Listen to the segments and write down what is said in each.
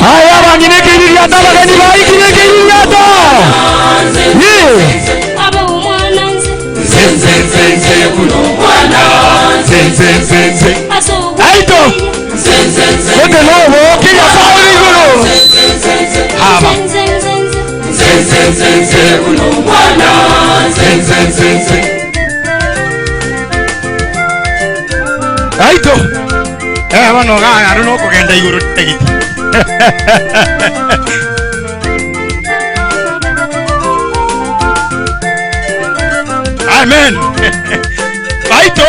Haya banginekiriata bageni baikirikiriata. Aito. Kote lobo kila sawi guru. Haba. Aito. Bano ga aruno kugenda iguru tegiti. Amen. Aito.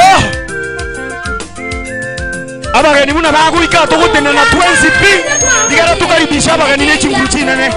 Abageni muna baguika tugutene na 20p. Digara tukaribisha abageni n'echinguru chinene.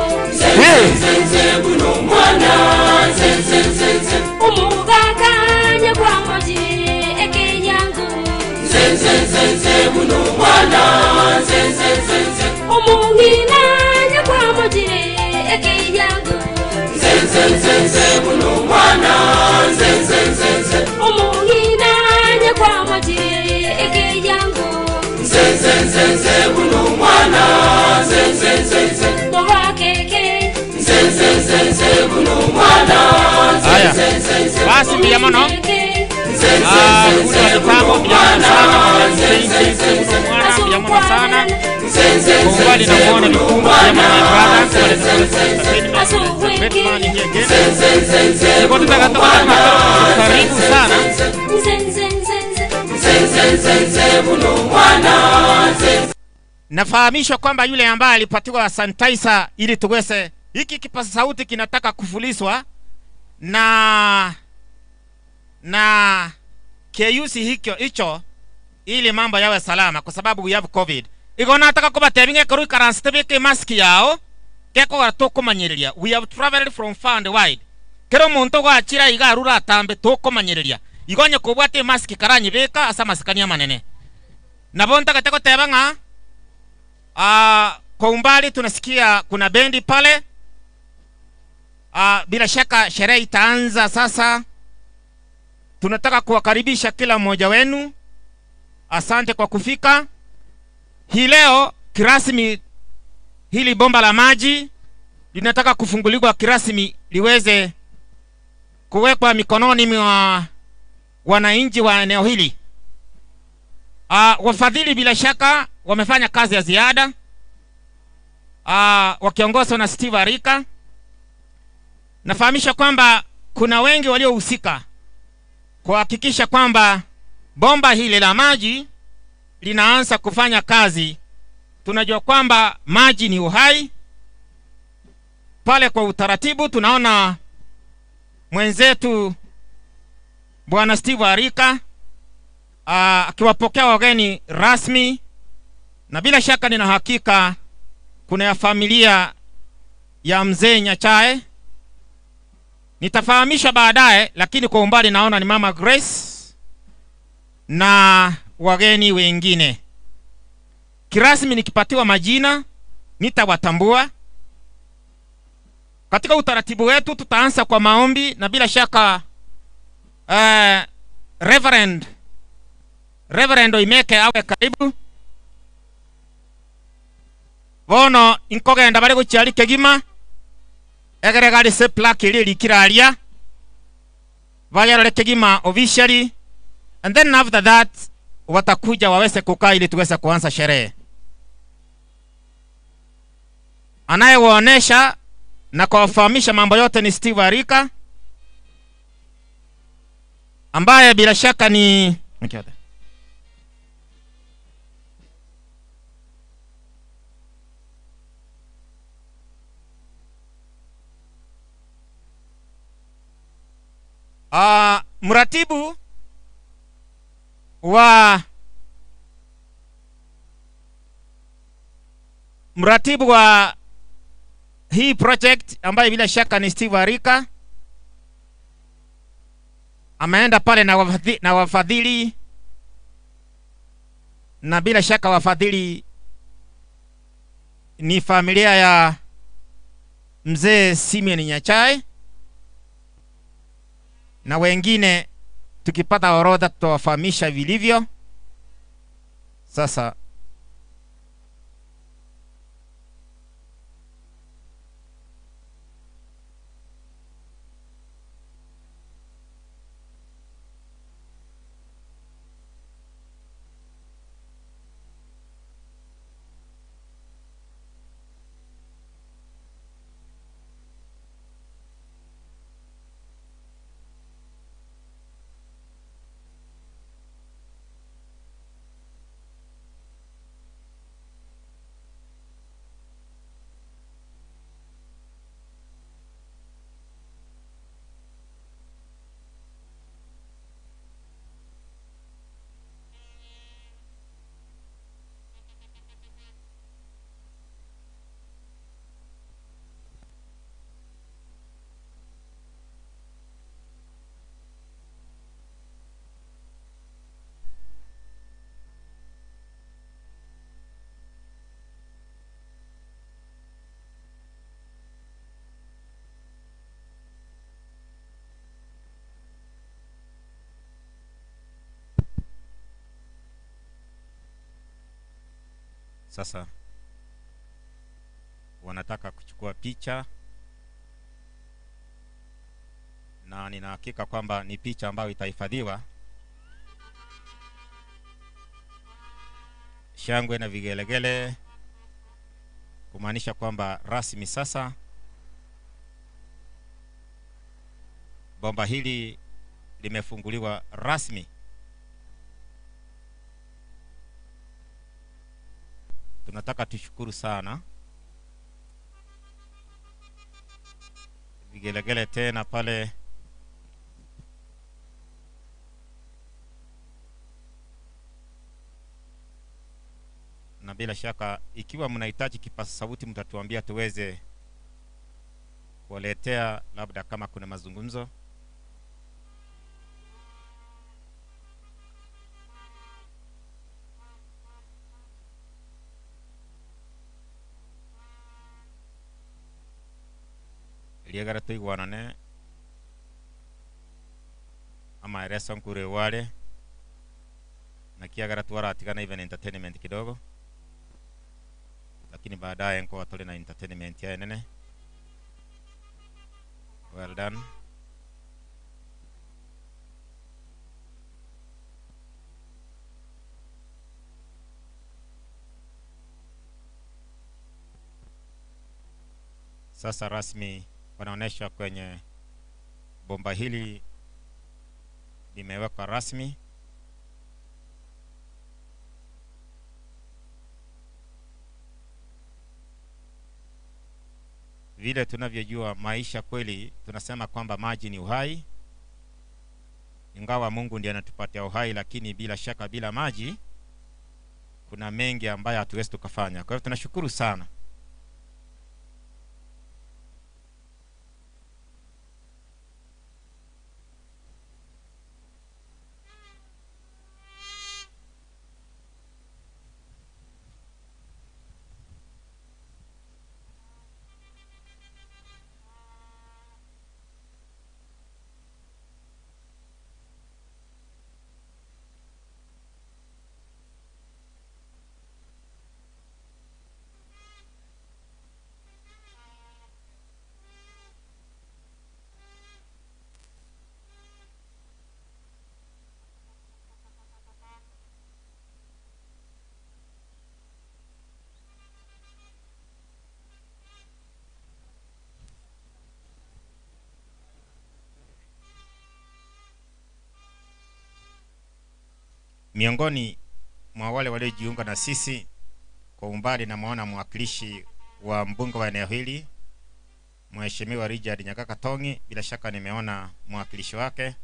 Haya. Basi pia mono. Kuna mitambo pia sana mwana pia mono sana. Kumbali na muone mikumba ya my brother great man here again. Niko karibu sana. Nafahamishwa kwamba yule ambaye alipatiwa sanitizer ili tuweze hiki kipaza sauti kinataka kufuliswa na keyusi hicho hicho ili mambo yawe salama kwa sababu we have COVID. Iko nataka kubatebinge koru karanstebeke mask yao keko watokomanyiriria. We have traveled from far and wide. Kero muntu gwachira igarura atambe tokomanyiriria. Igonye kubwate mask karanyibeka asa masikania manene. Nabonta kateko tebanga kwa umbali tunasikia kuna bendi pale. Bila shaka sherehe itaanza sasa. Tunataka kuwakaribisha kila mmoja wenu. Asante kwa kufika. Hii leo kirasmi hili bomba la maji linataka kufunguliwa kirasmi liweze kuwekwa mikononi mwa wananchi wa eneo hili. Wafadhili bila shaka wamefanya kazi ya ziada. Wakiongozwa na Steve Arika. Nafahamisha kwamba kuna wengi waliohusika kuhakikisha kwamba bomba hili la maji linaanza kufanya kazi. Tunajua kwamba maji ni uhai. Pale kwa utaratibu tunaona mwenzetu Bwana Steve Arika akiwapokea wageni rasmi, na bila shaka nina hakika kuna ya familia ya mzee Nyachae. Nitafahamisha baadaye, lakini kwa umbali naona ni Mama Grace na wageni wengine. Kirasmi nikipatiwa majina nitawatambua. Katika utaratibu wetu tutaanza kwa maombi, na bila shaka Reverend Oimeke awe karibu. Bono inkogenda bari guchiari kegima egere gari se plaque ili likiraria bayarore kegima officially, and then after that watakuja waweze kukaa ili tuweze kuanza sherehe. Anayewaonesha na kuwafahamisha mambo yote ni Steve Arika, ambaye bila shaka ni mratibu wa hii project ambaye bila shaka ni Steve Arika, ameenda pale na wafadhili, na bila shaka wafadhili ni familia ya mzee Simeon Nyachae na wengine. Tukipata orodha tutawafahamisha vilivyo. Sasa sasa wanataka kuchukua picha, na nina hakika kwamba ni picha ambayo itahifadhiwa. Shangwe na vigelegele kumaanisha kwamba rasmi sasa bomba hili limefunguliwa rasmi. Tunataka tushukuru sana. Vigelegele tena pale. Na bila shaka ikiwa mnahitaji kipaza sauti mtatuambia tuweze kuwaletea, labda kama kuna mazungumzo. Liagara tuiguanane ama ereso nkure wale na kiagara twaratigana even entertainment kidogo, lakini baadaye nko watole na entertainment ya nene. Well done. Sasa rasmi wanaonesha kwenye bomba hili limewekwa rasmi. Vile tunavyojua maisha kweli, tunasema kwamba maji ni uhai. Ingawa Mungu ndiye anatupatia uhai, lakini bila shaka bila maji kuna mengi ambayo hatuwezi tukafanya. Kwa hivyo tunashukuru sana. Miongoni mwa wale waliojiunga na sisi kwa umbali, na muona mwakilishi wa mbunge wa eneo hili Mheshimiwa Richard Nyagaka Tongi, bila shaka nimeona mwakilishi wake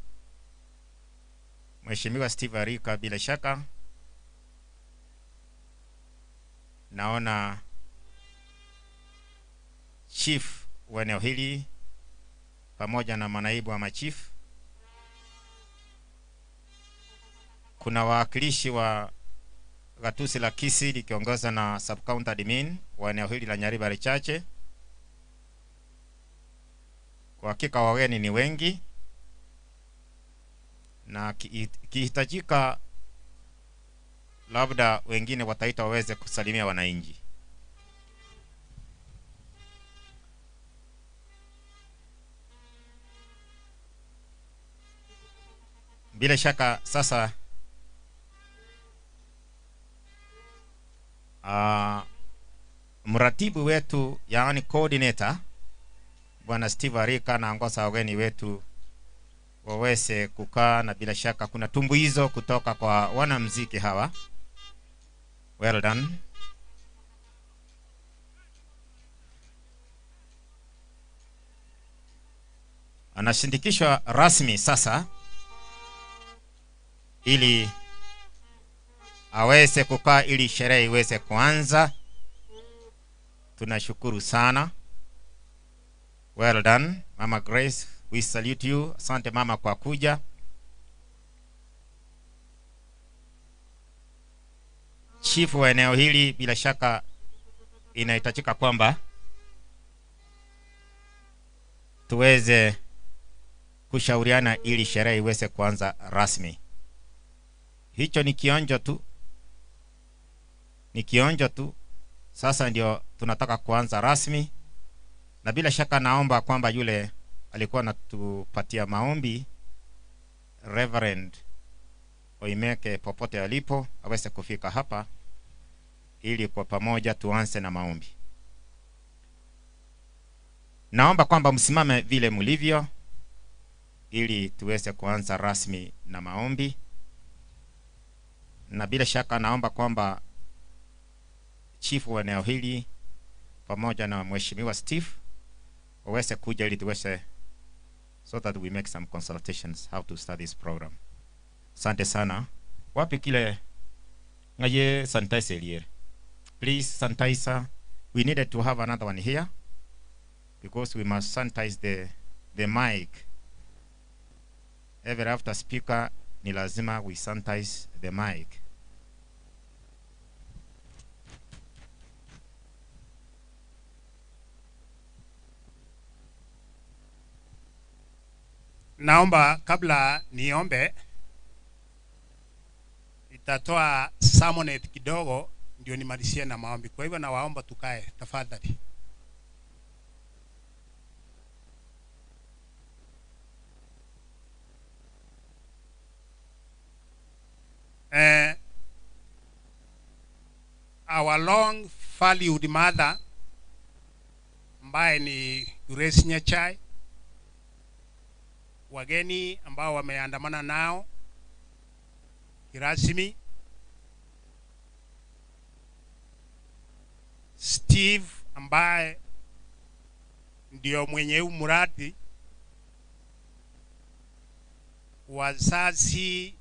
Mheshimiwa Steve Arika, bila shaka naona chief wa eneo hili pamoja na manaibu wa machief. Kuna wawakilishi wa gatusi la Kisii likiongozwa na sub county admin wa eneo hili la Nyaribari Chache. Kwa hakika wageni ni wengi, na kihitajika Labda wengine wataita waweze kusalimia wananchi. Bila shaka sasa mratibu wetu, yaani coordinator, Bwana Steve Arika, anaongoza wageni wetu waweze kukaa, na bila shaka kuna tumbuizo kutoka kwa wanamuziki hawa. Well done. Anashindikishwa rasmi sasa ili aweze kukaa ili sherehe iweze kuanza. Tunashukuru sana. Well done, Mama Grace. We salute you. Asante mama kwa kuja. Chief wa eneo hili, bila shaka inahitajika kwamba tuweze kushauriana ili sherehe iweze kuanza rasmi. Hicho ni kionjo tu. Ni kionjo tu. Sasa ndio tunataka kuanza rasmi. Na bila shaka naomba kwamba yule alikuwa anatupatia maombi, Reverend Oimeke, popote alipo aweze kufika hapa ili kwa pamoja tuanze na maombi. Naomba kwamba msimame vile mlivyo ili tuweze kuanza rasmi na maombi. Na bila shaka naomba kwamba chief wa eneo hili pamoja na Mheshimiwa Steve waweze kuja ili tuweze, so that we make some consultations how to start this program. Asante sana. Wapi kile ngaye sanitizer here? Please sanitizer. We needed to have another one here because we must sanitize the mic. Every after speaker ni lazima we sanitize the mic. Naomba kabla niombe, nitatoa sermonet kidogo ndio nimalizie na maombi. Kwa hivyo nawaomba tukae tafadhali. Our long valued mother ambaye ni Grace Nyachai, wageni ambao wameandamana nao kirasmi, Steve ambaye ndio mwenye huu mradi, wazazi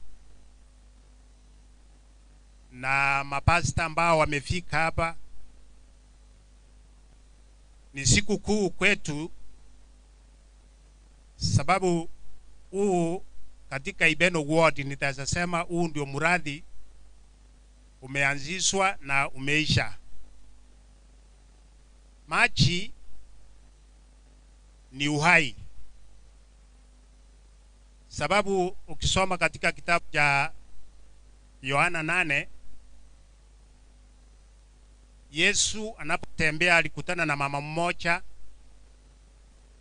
na mapasta ambao wamefika hapa. Ni siku kuu kwetu sababu huu katika Ibeno Ward nitasema huu ndio mradi umeanzishwa na umeisha. Maji ni uhai. Sababu ukisoma katika kitabu cha Yohana 8, Yesu anapotembea alikutana na mama mmoja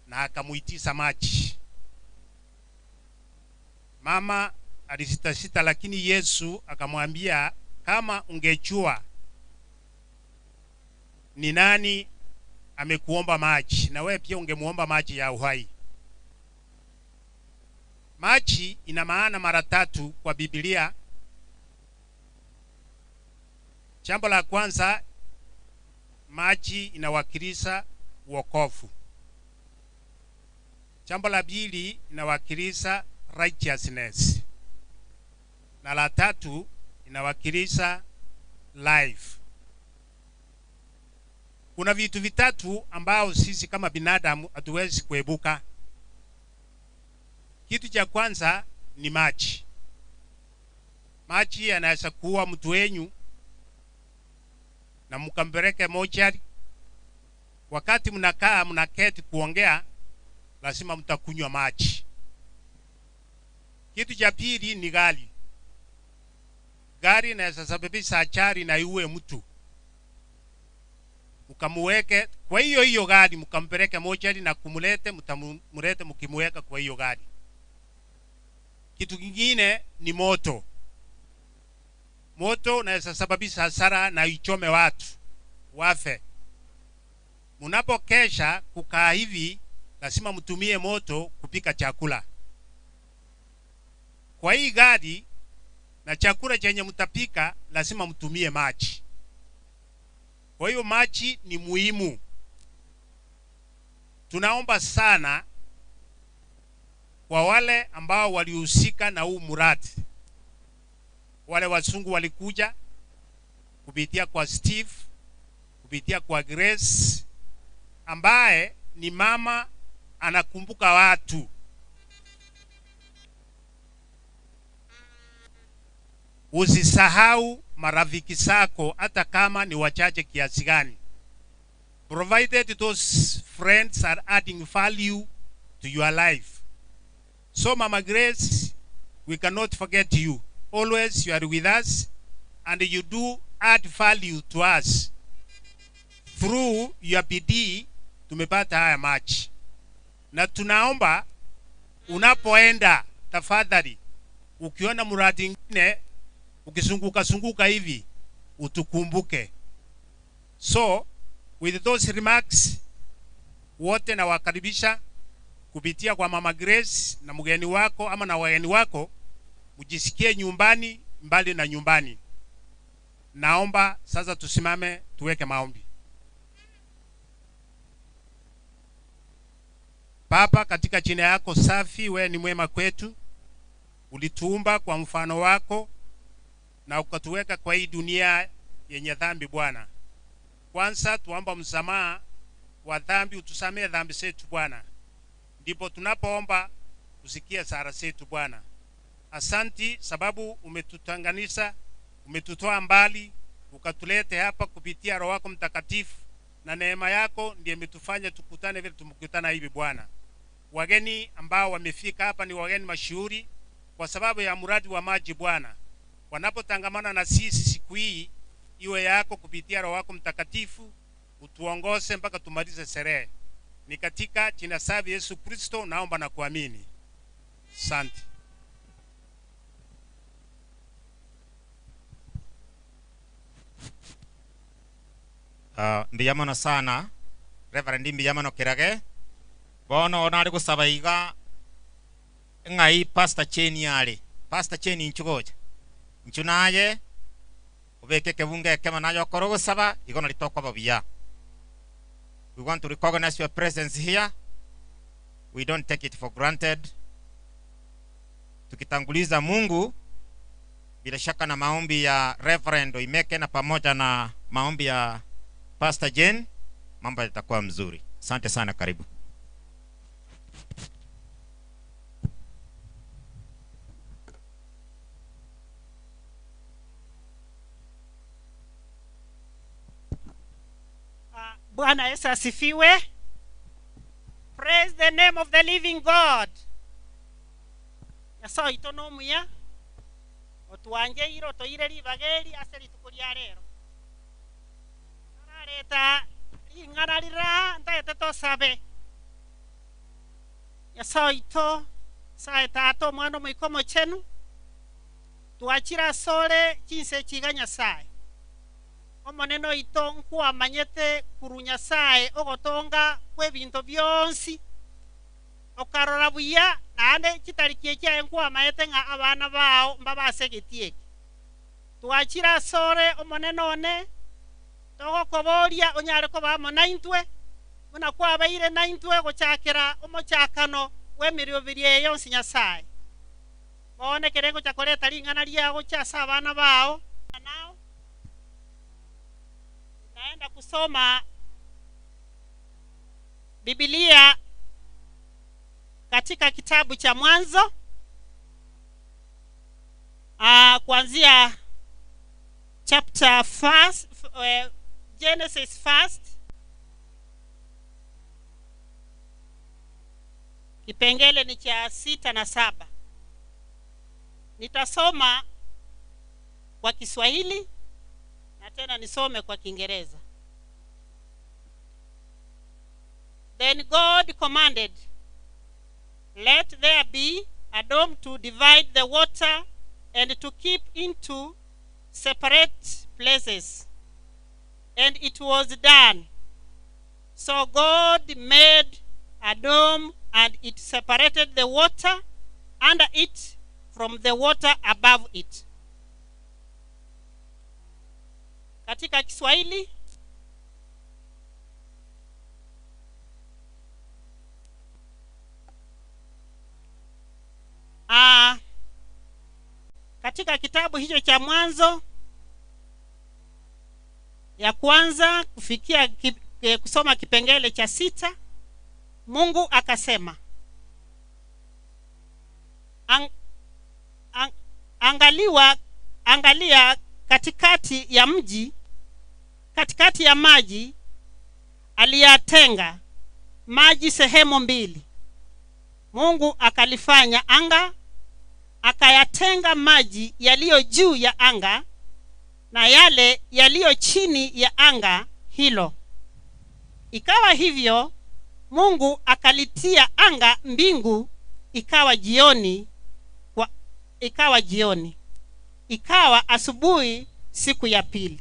na akamuitisha maji. Mama alisitasita, lakini Yesu akamwambia, kama ungejua ni nani amekuomba maji, na wewe pia ungemuomba maji ya uhai. Maji ina maana mara tatu kwa Biblia. Jambo la kwanza, maji inawakilisha wokovu. Jambo la pili inawakilisha righteousness. Na la tatu inawakilisha life. Kuna vitu vitatu ambao sisi kama binadamu hatuwezi kuebuka. Kitu cha kwanza ni maji. Maji yanaweza kuua mtu wenyu na mkampeleke mochari. Wakati mnakaa mnaketi kuongea, lazima mtakunywa maji. Kitu cha pili ni gari. Gari inaweza sababisha ajali na iue mtu. Mkamuweke kwa hiyo hiyo gari, mkampeleke mochari na kumulete, mtamulete mkimuweka kwa hiyo gari. Kitu kingine ni moto. Moto unaweza sababisha hasara na ichome watu wafe. Mnapokesha kukaa hivi, lazima mtumie moto kupika chakula. Kwa hii gari na chakula chenye mtapika, lazima mtumie maji. Kwa hiyo maji ni muhimu. Tunaomba sana kwa wale ambao walihusika na huu mradi. Wale wazungu walikuja kupitia kwa Steve, kupitia kwa Grace, ambaye ni mama anakumbuka watu. Usisahau marafiki zako hata kama ni wachache kiasi gani. Provided those friends are adding value to your life. So Mama Grace, we cannot forget you. Always you are with us and you do add value to us. Through your bidii tumepata haya maji. Na tunaomba unapoenda tafadhali, ukiona mradi mwingine ukizunguka zunguka hivi utukumbuke. So with those remarks, wote nawakaribisha kupitia kwa Mama Grace na mgeni wako ama na wageni wako, mjisikie nyumbani mbali na nyumbani. Naomba sasa tusimame tuweke maombi. Baba, katika jina yako safi, wewe ni mwema kwetu. Ulituumba kwa mfano wako na ukatuweka kwa hii dunia yenye dhambi Bwana. Kwanza tuomba msamaha wa dhambi, utusamee dhambi zetu Bwana. Ndipo tunapoomba usikie sala zetu Bwana. Asanti sababu umetutanganisha, umetutoa mbali, ukatulete hapa kupitia Roho wako Mtakatifu, na neema yako ndiye imetufanya tukutane vile tumekutana hivi Bwana. Wageni ambao wamefika hapa ni wageni mashuhuri kwa sababu ya mradi wa maji Bwana. Wanapotangamana na sisi siku hii, iwe yako kupitia Roho wako Mtakatifu, utuongoze mpaka tumalize sherehe. Ni katika jina safi Yesu Kristo naomba na kuamini. Asante. Mbiyamano sana Reverend Mbiyamano Kirage. Bono onari gusaba iga ngai Pastor Cheni ari. Pastor Cheni nchugoja. Nchunaye ubeke kebunge kema nayo korogosaba igona litokwa babiya. We want to recognize your presence here. We don't take it for granted. Tukitanguliza Mungu bila shaka na maombi ya Reverend Oimeke na pamoja na maombi ya Pastor Jane, mambo yatakuwa mzuri. Asante sana, karibu. Bwana Yesu asifiwe. Praise the name of the living God. Nyasaye ito nomuya otwanjeire otoire ribageri ase rituko ria rero. Arareta ring'ana rira ntaete tosabe. Nyasaye ito sae tato omwana omoika omochenu twachira asore chinse chiga Nyasaye. Omonene oito nkwamanyete kuru Nyasaye ogotonga kw'ebinto byonsi okarora buya naende chitariki echiaye nkwamaete ng'a abana bao mbabase getieki. Twachira asore omonene one togokoboria onyare koba amo naintwe buna kwabaire naintwe gochakera omochakano bw'emirobiri eye yonsi Nyasaye. Bono ekere ngocha koreta ring'ana riago chiase abana bao nao naenda kusoma Biblia katika kitabu cha Mwanzo kuanzia chapter first, Genesis first, kipengele ni cha 6 na 7. Nitasoma kwa Kiswahili na tena nisome kwa Kiingereza. Then God commanded, let there be a dome to divide the water and to keep into separate places. And it was done. So God made a dome, and it separated the water under it from the water above it. Katika Kiswahili, katika kitabu hicho cha Mwanzo ya kwanza kufikia kusoma kipengele cha 6, Mungu akasema, angalia katikati ya mji, katikati ya maji aliyatenga maji sehemu mbili. Mungu akalifanya anga, akayatenga maji yaliyo juu ya anga na yale yaliyo chini ya anga hilo. Ikawa hivyo. Mungu akalitia anga mbingu, ikawa jioni, ikawa jioni, ikawa asubuhi siku ya pili.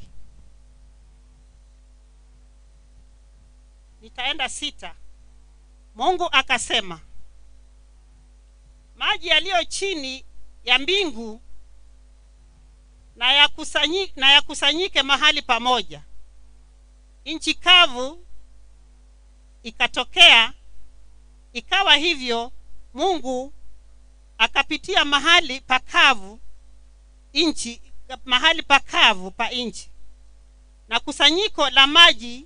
Nitaenda 6. Mungu akasema, maji yaliyo chini ya mbingu na yakusanyike mahali pamoja, nchi kavu ikatokea. Ikawa hivyo. Mungu akapitia mahali pakavu nchi, mahali pakavu pa nchi, na kusanyiko la maji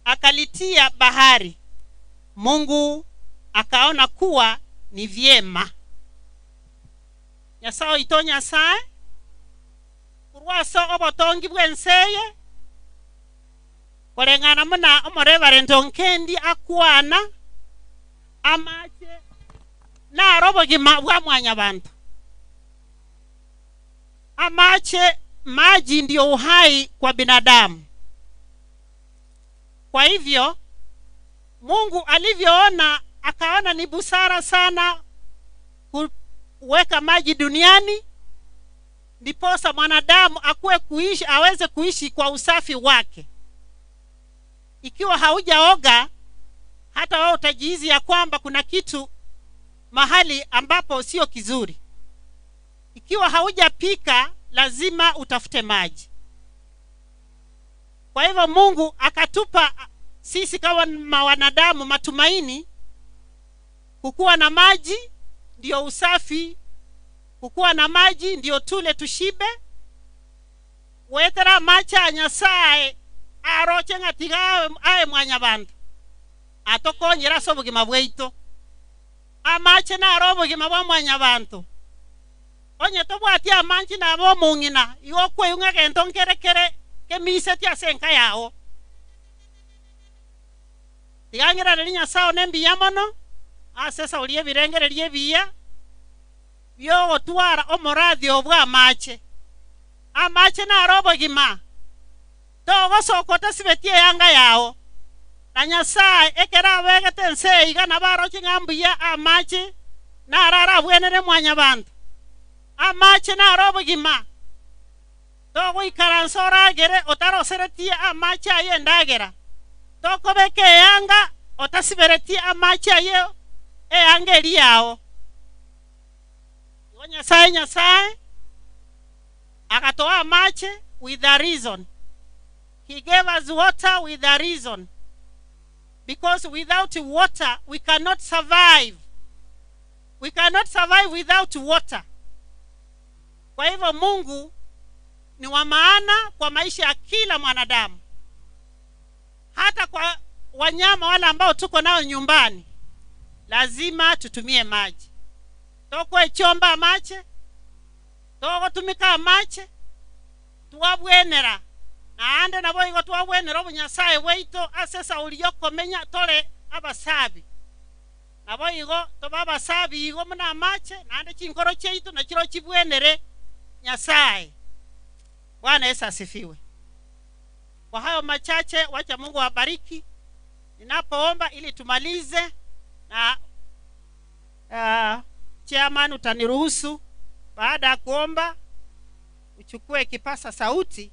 akalitia bahari. Mungu akaona kuwa ni vyema. Nyasaye ito Nyasaye kurwaso obotongi bwenseye kolengana muna omoreverend Onkendi akwana amache naro obogima bwa mwanyabantu. Amache, maji ndio uhai kwa binadamu. Kwa hivyo Mungu alivyoona, akaona ni busara sana kuweka maji duniani, ndiposa mwanadamu akuwe kuishi, aweze kuishi kwa usafi wake. Ikiwa haujaoga, hata wewe utajihizi ya kwamba kuna kitu mahali ambapo sio kizuri. Ikiwa haujapika, lazima utafute maji. Kwa hivyo Mungu akatupa sisi kama wanadamu matumaini. Kukuwa na maji ndio usafi, kukuwa na maji ndio tule tushibe. Wetera macha Nyasaye aroche ng'atiga aye mwanyabantu atokonyera ase obogima bwaito. Amache naro obogima bwa mwanyabantu. Onye tobwati amanchi nabo omong'ina igo okweyung'a egento nkerekere kemiseti ase enka yao. Tigang'erareri Nyasaye one mbuya mono ase esauri ebirengereria ebiya biogotwara omorathi obwa amache. Amache naro obogima. Togosoka otasibetie eyanga yao. Na Nyasaye ekero abegete ense iga nabo aroche ng'a mbuya amache naro arabwenere mwanyabanto. Amache naro obogima. Togoikaransa oragere otaroseretie amache aye endagera. Tokobeka eyanga otasiberetie amache aye eyanga eri yao. Igo Nyasaye Nyasaye akatoa amache with a reason. He gave us water with a reason. Because without water we cannot survive. We cannot survive without water. Kwa hivyo Mungu ni wa maana kwa maisha ya kila mwanadamu. Hata kwa wanyama wale ambao tuko nao nyumbani, lazima tutumie maji. Tokwe chomba amache, togotumika amache, twabwenera. Naande nabo igo twabwenera obonyasaye bwaito ase esauri yokomenya tore abasabi. Nabo igo toba abasabi igo muna amache, naande chinkoro chiaito nachiro chibwenere Nyasaye. Bwana Yesu asifiwe. Kwa hayo machache, wacha Mungu awabariki. Ninapoomba ili tumalize na chairman utaniruhusu baada ya kuomba uchukue kipasa sauti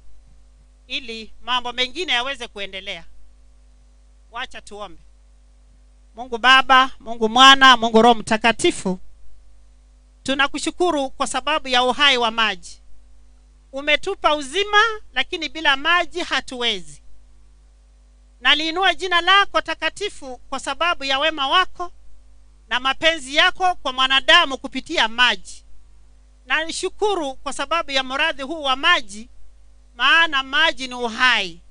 ili mambo mengine yaweze kuendelea. Wacha tuombe. Mungu Baba, Mungu Mwana, Mungu Roho Mtakatifu, tunakushukuru kwa sababu ya uhai wa maji. Umetupa uzima, lakini bila maji hatuwezi. Naliinua jina lako takatifu kwa sababu ya wema wako na mapenzi yako kwa mwanadamu kupitia maji. Nashukuru kwa sababu ya mradi huu wa maji, maana maji ni uhai.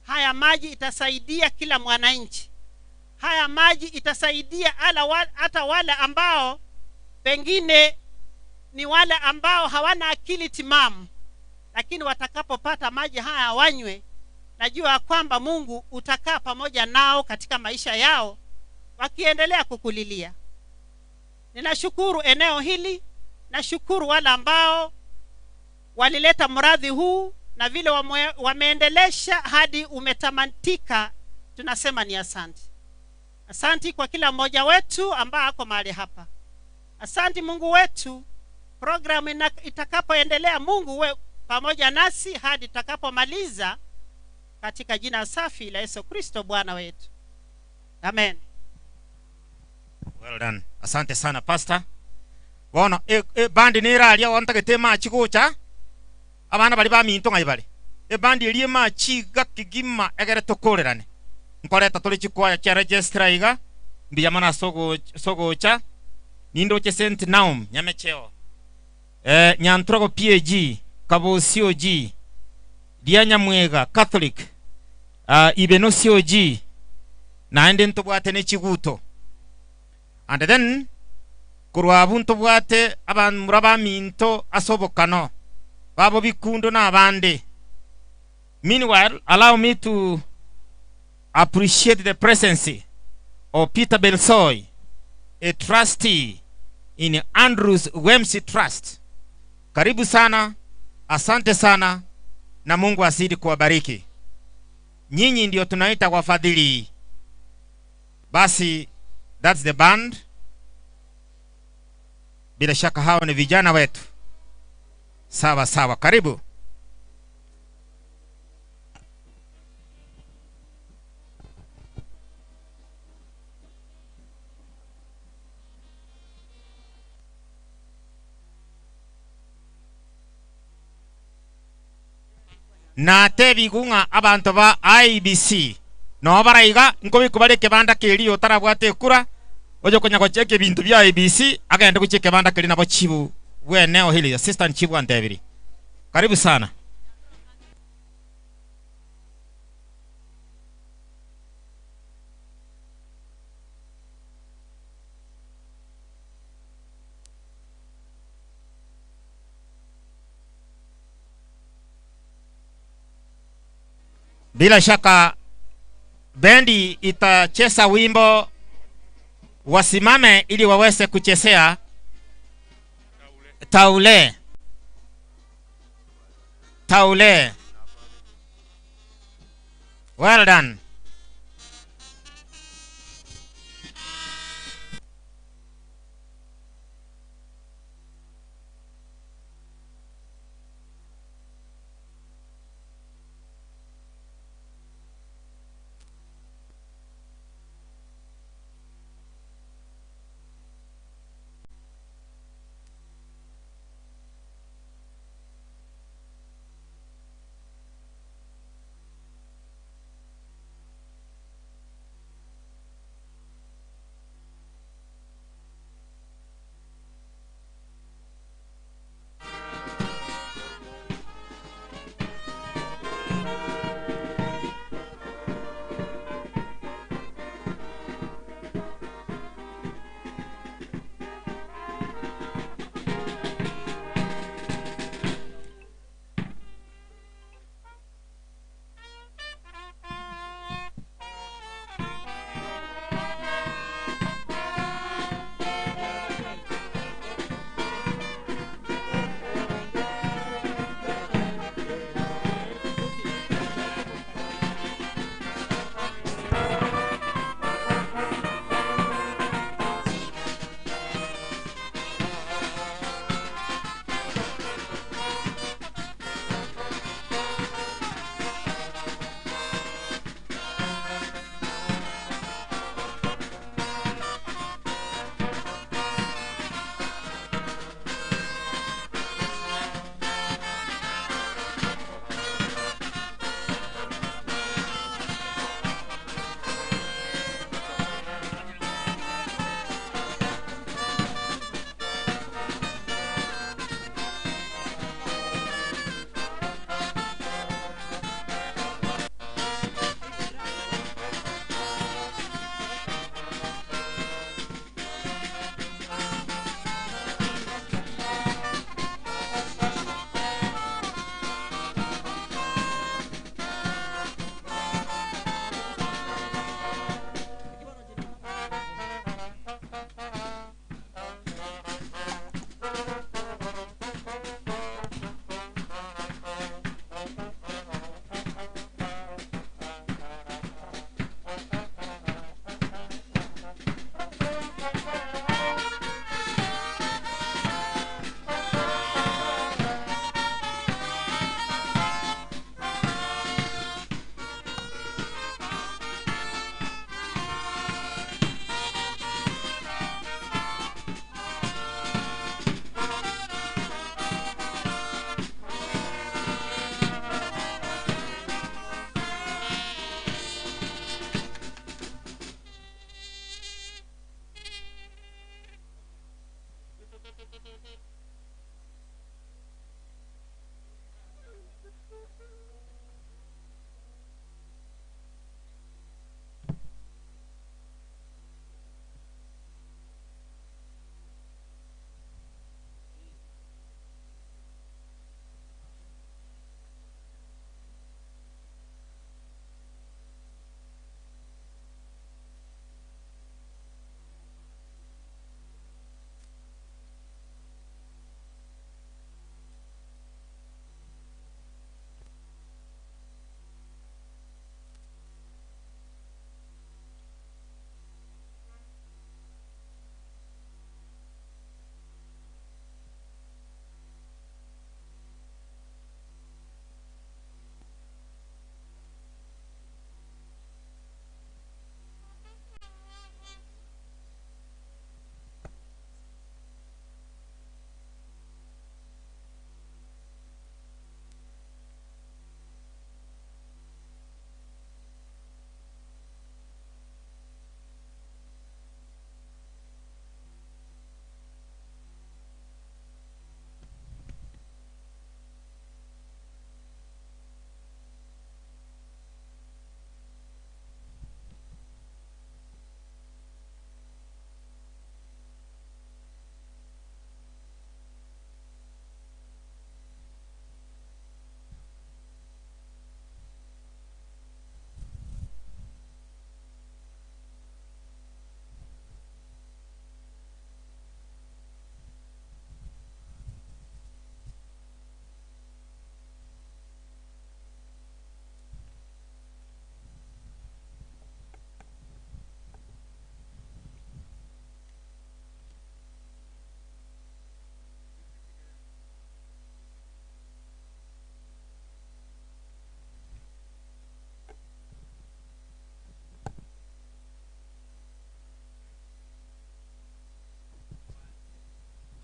Haya maji itasaidia kila mwananchi. Haya maji itasaidia hata wale ambao pengine ni wale ambao hawana akili timamu, lakini watakapopata maji haya wanywe, najua kwamba Mungu utakaa pamoja nao katika maisha yao wakiendelea kukulilia. Ninashukuru eneo hili, nashukuru wale ambao walileta mradi huu na vile wameendelesha hadi umetamatika. Tunasema ni asante. Asante kwa kila mmoja wetu ambaye ako mahali hapa. Asante Mungu wetu, programu itakapoendelea, Mungu we pamoja nasi hadi tutakapomaliza, katika jina safi la Yesu Kristo Bwana wetu. Amen. Well done. Asante sana pastor. Bono bandi niraria wantagete machi gocha abana bari baminto ngai bari. Bandi erie machi gakigima egere tokorerane. Nkoreta tuli chikwaya cha register iga mbiyamana sogo sogocha nindoche St Naum nyamecheo. Nyantrogo PAG Kabosio G Dianyamwega Catholic Ibenosio G naende ntobwate ne chiguto. And then kurwa bunto bwate abantu baminto asobokano babo bikundo na abande. Meanwhile, allow me to appreciate the presence of Peter Belsoy, a trustee in Andrews Wemsey Trust. Karibu sana, asante sana, na Mungu azidi kuwabariki. Nyinyi ndio tunaita wafadhili. Basi, that's the band. Bila shaka hao ni vijana wetu. Sawa sawa, karibu. Na tebi gunga abantu ba IBC no baraiga nkobi kubare kebanda keri otarabwate kura ojo konya gocheke bintu bya IBC agende gucheke banda keri nabo chibu weneo hili assistant chibu antebiri. Karibu sana. Bila shaka bendi itacheza wimbo wasimame ili waweze kuchezea taule. Taule. Well done.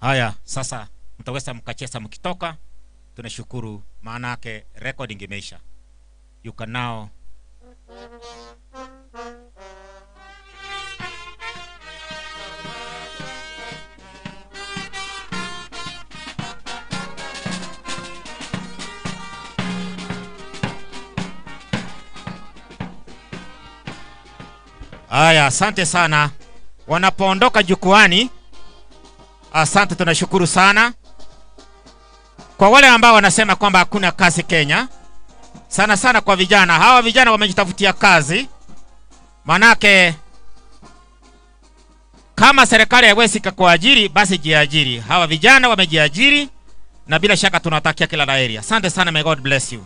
Haya, sasa mtaweza mkacheza mkitoka. Tunashukuru, maana yake recording imeisha. You can now. Haya, asante sana. Wanapoondoka jukwani, asante, tunashukuru sana. Kwa wale ambao wanasema kwamba hakuna kazi Kenya, sana sana kwa vijana, hawa vijana wamejitafutia kazi. Manake kama serikali haiwezi kukuajiri, basi jiajiri. Hawa vijana wamejiajiri na bila shaka tunatakia kila la heri. Asante sana, may God bless you.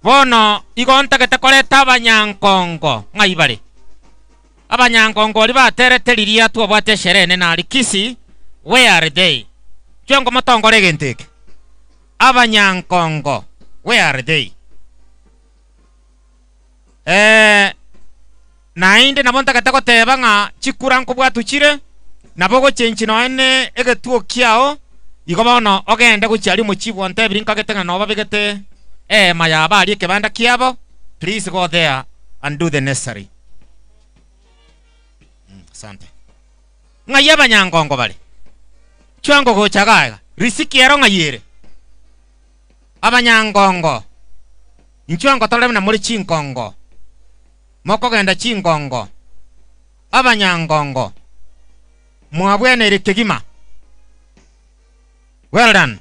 Bono igo ntagete koreta abanyankongo ng'aibare. Abanyankongo libaterete liria tuobwate sherehe nena alikisi, where are they? Chongo matongore genteke. Abanyankongo, where are they? Nainde nabonta katako tebanga chikuranko bwatu chire nabogo chenchi noene egetuo kiao igo bono ogende guchiari muchibu onte birinka no babigete maya bari ekebanda kiabo. Please go there and do the necessary. Asante. Ng'ai abanyangongo bale chwango gochagaga risiki ero ng'ayere abanyangongo nchwango toleme na muri chinkongo mokogenda chingongo abanyangongo mwabwenere kegima. Well done.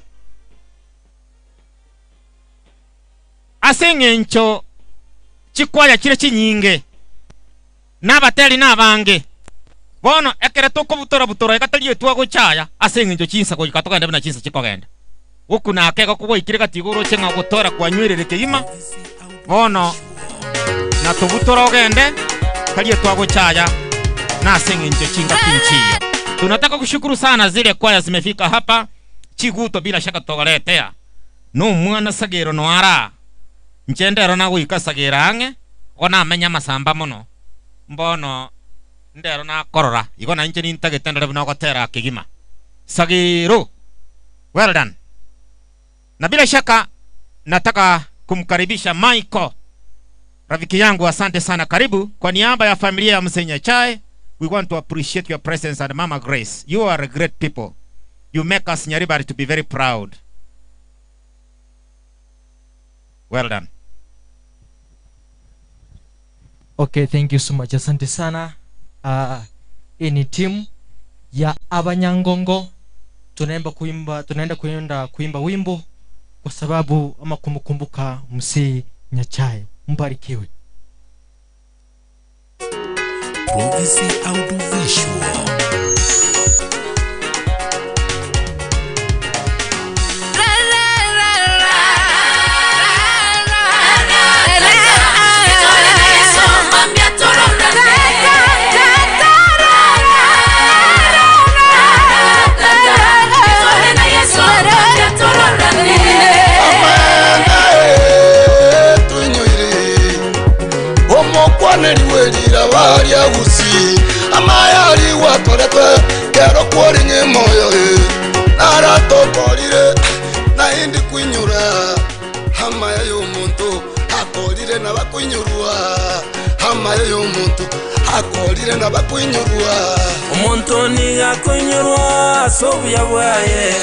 Ase eng'encho chikwaya chire chinyinge n'abateri n'abange bono ekere tukubutora butora ekatari twagochaya ase eng'encho chinsa goika togenda buna chinsa chikogenda goku nake gokugoikire gatigoro chenga gotora kwanywerere kegima bono na tubutora ogende tari twagochaya na ase eng'encho chinga kinchiyo. Tunataka kushukuru sana zile kwaya zimefika hapa chiguto, bila shaka togaletea no mwana sagero no ara nchendero na goika sagera ange ona amenya masamba mono mbono ndero na korora igo na nche nintagete ndere buna gotera kigima sagero. Well done. Na bila shaka nataka kumkaribisha Michael, rafiki yangu, asante sana, karibu. Kwa niaba ya familia ya Mzee Nyachae, we want to appreciate your presence and Mama Grace. You are a great people. You make us Nyaribari to be very proud. Well done. Okay, thank you so much. Asante sana. Hii ni timu ya Abanyangongo. Tunaenda kuimba wimbo kwa sababu ama kumkumbuka Mzee Nyachae. Mbarikiwe. Prophecy Audiovisual. Amayari watoretwe kero kworinye moyo naratokorire na indi kwinyura hamaya y'omuntu akorire n'abakwinyurwa hamaya y'omuntu akorire n'abakwinyurwa omuntu nigakunyurwa sobuya bwaye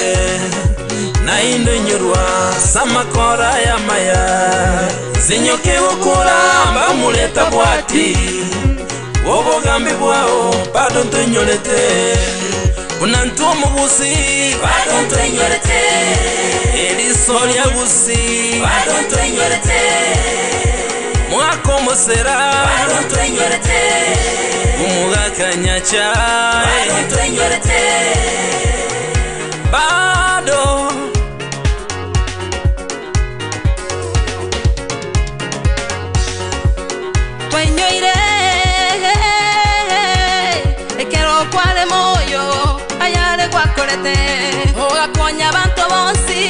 na indi nyurwa samakora yamaya zinyoke bukura bamuleta bwati obogambi bwao bado ntonyorete unantu omugusi bado ntonyorete eriso lya gusi bado ntonyorete mwako musera bado ntonyorete umugakanya chae bado ntonyorete bado. Twenyoire kwale moyo ayale gwakorete ogakonya bantu bonsi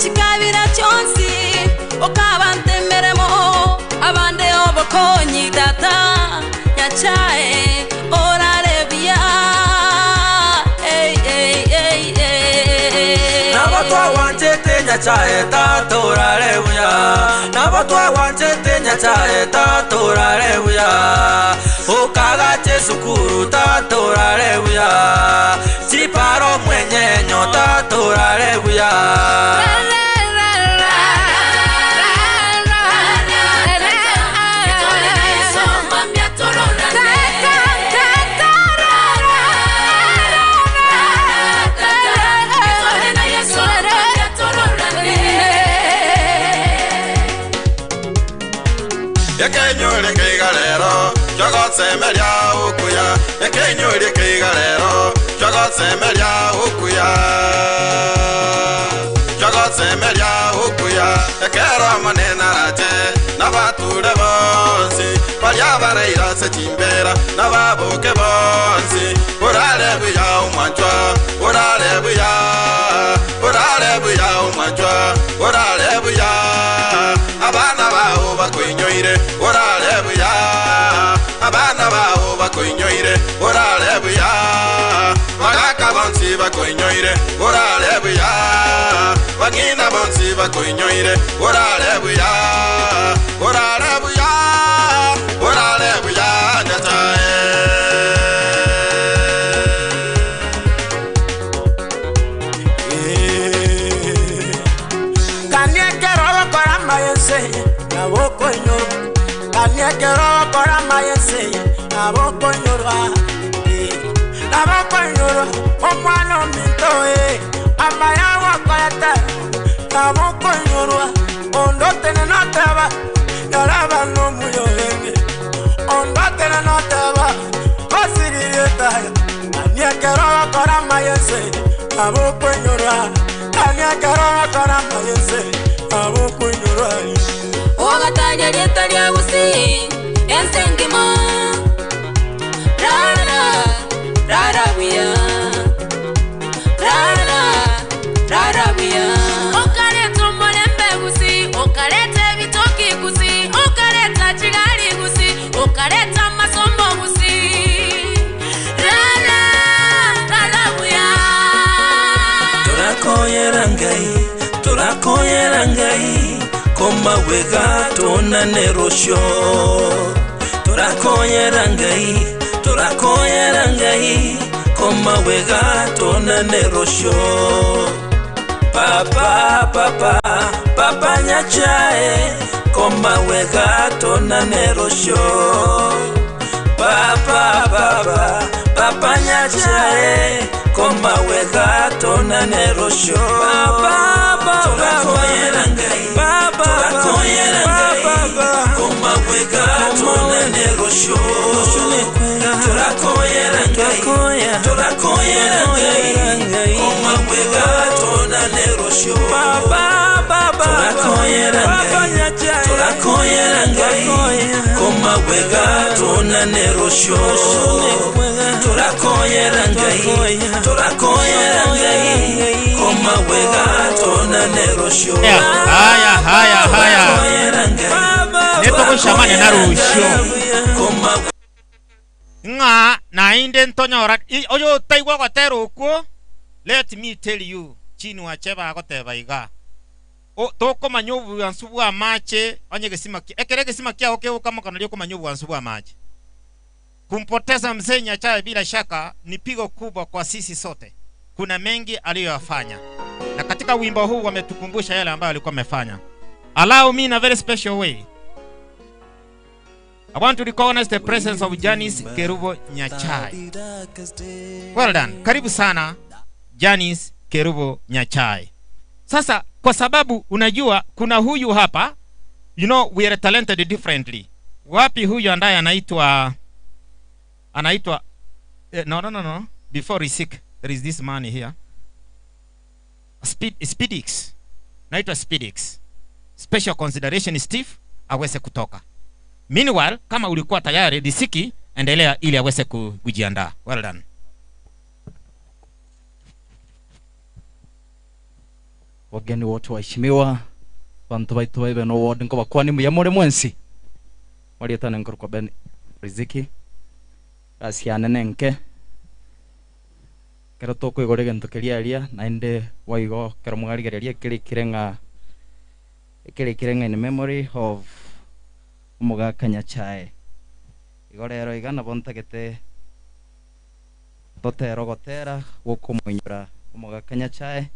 chikabira chonsi okabantemeremo abande obokonyi tata Nyachae orarebia. Hey, hey, hey, hey. Nyachae tatorare buya Nabatwa wanchete Nyachae tatorare buya Ukagache sukuru tatorare buya Chiparo mwenyenyo tatorare buya. Semeria ukuya ekenyuri kigarero Jagosemeria ukuya Jagosemeria ukuya ekero manena rache nabature bonsi baria bareira se chimbera nababoke bonsi urare buya umwanchwa urare buya umwanchwa urare buya abana bawo bakoinyoire urare buya abana bawo bakoinyoire urare buya bagaka bonsi bakoinyoire urare buya bagina bonsi bakoinyoire urare buya urare buya urare buya Nyachae. Turakoyerangai koma wega tonane rosho Turakoyerangai turakoyerangai koma wega tonane rosho Papa papa papa Nyachae koma wega tonane rosho Papa papa papa Nyachae koma wega tonane rosho Papa turakoyerangai turakoyerangai koma wega tonane rosho Turakoyerangai turakoyerangai koma wega tonane rosho Turakoyerangai turakoyerangai koma wega tonane rosho Turakoyerangai turakoyerangai koma wega tonane rosho. Haya haya haya Neto shamane na rusho Nga na inde ntonyora oyo taigwa gotera okwo. Let me tell you Chinua Achebe agoteba iga tokomanya obuyansu bwa mache onye gesima ekere gesima kyao keukamokana lyokomanya obuyansu bwa mache. Kumpoteza mzee Nyachae bila shaka ni pigo kubwa kwa sisi sote. Kuna mengi aliyoyafanya, na katika wimbo huu wametukumbusha yale ambayo alikuwa amefanya. Allow me in a very special way, I want to recognize the presence of Janice Kerubo Nyachae. Well done. Karibu sana Janice Kerubo Nyachae. Sasa kwa sababu unajua kuna huyu hapa, you know we are talented differently. Wapi huyu ambaye anaitwa no before Risik there is this man here. Speedix. Naitwa Speedix. Special consideration Steve aweze kutoka. Meanwhile, kama ulikuwa tayari Risiki, endelea ili aweze kujiandaa. Well done. Wageni wote waheshimiwa, bantu baitu baibe no ward nko bakwani muyamore mwensi. Walietana nkoro kwa Ben Riziki. Asiana nenke. Kero tokoigora egento keria aria naende waigo kero mwarigereria kere kirenga kere kirenga in memory of omogaka Nyachae. Igo rero iga nabo ntagete totero gotera gokomoinyora omogaka Nyachae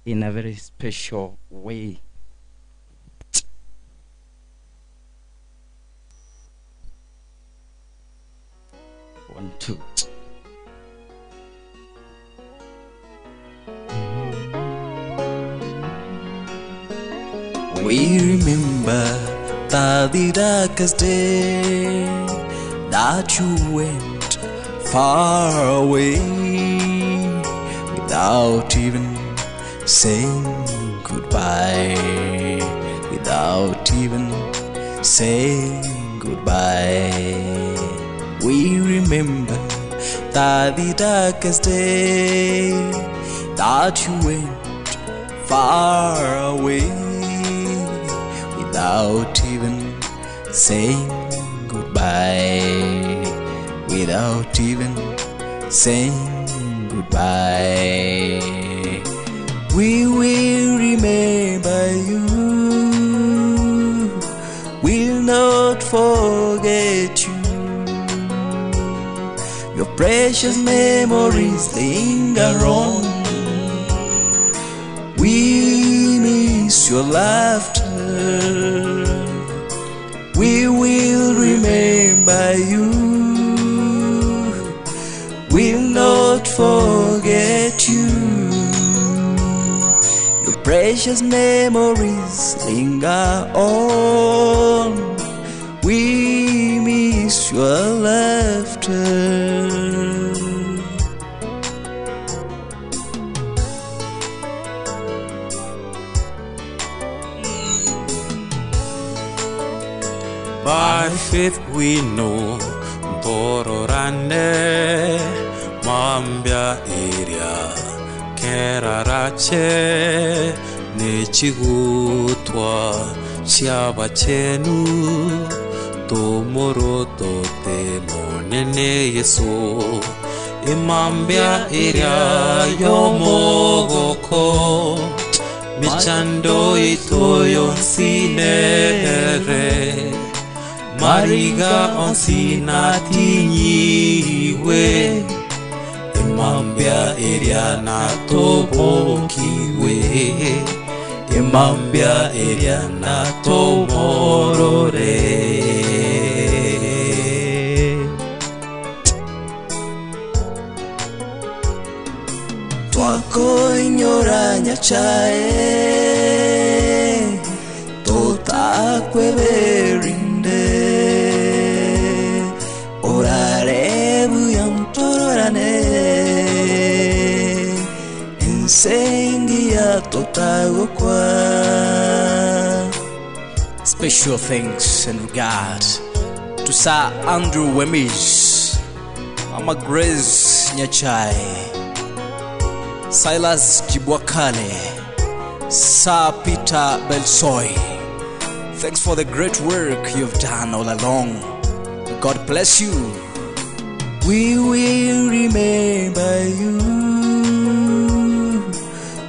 in a very special way. One, two. We remember the darkest day that you went far away without even saying goodbye, without even saying goodbye. We remember the darkest day that you went far away without even saying goodbye, without even saying goodbye. We will remember you, we'll not forget you. Your precious memories linger on. We miss your laughter. We will remember you. We'll not forget you. Your precious memories linger on. We miss your laughter. By faith we know Tororane Mambia iria Kerarache Nechigutwa Chiabachenu Tomoro tote monene Yesu Imambia iria yomogoko Michando itoyo sinere Mariga onsinatiyiwe Imambia iria natobokiwe Imambia iria natomorore. Twakoinyora Nyachae Totakweberinde Orarebu yantororane Ensengia totagokwa. Special thanks and regard to Sir Andrew Wemyss, Mama Grace Nyachae, Silas Jibwakale, Sir Peter Belsoy. Thanks for the great work you've done all along. God bless you. We will remember you.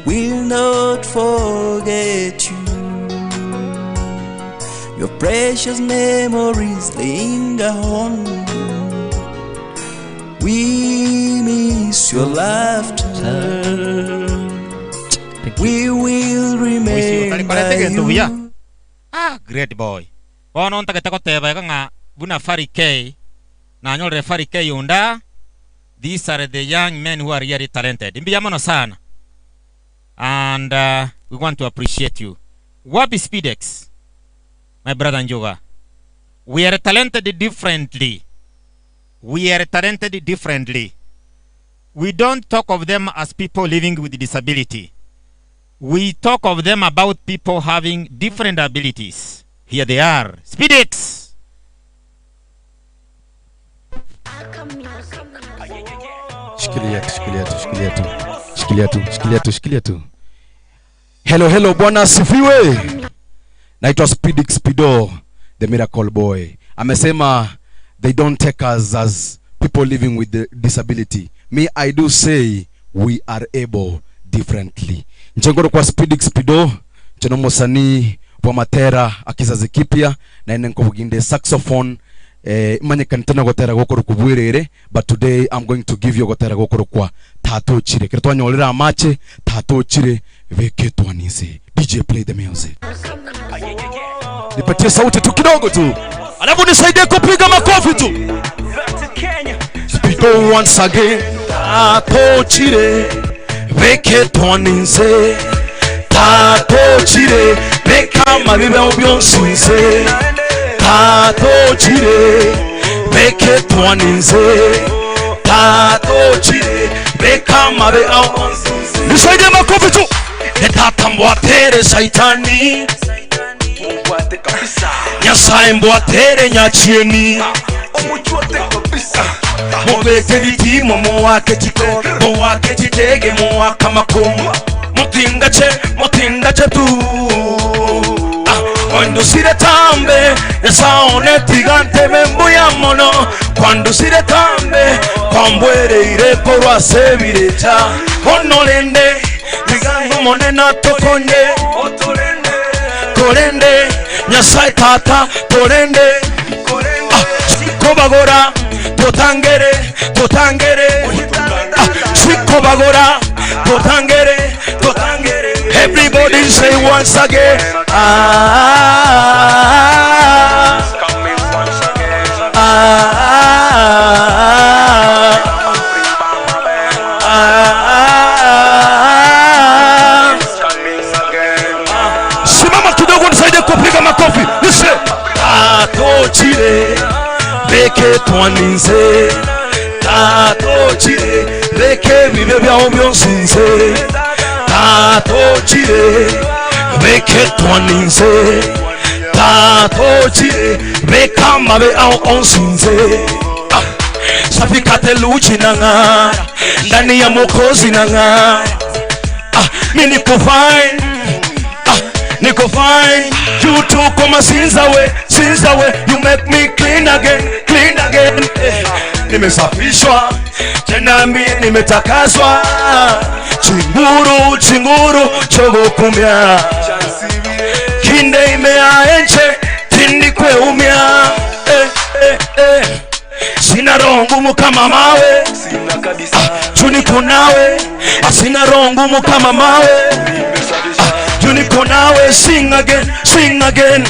We'll not forget you. Your precious memories linger on. We miss your laughter. We will remember you. Ah, great boy. Bono ntagete goteba iga ng'a buna Fari K na nyorere Fari K unda. These are the young men who are really talented. Mbiya mono sana. And we want to appreciate you. Wapi Speedex, my brother Njoga. We are talented differently. We are talented differently. We don't talk of them as people living with disability. We talk of them about people having different abilities. Here they are. Speedex! Shikilia tu, shikilia tu, shikilia tu. Shikilia tu, shikilia tu, shikilia tu. Hello, hello, bwana asifiwe. Naitwa Speedex Speedo, the miracle boy. Amesema they don't take us as people living with the disability, Me I do say we are able differently. Nchengoro kwa Speed Speedo cheno mosani wa matera akizazi kipya na ene nkobuginde saxophone manye kanitana gotera gokoro kubwirere, but today I'm going to give you gotera gokoro kwa tatochire kire twanyorera amache tatochire veketwanise. DJ play the music. Nipatie sauti tu kidogo tu, alafu nisaidie kupiga makofi tu. Speedo once again. Tatochire veketwanise, tatochire vekama bibe obyonsinze, tatochire veketwaninze, tatochire vekama be onsinze. Nisaidie makofi tu. Netatambwatere saitani nyasaye mbwatere nyachieni mubeke ditimo muwake chiko muwake chitege muwaka makumu mutingache tu quando si retambe esaone tigante membuya mono quando si retambe kwambwere ire korwa sebirecha onolende tigango monena tokonye torende nyasaye tata torende sikobagora totangere totangere sikobagora totangere totangere. Everybody say once again. Ah, ah, ah. Simama kidogo nisaidie kupiga makofi. Listen. Tatochire veketwaninze, tatochire veke bibe byao byonsinze, tatochire veketwaninze, tatochire vekama be ao onsinze. Safika theluji nang'ara ndani ya Mwokozi nang'ara. Mimi niko fine, niko fine. You took my sins away, sins away. You make me clean again, clean again. Nimesafishwa tena mimi nimetakaswa. Chinguru chinguru chogo kumya kinde imea enche tindi kwe umya. Sina roho ngumu kama mawe, juniko nawe. Sina roho ngumu kama mawe, juniko nawe. Sing again, sing again.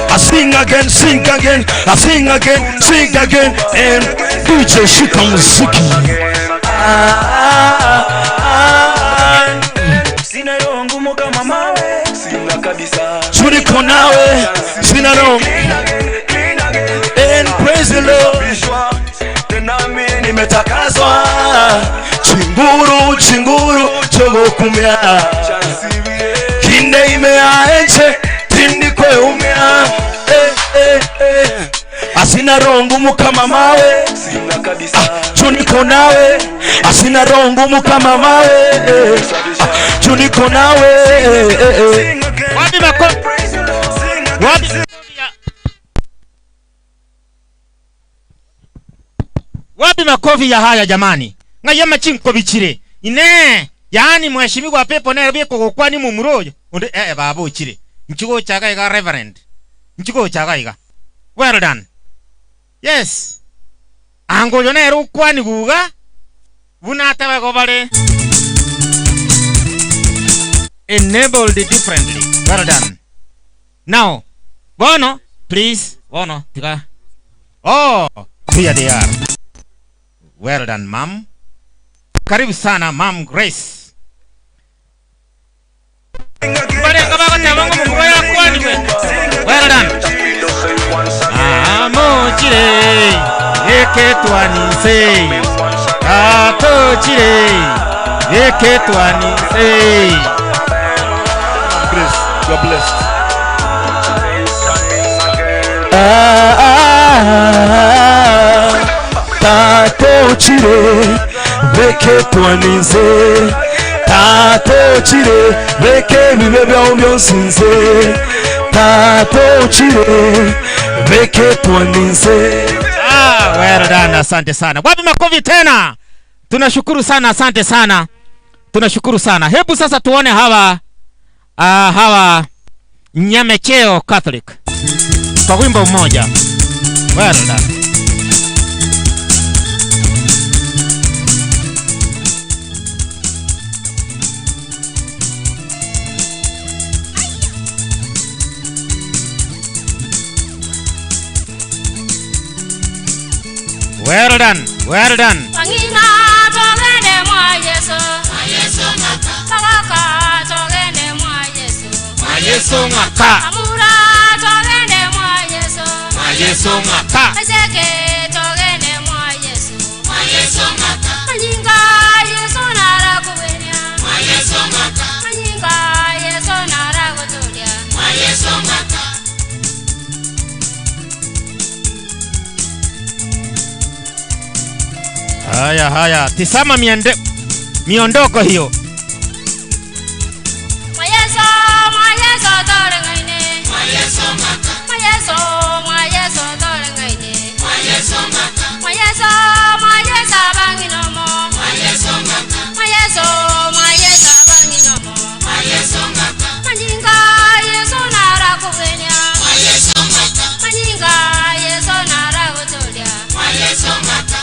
I sing again, sing again. I sing again, sing again. And DJ shika muziki. Sina roho ngumu kama mawe, sina kabisa. Juniko nawe, sina roho. And praise the Lord. Tena mimi nimetakaswa. Chinguru chinguru chogo kumya kinde imea enche tindi kwe umya. Asina roho ngumu kama mawe, sina kabisa. Juniko nawe. Asina roho ngumu kama mawe, juniko nawe. Wapi makofi? Wapi? Wapi makofi ya haya jamani? Ngayama chinko bichire. Ine, yaani mheshimiwa pepo naye biko gokwani mumuroyo. Onde babo chire. Nchigo chaga iga reverend. Nchigo chaga iga. Well done. Yes. Ango yone rukwani guga. Buna tawe gobare. Enabled differently. Well done. Now, bono, please. Bono, tiga. Oh, here they are. Well done, ma'am. Karibu sana, Ma'am Grace. Well done. Amochire, eketwanise. Atochire, eketwanise. Grace, you are blessed. Tatochire veketwaninze, tatochire veke bibe byao byonsinze, tatochire veketwaninze. Well done, asante sana. Wapi makofi tena? Tunashukuru sana, asante sana. Tunashukuru sana. Hebu sasa tuone hawa hawa Nyamecheo Catholic kwa wimbo mmoja. Well done. Well done, well done. Wangina togene mwa Yesu. Bagaka togene mwa Yesu. Yesu ngaka. Amura togene mwa Yesu. Yesu ngaka. Aseke togene mwa Yesu. Yesu ngaka. Manyinga Yesu nara kuwenya. Yesu ngaka. Manyinga Yesu nara kutulia. Yesu ngaka. Haya haya, tisama miondoko hiyo. Mwayeso, mwayeso tore ngaine. Mwayeso ngaka. Mwayeso, mwayeso tore ngaine. Mwayeso ngaka. Mwayeso, mwayeso banginomo. Mwayeso ngaka. Mwayeso, mwayeso banginomo. Mwayeso ngaka. Manyinga Yesu nara kuwenya. Mwayeso ngaka. Manyinga Yesu nara kutulia. Mwayeso ngaka.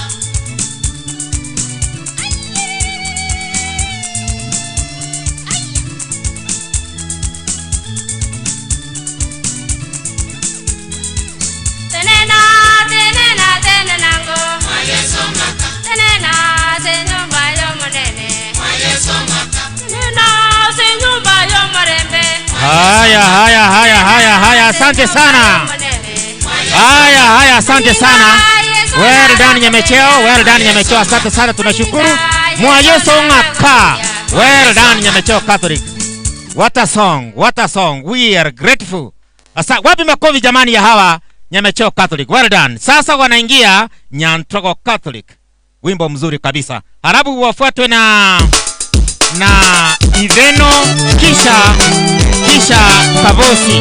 Haya haya haya haya haya, asante sana. Haya haya, asante sana. Well done Nyamecheo, well done Nyamecheo, asante sana, tunashukuru. Mwayeso ngaka. Well done Nyamecheo Catholic. What a song, what a song. We are grateful. Asa, wapi makofi jamani ya hawa Nyamecheo Catholic. Well done. Sasa wanaingia Nyantrogo Catholic. Wimbo mzuri kabisa. Halafu wafuatwe na Iveno kisha Kabosi.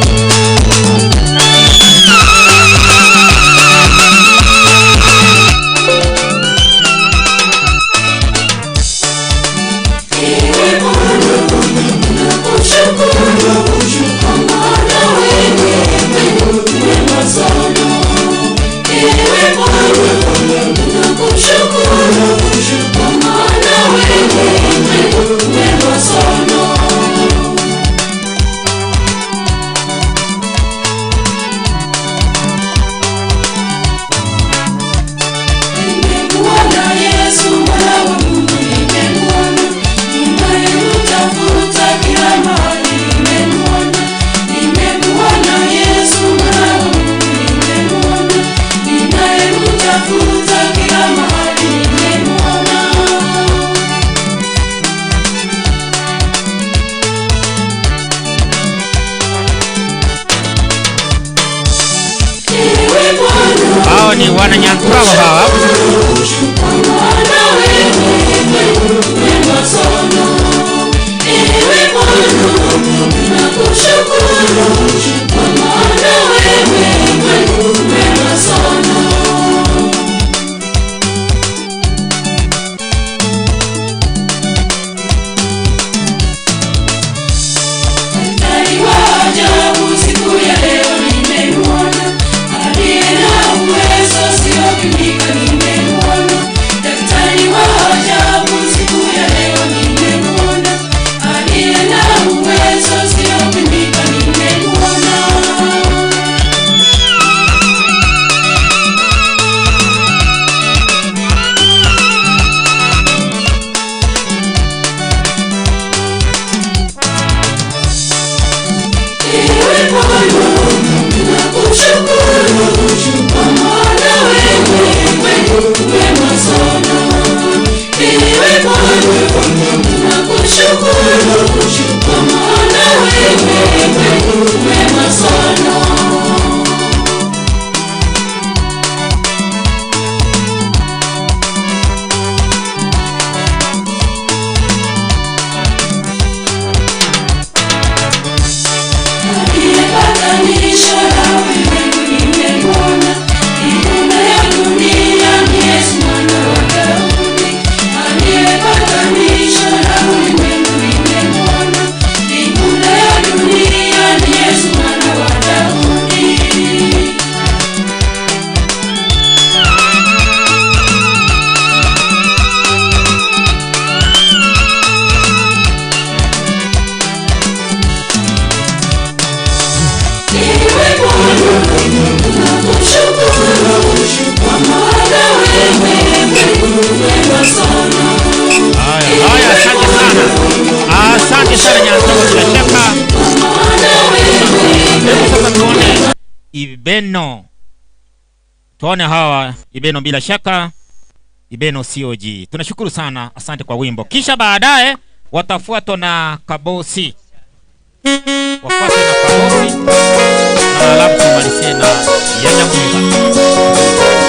Hao ni wana Nyantrogo hawa. Daktari wa ajabu siku ya leo nimemwona, aliye na uwezo usiopimika. Tuone hawa Ibeno, bila shaka Ibeno COG. Tunashukuru sana, asante kwa wimbo. Kisha baadaye watafuatwa na Kabosi. Wafuatwe na Kabosi na alafu tumalizie na Yanyamwega.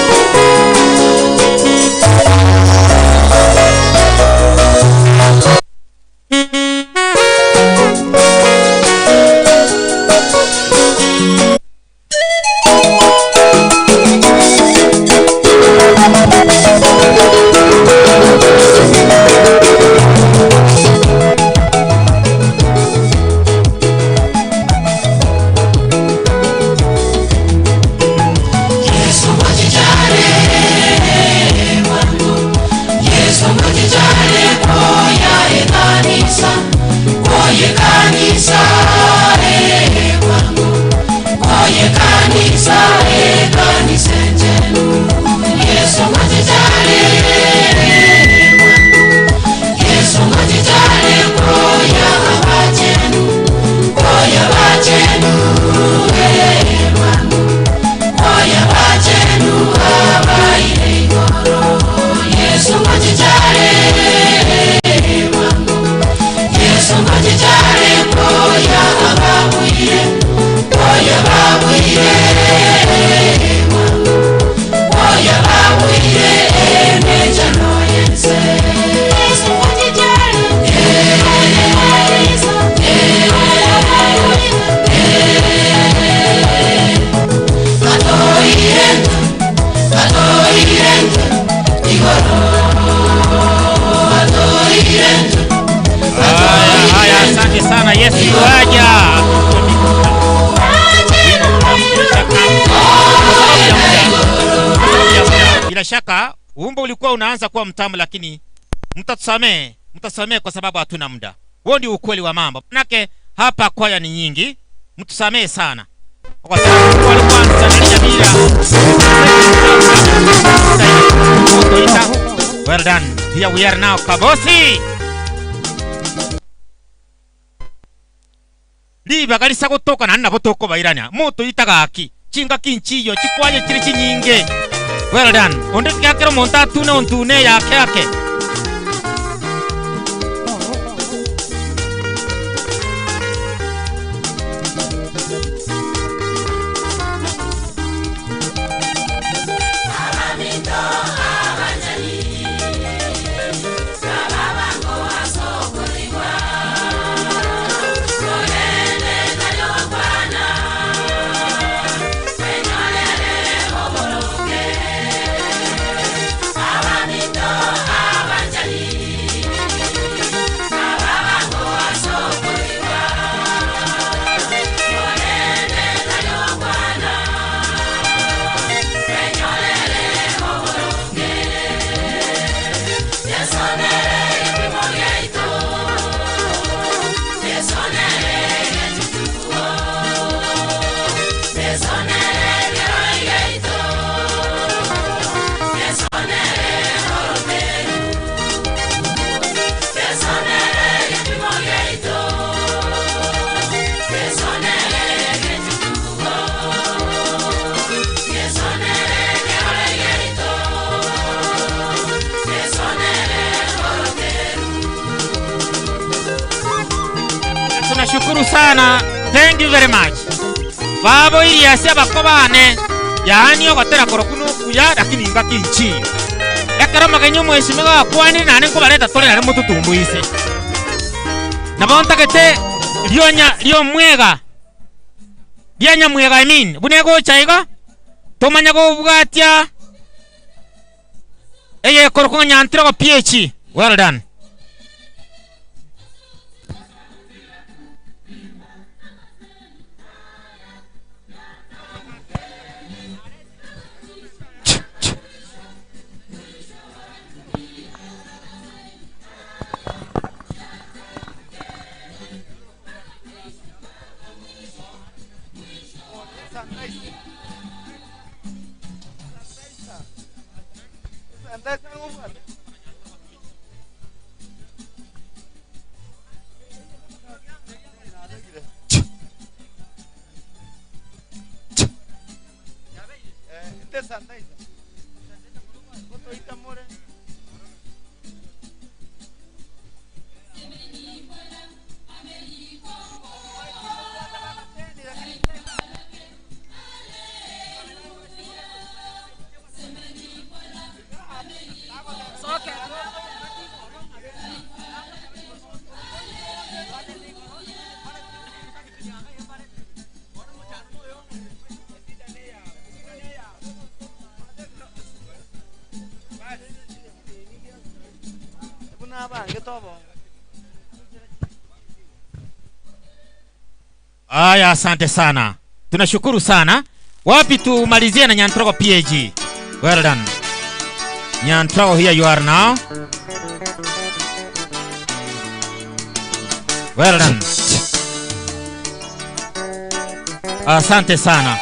Bila shaka wimbo ulikuwa unaanza kuwa mtamu, lakini mtatusamee kwa sababu hatuna muda. Huo ndio ukweli wa mambo. Manake hapa kwaya ni nyingi, mtusamee sana. Kwa sababu walikuwa wanaanza bila. Well done. Here we are now, Kabosi. Liba galisa gotoka na nabotoko bairania. Moto itagaki. Chinga kinchiyo chikwaye chiri chinyinge. Well done. Onde kyakero monta tune ontune yake yake. Tunashukuru sana. Thank you very much. Babo ili asia bakobane. Yaani ogotera korokunu kuya lakini ngaki nchi. Ekero magenyo mheshimiwa kwani nane nkobareta tole nare mututumbuise. Nabontakete lyonya lyomwega. Lyanya mwega I mean. Bunego chaiga. Tomanya go bwatia. Eye korokunu nyantira go PH. Well done. Aya, asante sana, tunashukuru sana. Wapi tumalizie na Nyantrogo PAG. Well done Nyantrogo, here you are now. Well done, asante sana.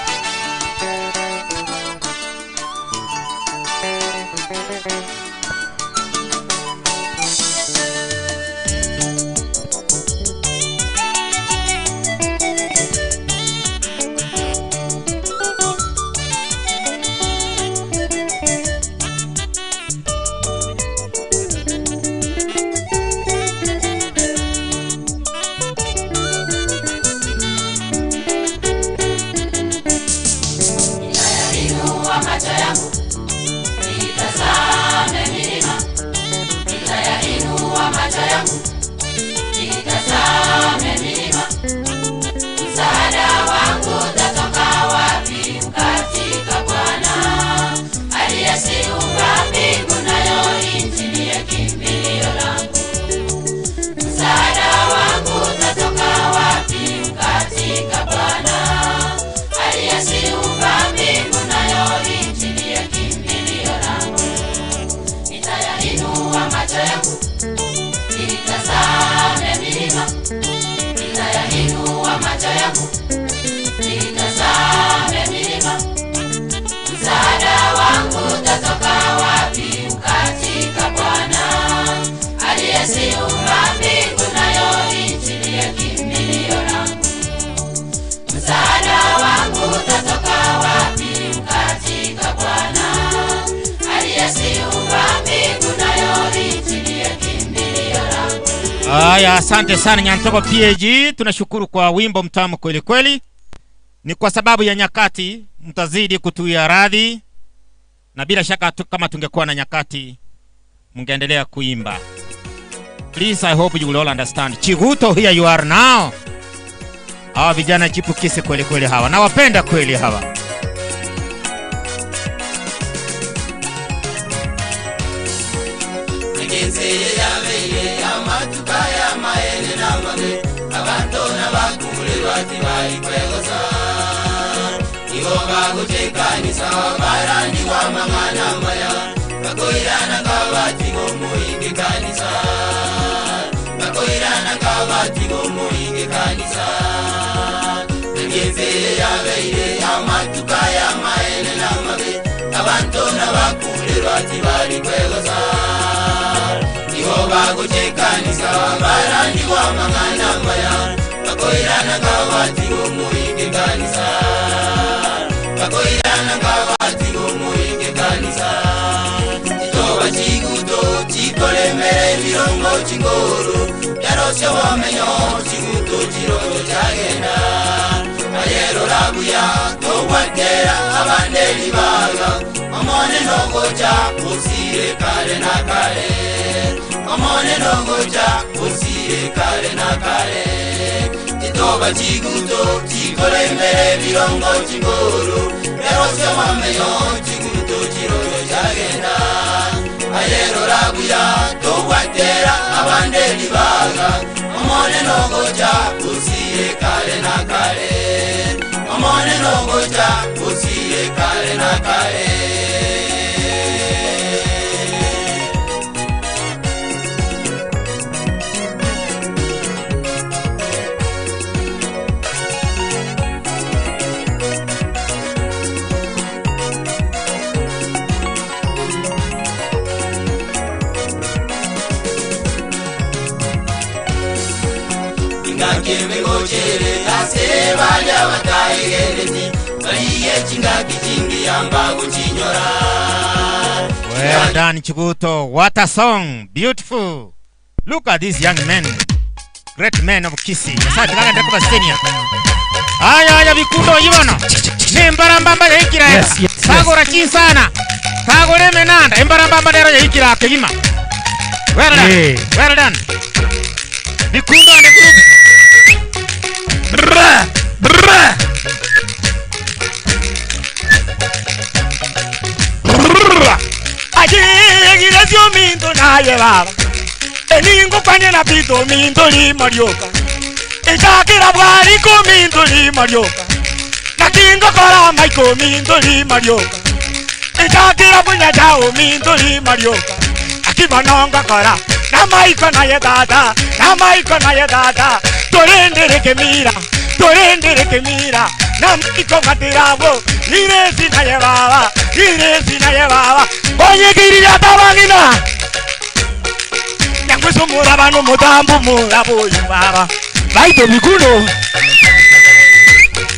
Haya, asante sana Nyantrogo PAG, tunashukuru kwa wimbo mtamu kweli kweli. Ni kwa sababu ya nyakati, mtazidi kutuia radhi, na bila shaka kama tungekuwa na nyakati mngeendelea kuimba. Please, I hope you will all understand. Chiguto, here you are now. Hawa vijana chipukisi kweli kweli hawa, nawapenda kweli hawa. Well done, Chiguto. What a song. Beautiful. Look at these young men. Great men of Kisii. Asante kaka ndakupa senior. Aya aya bikundo yibona. Nembarambamba yahikira. Yes, yes, Sagora chisana. Sagore menanda. Embarambamba lero yahikira kegima. Well done. Yeah. Well done. Bikundo and the group. Brr, brr. Ajiegirezio minto naye baba. Eningo kwanye na pito minto limarioka. Echakira bwari ko minto limarioka. Nakingo kora maiko minto limarioka. Echakira bunya jao minto limarioka. Akibanonga kora na maiko naye dada, na maiko naye dada. Torendere ke mira, torendere ke mira. Na maiko gatirabo, iresi naye baba, iresi naye baba. Oye kirira tabangina. Nyangweso muraba no mutambu murabo yubaba. Baito mikuno.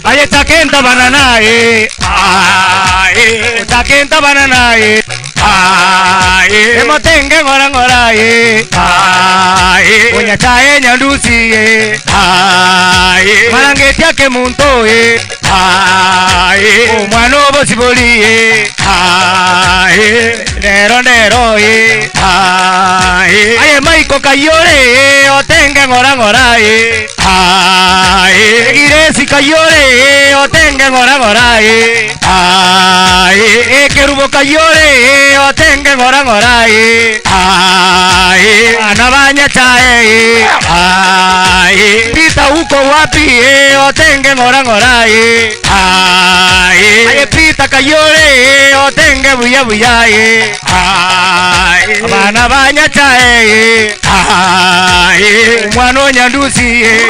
Aye takenta banana eh. Aye takenta banana eh. Aye emotenge ngora ngora eh. Aye onya chae nyandusi eh. Aye marangeti ake muntu eh. Aye omwana obosiboli eh. Aye nero nero eh. Aye aye maiko kayore eh. Otenge ngora ngora eh. Aye giresi kayore eh. Otenge ngora ngora eh. Aye kerubo kayore eh. Otenge ngora ngora eh. Aye anabanya chae eh. Aye pita uko wapi eh. Otenge ngora ngora eh. Aye aye pita kayore eh. Otenge buya buya eh. Aye abana banya chae eh. Aye mwana nyandusi eh.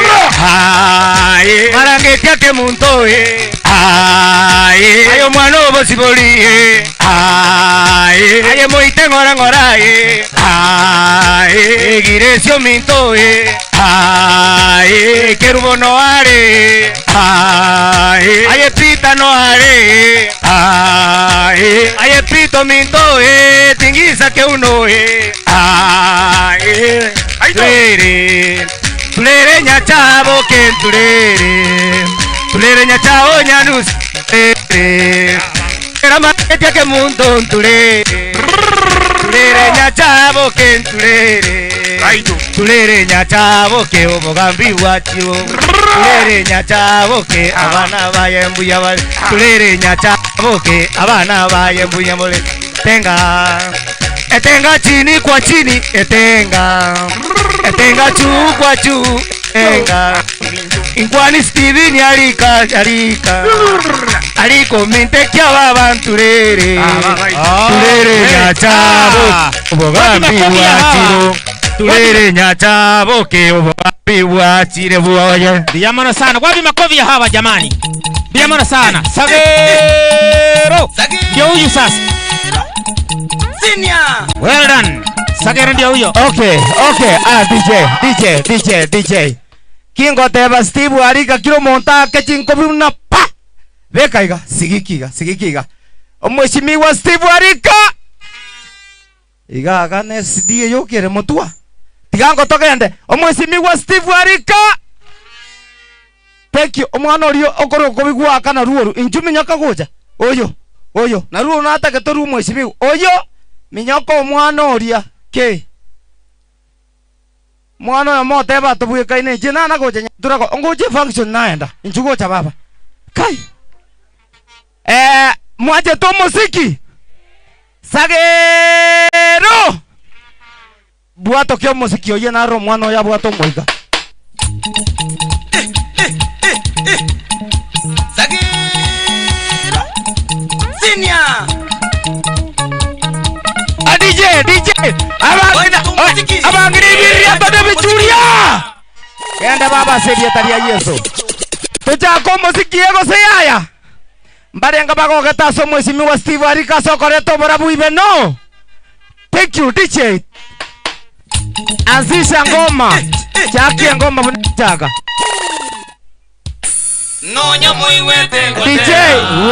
Aye marangeti ake muntu eh. Aye ayo mwana obosiboli eh. Aye aye moite ngora ngora eh. Aye egiresio minto eh. Aye kerubo no are. Aye aye pita no are. Aye aye pito minto eh. Tingiza que uno eh. Aye tulere tulere nyachabo que tulere tulere nyachao nyanus tulere era matia que mundo tulere tulere nyachabo que tulere tulere nyachabo que obogambi wachiwo tulere nyachabo que abana baye mbuya bale tulere nyachabo que abana baye mbuya mole tenga etenga chini kwa chini etenga etenga juu kwa juu etenga inkwani Steven alika alika aliko mintekia baba turere turere nyachabo obogambi wachiro turere nyachabo ke obogambi wachire bwoye. Biyamano sana wapi makofi ya hawa jamani. Biyamano sana Sagero ndio huyu sasa. Senior. Well done. Sagero ndio huyo. Okay, okay. Ah, DJ, DJ, DJ, DJ. Kingo teba Steve alika kilo monta ke chinko buna pa. Beka iga, sigikiga, sigikiga. Omheshimiwa Steve alika. Iga agane sidie yokere mutua. Tigango tokende. Omheshimiwa Steve alika. Thank you. Omwana orio okoro kobigwa kana ruoru. Injumi nyoka goja. Oyo, oyo. Na ruo natake toru mheshimiwa. Oyo. Minyoko omwana oria ke mwana oyo moteba tubwikaine nje nana gocha nyaturako ongoche function naenda nchugocha baba kai mwache to muziki Sagero bwato kyo muziki oye naro mwana oya bwato moiga Sagero senior DJ DJ abangina ibiria bado bichuria genda baba seria taria Yesu tuchako muziki yego seyaya mbarenga bagogeta so mheshimiwa Steve Arika sokoreto borabu ibe no. Thank you DJ. Anzisha ngoma chakia ngoma bunchaka. Nonya muiwete DJ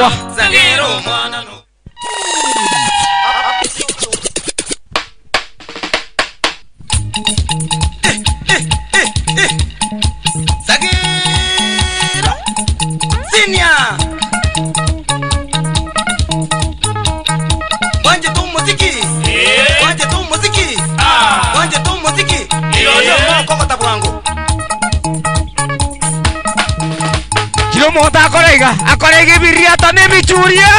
wa Sagero mwana no. Sagero Senior. Wanje tu muziki. Wanje tu muziki. Wanje tu muziki. Iyo moko tabwangu. Mota akorega akorega ibiriata n'ebichuria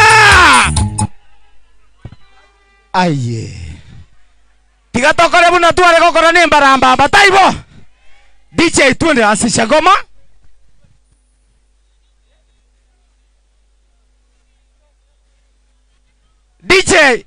aye tiga tokore buno tware gokora n'embarambamba taibo DJ twende asisha goma DJ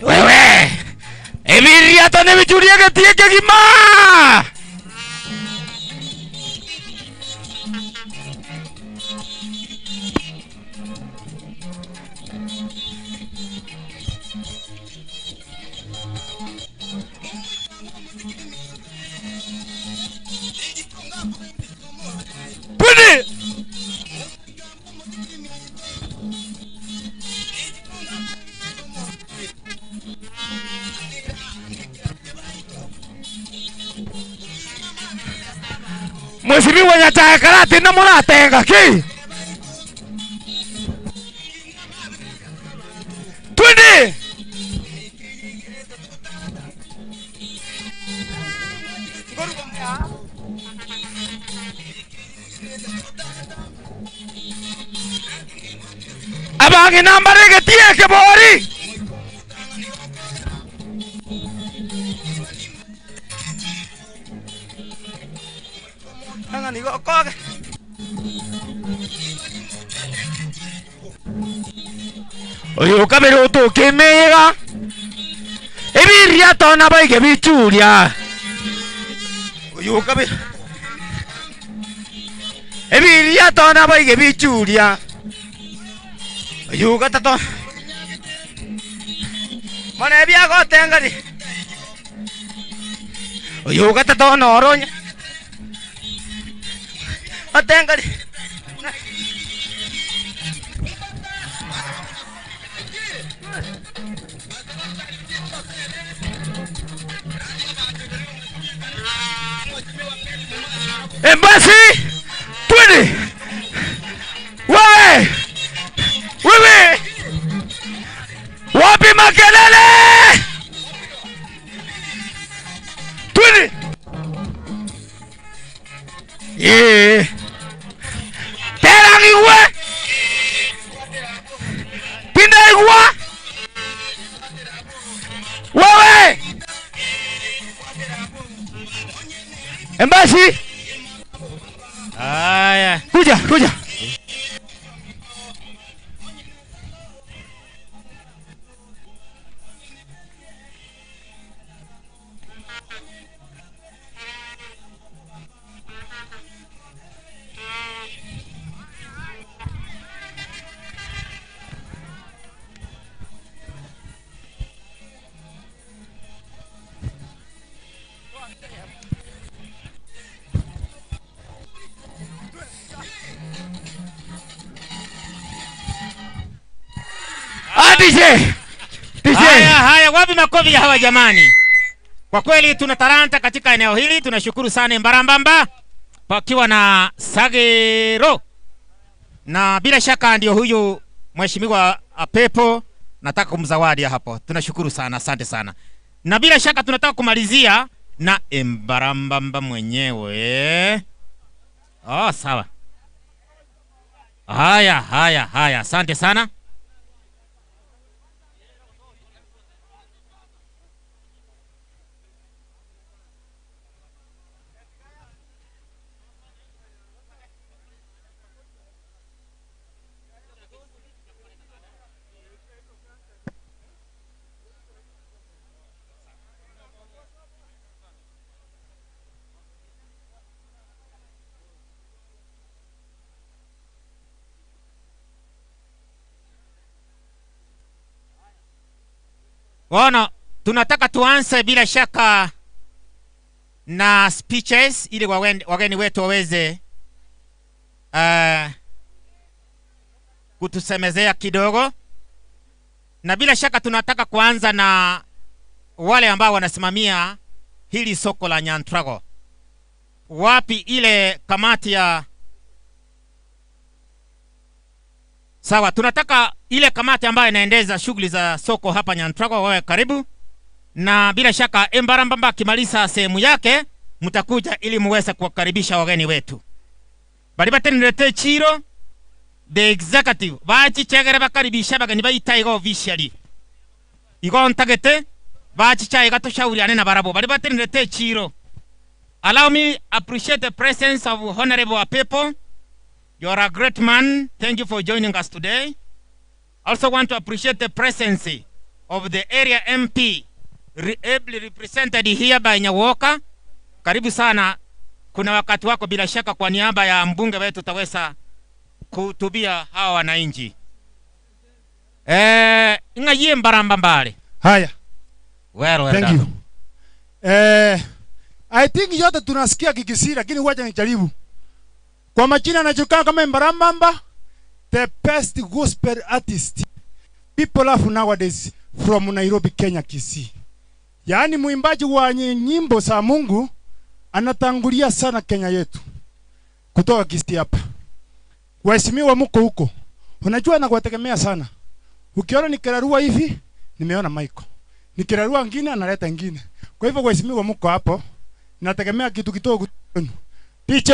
Wewe ebiriata n'ebichuria getie kegima. Pwede. Mheshimiwa Nyachae Karati na muratenga ki. Twende. Abangi nambare getie kebori. Oyo kabere otukimega ebiria tona baige bichuria. Oyo kabere ebiria tona baige bichuria. Oyo gatato mone biagotengari. Oyo gatato noronya atengari. Embassy 20. Wewe wewe wapi makelele? 20. Yeah. Tera ngiwe. Tinda igwa. Wewe Embassy. Haya. Kuja, kuja. DJ. DJ. Haya, haya, wapi makofi ya hawa jamani? Kwa kweli tuna talanta katika eneo hili, tunashukuru sana Mbarambamba pakiwa na Sagero. Na bila shaka ndio huyu mheshimiwa Pepo, nataka kumzawadi hapo. Tunashukuru sana, asante sana. Na bila shaka tunataka kumalizia na Mbarambamba mwenyewe. Oh, sawa. Haya, haya, haya, asante sana. Waona, tunataka tuanze bila shaka na speeches ili wageni wetu waweze kutusemezea kidogo, na bila shaka tunataka kuanza na wale ambao wanasimamia hili soko la Nyantrago. Wapi ile kamati ya sawa, tunataka ile kamati ambayo inaendeza shughuli za soko hapa Nyantrago wawe karibu, na bila shaka Embarambamba akimaliza sehemu yake mtakuja ili muweze kuwakaribisha wageni wetu. Bali batenirete chiro the executive bachichegere bakaribisha bageni baitaigo officially igo ntagete bachichaiga tushauriane na barabo bali batenirete chiro. Allow me appreciate the presence of Honorable Apepo. You are a great man. Thank you for joining us today. Also want to appreciate the presence of the area MP ably represented here by Nyawoka. Karibu sana. Kuna wakati wako bila shaka kwa niaba ya mbunge wetu utaweza kuhutubia hawa wananchi. Ngayie mbaramba mbale. Haya. Well thank done. You. I think yote tunasikia Kikisii, lakini wacha nijaribu. Kwa majina anajulikana kama Embarambamba, the best gospel artist people love nowadays from Nairobi, Kenya, Kisii. Yaani mwimbaji wa nyimbo za Mungu anatangulia sana Kenya yetu. Kutoka Kisii hapa. Waheshimiwa mko huko. Unajua nakuwategemea sana. Ukiona nikirarua hivi, nimeona Michael. Nikirarua ngine analeta ngine. Kwa hivyo waheshimiwa mko hapo, nategemea kitu kidogo kwenu. DJ,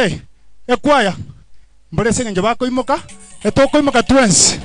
ekwaya. Mbole sengenje bako imoka, etoko imoka twins.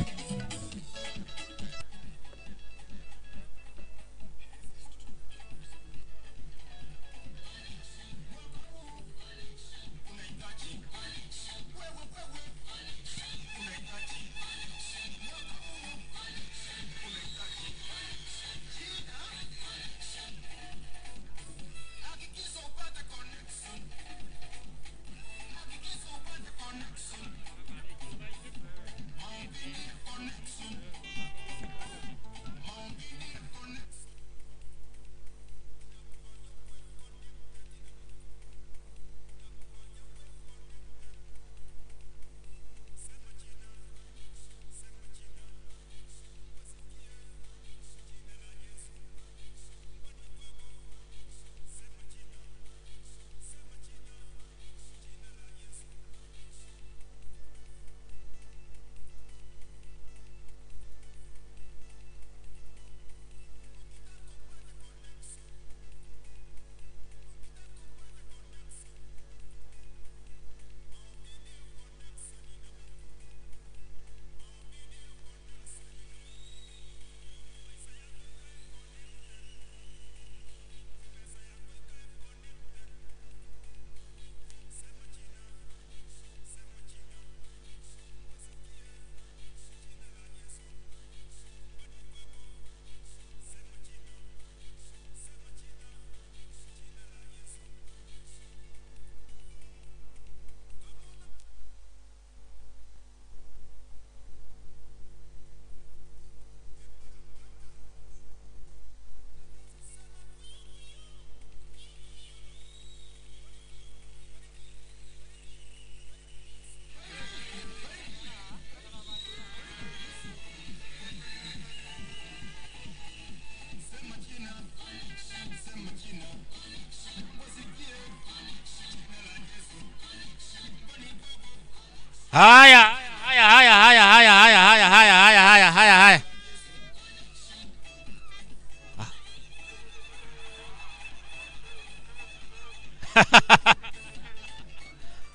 Haya, haya, haya, haya, haya, haya, haya, haya, haya, haya, haya, haya.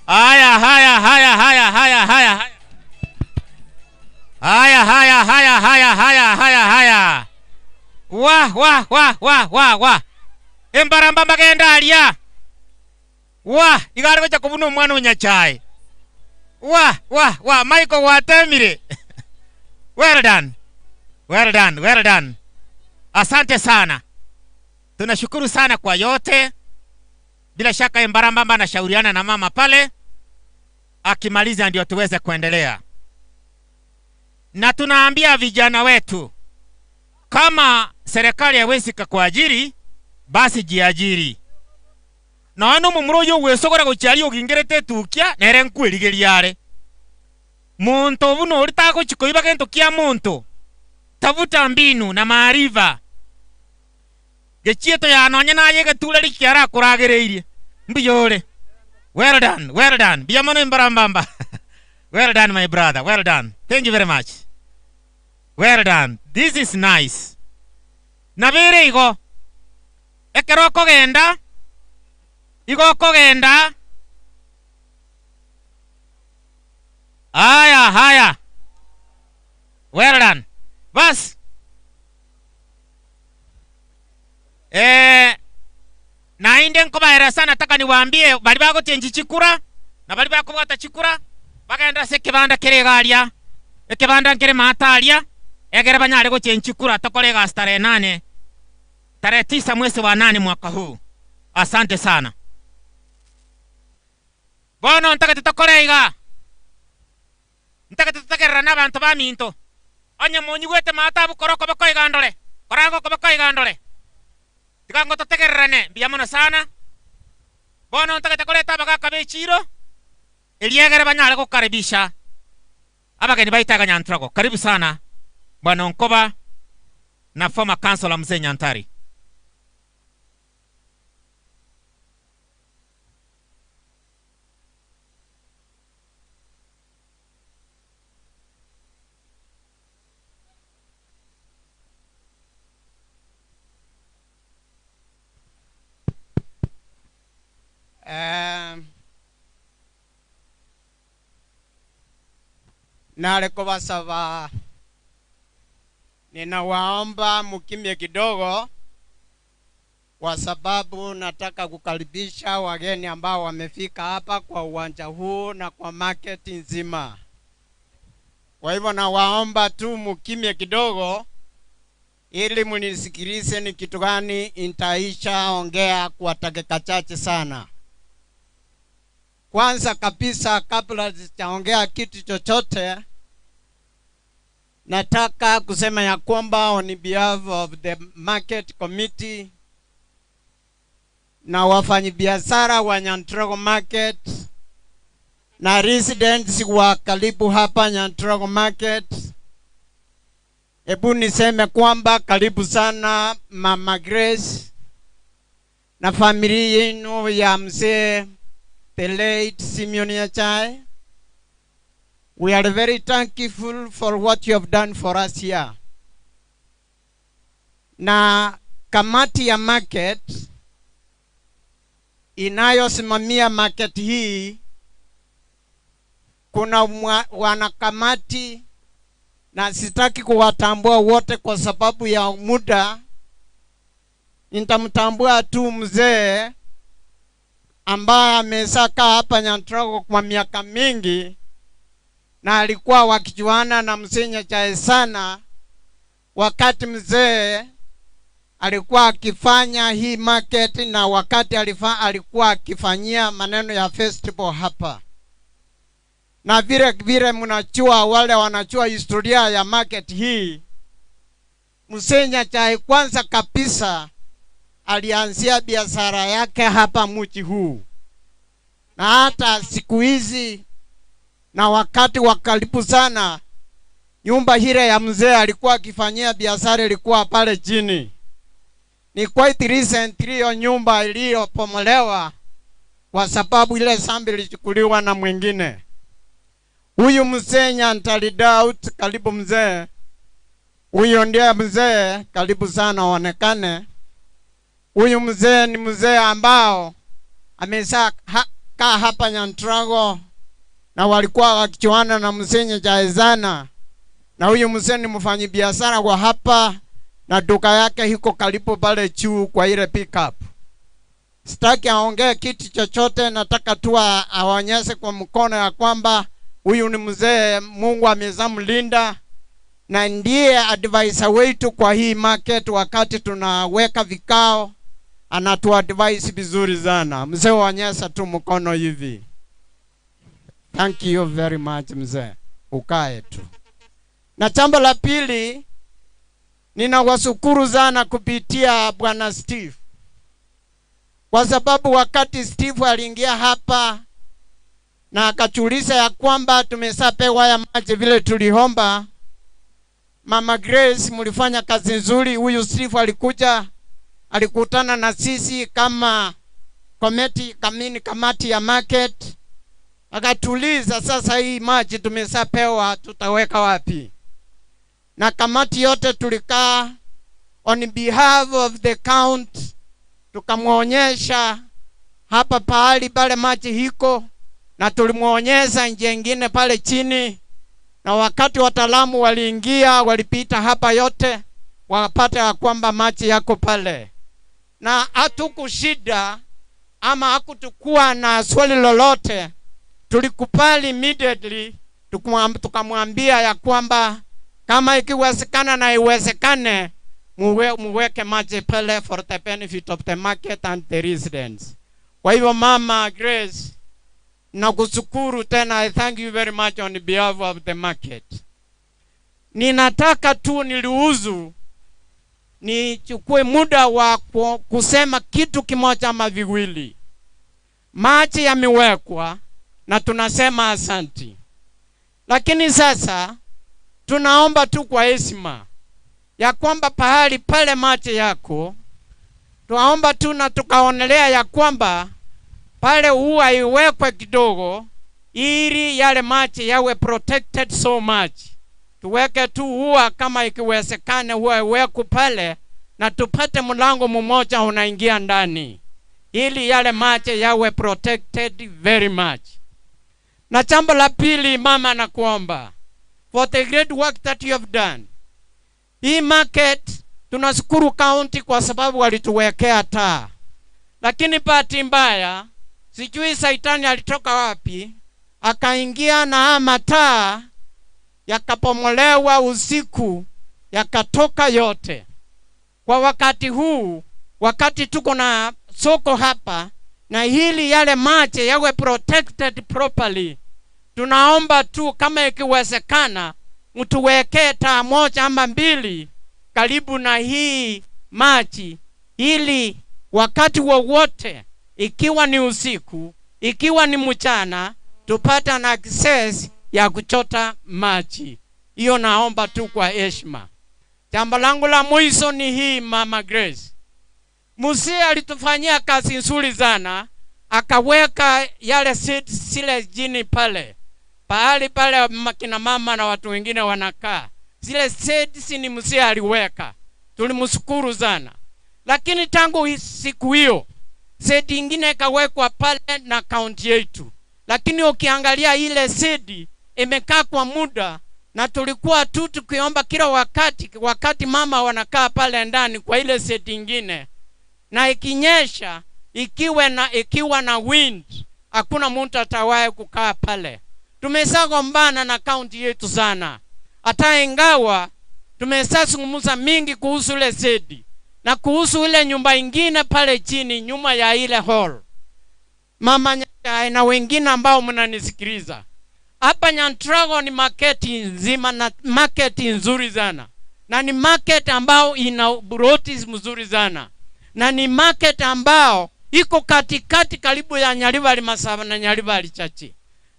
Haya, haya, haya, haya, haya, haya. Haya, haya, haya, haya, haya, haya, haya. Wa, wa, wa, wa, wa, wa. Embarambamba genda alia. Wa, igaro cha kubuna omwana onyachae. Wa, wa, wa, Michael watemire. Well done. Well done, well done. Asante sana. Tunashukuru sana kwa yote. Bila shaka Embarambamba anashauriana na mama pale. Akimaliza ndio tuweze kuendelea. Na tunaambia vijana wetu, Kama serikali haiwezi kukuajiri, basi jiajiri. Na wano mumuro yo wesogora gochiari ogingerete tukia nere nkwerigeria are. Muntu buno oritako chikoiba gento kia muntu. Tafuta mbinu na maarifa. Gechieto ya nonya naye getura rikiara kuragereirie. Mbiyore. Well done, well done. Biyamano imbarambamba. Well done my brother, well done. Thank you very much. Well done. This is nice. Nabere igo. Ekero kogenda. Igo kogenda. Haya, haya. Well done. Bas. Nainde nkobaera sana, nataka niwaambie bali bako chenji chikura na bali bako bata chikura bagenda se kibanda kere garia ekibanda nkere mataria egere banyare go chenji chikura tokorega tarehe 8 tarehe 9 mwezi wa 8 mwaka huu. Asante sana. Bono ntaka tutakorega. Ntaka tutakerera n'abantu ba minto. Onye munyigwete mata bukoroko bakoigandore. Korango ko bakoigandore. Tikango tutegererane mbiyamono sana. Bono ntaka takoreta bagaka bechiro. Eliegere banyare kukaribisha abageni baitaga Nyantrogo. Karibu sana Bwana Nkoba na former councilor Mzee Nyantari. Nale kobasaba, ninawaomba mukimye kidogo kwa sababu nataka kukaribisha wageni ambao wamefika hapa kwa uwanja huu na kwa market nzima. Kwa hivyo nawaomba tu mukimye kidogo ili munisikilize ni kitu gani nitaisha ongea kwa dakika chache sana. Kwanza kabisa kabla sijaongea kitu chochote, nataka kusema ya kwamba on behalf of the market committee na wafanyabiashara wa Nyantrogo Market na residents wa karibu hapa Nyantrogo Market, hebu niseme kwamba karibu sana Mama Grace na familia yenu ya mzee the late Simeon Nyachae. We are very thankful for what you have done for us here. Na kamati ya market inayosimamia market hii, kuna wanakamati na sitaki kuwatambua wote kwa sababu ya muda. Nitamtambua tu mzee ambaye amesaka hapa Nyantrogo kwa miaka mingi na alikuwa wakijuana na mzee Nyachae sana wakati mzee alikuwa akifanya hii market na wakati alikuwa akifanyia maneno ya festival hapa. Na vile vile mnajua, wale wanajua historia ya market hii, mzee Nyachae kwanza kabisa alianzia biashara yake hapa mji huu. Na hata siku hizi na wakati wa karibu sana, nyumba hile ya mzee alikuwa akifanyia biashara ilikuwa pale chini. Ni quite recently hiyo nyumba iliyopomolewa kwa sababu ile sambi ilichukuliwa na mwingine. Huyu mzee Nyantari Daud, karibu mzee. Huyo ndiye mzee, karibu sana onekane. Huyu mzee ni mzee ambao amesha kaa hapa Nyantrogo na walikuwa wakichuana na mzee Nyachae sana. Na huyu mzee ni mfanyabiashara kwa hapa na duka yake iko karibu pale juu kwa ile pickup. Sitaki aongee kitu chochote, nataka tu aonyeshe kwa mkono ya kwamba huyu ni mzee Mungu amezamlinda na ndiye advisor wetu kwa hii market. Wakati tunaweka vikao anatuadvise vizuri sana. Mzee onyesha tu mkono hivi. Thank you very much mzee. Ukae tu. Na jambo la pili, Ninawashukuru sana kupitia Bwana Steve, kwa sababu wakati Steve aliingia hapa na akachuliza ya kwamba tumeshapewa haya maji vile tuliomba, Mama Grace, mlifanya kazi nzuri. Huyu Steve alikuja, alikutana na sisi kama kamati ya market, akatuliza sasa hii maji tumeshapewa tutaweka wapi? Na kamati yote tulikaa on behalf of the county, tukamwonyesha hapa pahali pale maji hiko, na tulimwonyesha njia nyingine pale chini. Na wakati wataalamu waliingia, walipita hapa yote, wakapata ya kwamba maji yako pale. Na hatukushida ama hakutukua na swali lolote, tulikubali immediately, tukamwambia ya kwamba kama ikiwezekana na iwezekane, muweke maji pale for the benefit of the market and the residents. Kwa hivyo Mama Grace, nakushukuru tena, I thank you very much on behalf of the market. Ninataka tu niruhusu nichukue muda wa kusema kitu kimoja ama viwili. Maji yamewekwa na tunasema asanti. Lakini sasa tunaomba tu kwa heshima ya kwamba pahali pale maji yako, tunaomba tu na tukaonelea ya kwamba pale huwa iwekwe kidogo ili yale maji yawe protected so much. Tuweke tu huwa kama ikiwezekana huwa iwekwe pale na tupate mlango mmoja unaingia ndani ili yale maji yawe protected very much. Na jambo la pili, mama, nakuomba for the great work that you have done. Hii market tunashukuru county kwa sababu walituwekea taa. Lakini bahati mbaya, sijui saitani alitoka wapi, akaingia na ama taa yakapomolewa usiku, yakatoka yote. Kwa wakati huu, wakati tuko na soko hapa, na hili yale maji yawe protected properly, tunaomba tu kama ikiwezekana mtuwekee taa moja ama mbili karibu na hii maji, ili wakati wowote, ikiwa ni usiku, ikiwa ni mchana, tupate na access ya kuchota maji. Hiyo naomba tu kwa heshima. Jambo langu la mwisho ni hii, Mama Grace. Mzee alitufanyia kazi nzuri sana, akaweka yale seats zile jini pale. Pahali pale kina mama na watu wengine wanakaa. Zile seats ni mzee aliweka. Tulimshukuru sana. Lakini tangu siku hiyo, seat ingine ikawekwa pale na kaunti yetu. Lakini ukiangalia ile seat imekaa kwa muda, na tulikuwa tu tukiomba kila wakati mama wanakaa pale ndani kwa ile seat ingine. Na ikinyesha, ikiwa na wind, hakuna mtu atawaye kukaa pale. Tumeshagombana na kaunti yetu sana. Hata ingawa tumeshazungumza mingi kuhusu ile sedi na kuhusu ile nyumba ingine pale chini nyuma ya ile hall. Mama Nyachae na wengine ambao mnanisikiliza, hapa Nyantrago ni market nzima na market nzuri sana. Na ni market ambao ina rotis mzuri sana. Na ni market ambao iko katikati karibu ya Nyaribari Masaba na Nyaribari Chachi.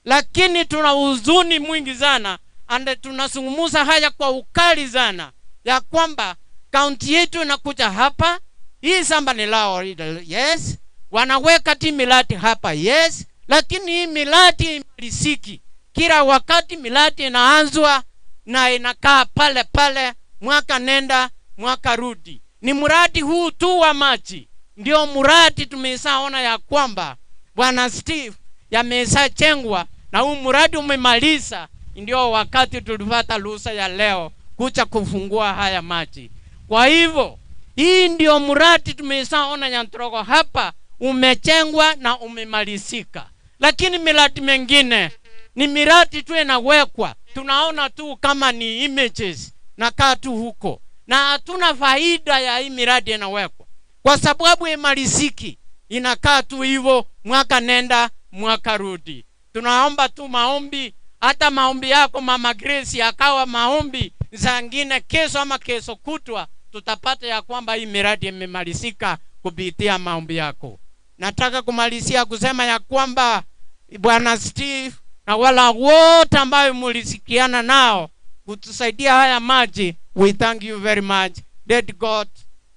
Lakini tuna huzuni mwingi sana, and tunazungumza haya kwa ukali sana, ya kwamba kaunti yetu inakuja hapa, hii shamba ni lao, yes, wanaweka ti milati hapa, yes, lakini hii milati imaliziki. Kila wakati milati inaanzwa na inakaa pale pale, mwaka nenda mwaka rudi. Ni mradi huu tu wa maji ndio mradi tumeshaona ya kwamba Bwana Steve yameshajengwa na huu mradi umemaliza, ndio wakati tulipata ruhusa ya leo kuja kufungua haya maji. Kwa hivyo hii ndio mradi tumeshaona Nyantrogo hapa umejengwa na umemalizika. Lakini miradi mengine ni miradi tu inawekwa, tunaona tu kama ni images na kaa tu huko, na hatuna faida ya hii miradi inawekwa kwa sababu imaliziki, inakaa tu hivyo mwaka nenda mwaka rudi. Tunaomba tu maombi, hata maombi yako Mama Grace yakawa maombi Zangine kesho ama kesho kutwa tutapata ya kwamba hii miradi imemalizika kupitia maombi yako. Nataka kumalizia kusema ya kwamba Bwana Steve na wala wote ambayo mulisikiana nao kutusaidia haya maji, we thank you very much. Let God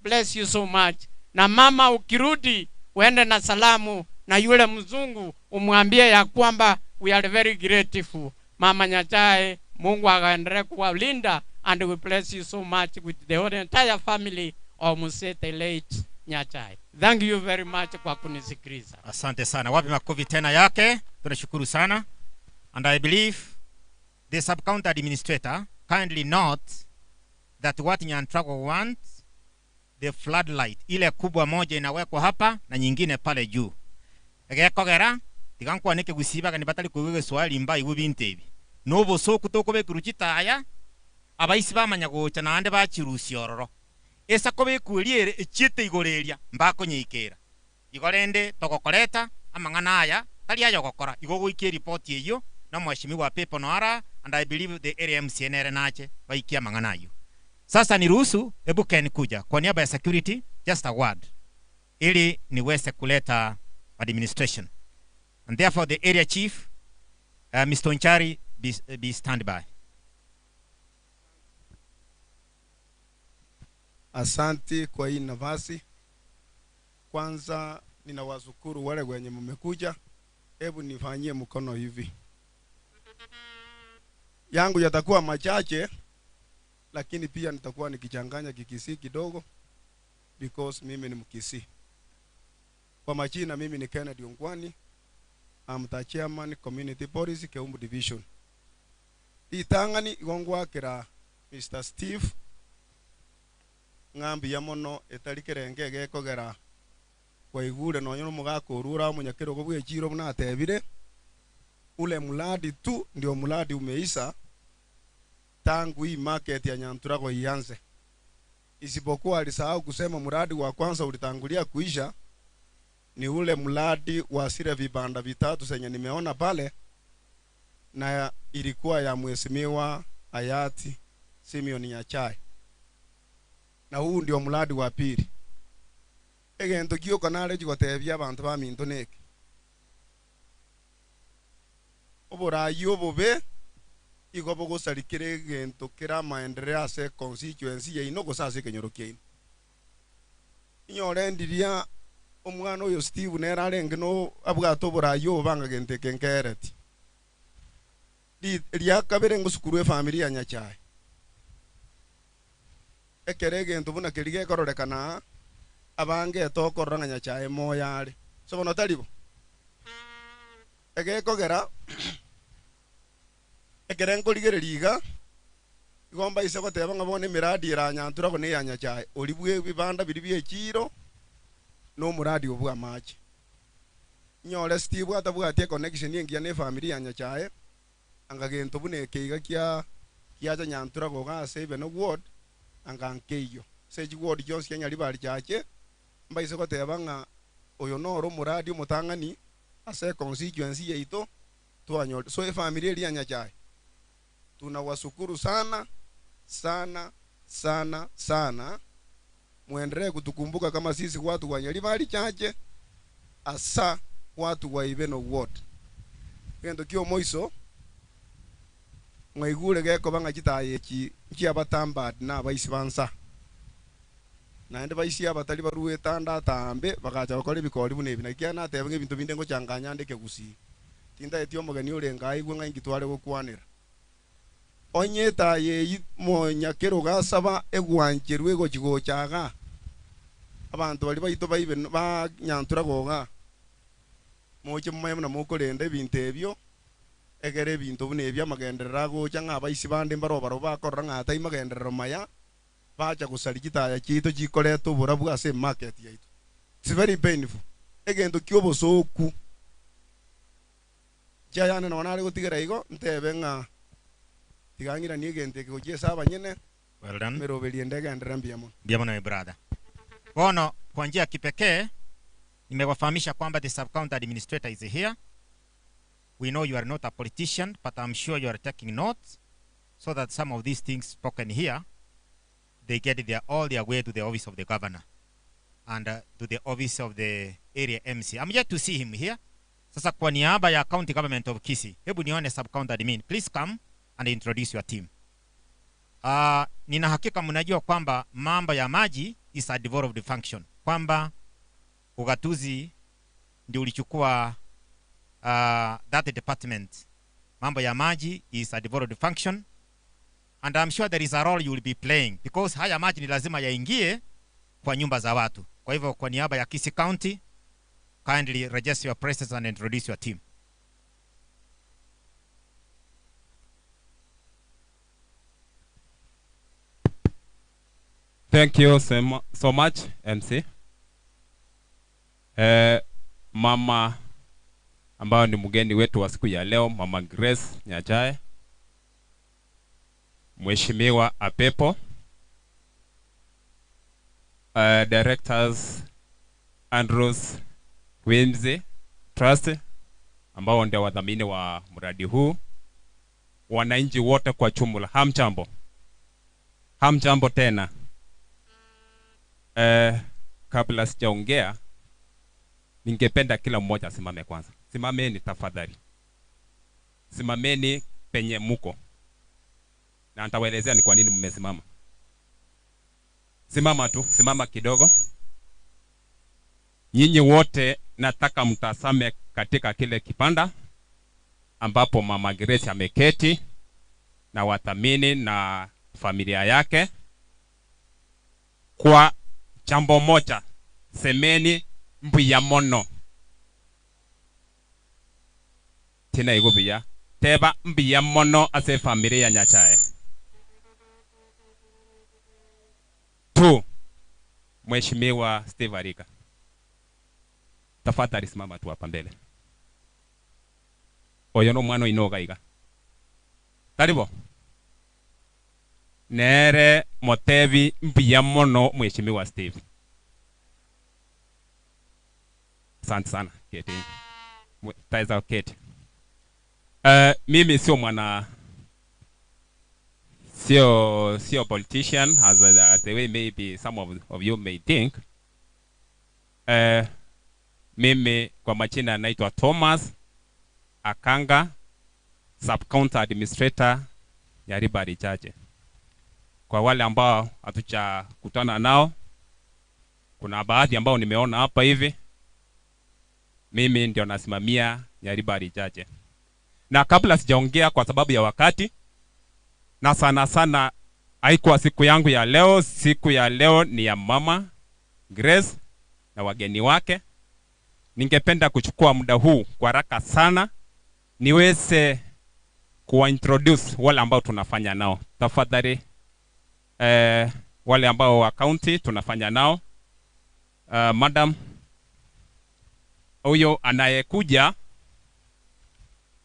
bless you so much. Na mama, ukirudi uende na salamu na yule mzungu umwambie ya kwamba we are very grateful. Mama Nyachae, Mungu akaendelee kuwalinda, and we bless you so much with the whole entire family of Mzee late Nyachae. Thank you very much kwa kunisikiliza. Asante sana. Wapi makofi tena yake? Tunashukuru sana. And I believe the sub-county administrator kindly note that what Nyantrago wants, the floodlight ile kubwa moja inawekwa hapa na nyingine pale juu. Egekogera tigankwa neke gusibaga ni batali kuwiga swali mba ibu bintu ibi. Nobo soku tokobekuru chitaya abaisi bamanya gocha naande bachirusia ororo. Esa kobekurie echiete igoreria mbako nyeikera. Igorende togokoreta amang'ana aya tari ayo gokora igo goikie report eyo na mheshimiwa Pepo Noara, and I believe the area MCNR nache baikia mang'ana ayo. Sasa niruhusu hebu Ken kuja kwa niaba ya security, just a word ili niweze kuleta administration, and therefore the area chief Mr. Onchari be standby. Asanti kwa hii nafasi. Kwanza ninawashukuru wale wenye mmekuja. Hebu nifanyie mkono hivi. Yangu yatakuwa machache, lakini pia nitakuwa nikichanganya Kikisii kidogo because mimi ni Mkisii. Kwa majina mimi ni Kennedy Ongwani. I'm the chairman Community Policy Keumbu Division. Itangani igongwa kira Mr. Steve ngambi ya mono etarikirenge gekogera kwaigure nonyo mugakurura munyakirogo bwechiro bunatebire ule muladi tu ndio muladi umeisha tangu hii market ya Nyanturago ianze. Isipokuwa alisahau kusema mradi wa kwanza ulitangulia kuisha ni ule mradi wa sile vibanda vitatu zenye nimeona pale, na ilikuwa ya mheshimiwa hayati Simeon Nyachae, na huu ndio mradi wa pili. Egento kio kanare jigotebia abantu ba minto neke oborayi obobe igo bogosarikire egento kera maendeleo ase constituency yaino gose kenyoro kiaino. Inyore ndiria omwana oyo Steve nera arenge no abwate oborayi obanga gente kenkereti ria kabere ngusukuru e family ya Nyachae ekere egento buna keri gekororekana abange tokorora nga Nyachae moyare so bono taribo egekogera ekere nkorigereria iga igomba ise goteba nga bone emiradi era Nyantura ne ya Nyachae oribwe bibanda biri byechiro no muradi obwa machi nyore Steve atabwatie connection engiya ne family ya Nyachae anga gento bune keiga kia kiacha Nyantura goga ase no ward anga nkeiyo seji ward Jones Kenya libali chache mbaise goteba nga oyo noro muradi omotang'ani ase constituency yaito twanyore. So e family ya Nyachae tunawashukuru sana sana sana sana, muendelee kutukumbuka kama sisi watu wa Nyaribari chache asa watu wa Ibeno ward. Gento kio moiso mwaigure geko banga chitaye chi abatamba na baisi bansa naende baisi abatari baruwe tanda tambe bagacha bakora ebikori buna ebi nakia natebe ebintu binde ngochanganya ndeke gusii tindaeti omogeni ore ngaigwe ng'a ingitware gokwanera onyeta ye monyakero gasaba egwancherwe gochigochaga abantu bari baito baibe ba Nyantura goga moche mumaye na mokorenda ebintu ebyo egere ebintu buna ebyo amagenderera gocha ng'a abaisi bande mbarobaro bakorora ng'a atai magenderero maya bacha gusarigitaya chito chikoreta oborabu ase market yaito. It's very painful. Egento kiobosoku chayana nonare gotigera igo ntebe ng'a tigangira ni egento egochiesa abanyene. Well done. Meroberi ndege mbiamo. Mbiamo na brother. Bono kwa njia ya kipekee nimewafahamisha kwamba the sub-county administrator is here. We know you are not a politician, but I'm sure you are taking notes. so that some of these things spoken here, they get all their way to the office of the governor and to the office of the area MC. I'm yet to see him here. Sasa kwa niaba ya county government of Kisii, hebu nione sub county admin. Please come and introduce your team. Nina hakika mnajua kwamba mambo ya maji is a devolved function, kwamba ugatuzi ndio ulichukua that department. Mambo ya maji is a devolved function, and I'm sure there is a role you will be playing, because haya maji ni lazima yaingie kwa nyumba za watu. Kwa hivyo kwa niaba ya Kisii County, kindly register your presence and introduce your team. Thank you so much, MC. Mama ambayo ni mgeni wetu wa siku ya leo, Mama Grace Nyachae, Mheshimiwa Apepo, Directors Andrews Wimsey Trust ambao ndio wadhamini wa mradi huu, wananchi wote kwa jumla, hamjambo. Hamjambo tena. Kabla sijaongea, ningependa kila mmoja asimame kwanza. Simameni tafadhali. Simameni penye muko. Na nitawaelezea ni kwa nini mmesimama. Simama tu, simama kidogo. Nyinyi wote nataka mtazame katika kile kipanda ambapo Mama Grace ameketi na wathamini na familia yake. Kwa jambo moja, semeni mbuya mono. Tena igubiya teba mbuya mono ase familia Nyachae. Tu Mheshimiwa Steve Arika, tafadhali simama tu hapa mbele. Oyo no mwana inoga iga. Taribo. Nere motebi mbuya mono Mheshimiwa Steve. Asante sana keti. Taiza keti. Mimi sio mwana, sio politician as the way maybe some of you may think. Mimi kwa majina naitwa Thomas Akanga, Sub-County Administrator Nyaribari Chache. Kwa wale ambao hatujakutana nao, kuna baadhi ambao nimeona hapa hivi, mimi ndio nasimamia Nyaribari Chache. Na kabla sijaongea kwa sababu ya wakati, na sana sana haikuwa siku yangu ya leo. Siku ya leo ni ya Mama Grace na wageni wake. Ningependa kuchukua muda huu kwa haraka sana niweze kuwa-introduce wale ambao tunafanya nao. Tafadhali, wale ambao wa county tunafanya nao. Madam, huyo anayekuja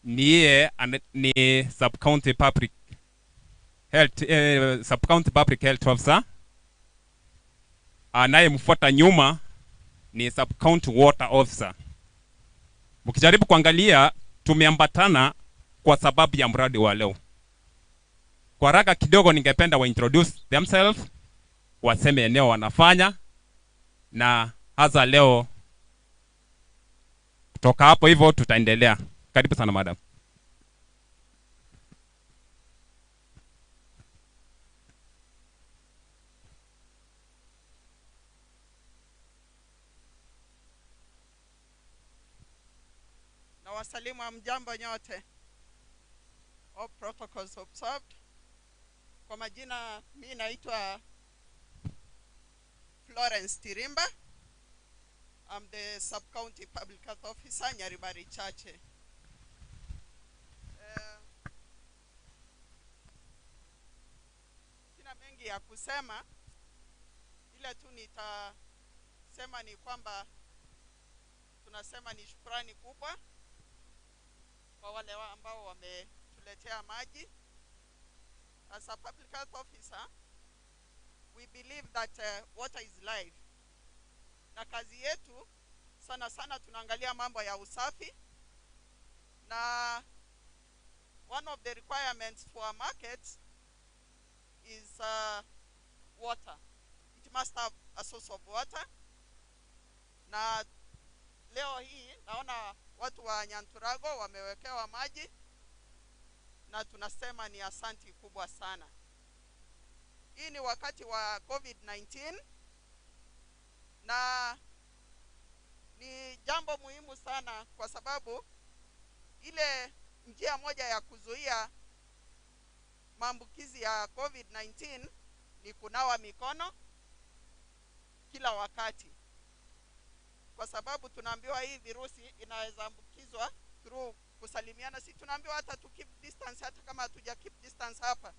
ni sub-county public health, sub-county public health officer. Anayemfuata nyuma ni sub-county water officer. Mkijaribu kuangalia, tumeambatana kwa sababu ya mradi wa leo. Kwa haraka kidogo ningependa wa introduce themselves, waseme eneo wanafanya, na hasa leo kutoka hapo hivyo tutaendelea. Karibu sana madam. Na wasalimu hamjambo nyote. All protocols observed. Kwa majina mimi naitwa Florence Tirimba. I'm the Sub-County Public Health Officer, Nyaribari Chache. Sina mengi ya kusema, ila tu nitasema ni kwamba tunasema ni shukrani kubwa kwa wale ambao wametuletea maji. As a public health officer, we believe that water is life. Na kazi yetu sana sana tunaangalia mambo ya usafi, na one of the requirements for our markets is water. It must have a source of water. Na leo hii naona watu wa Nyanturago wamewekewa maji na tunasema ni asanti kubwa sana. Hii ni wakati wa COVID-19 na ni jambo muhimu sana kwa sababu ile njia moja ya kuzuia maambukizi ya COVID-19 ni kunawa mikono kila wakati, kwa sababu tunaambiwa hii virusi inaweza ambukizwa through kusalimiana. Si tunaambiwa hata to keep distance, hata kama hatuja keep distance hapa,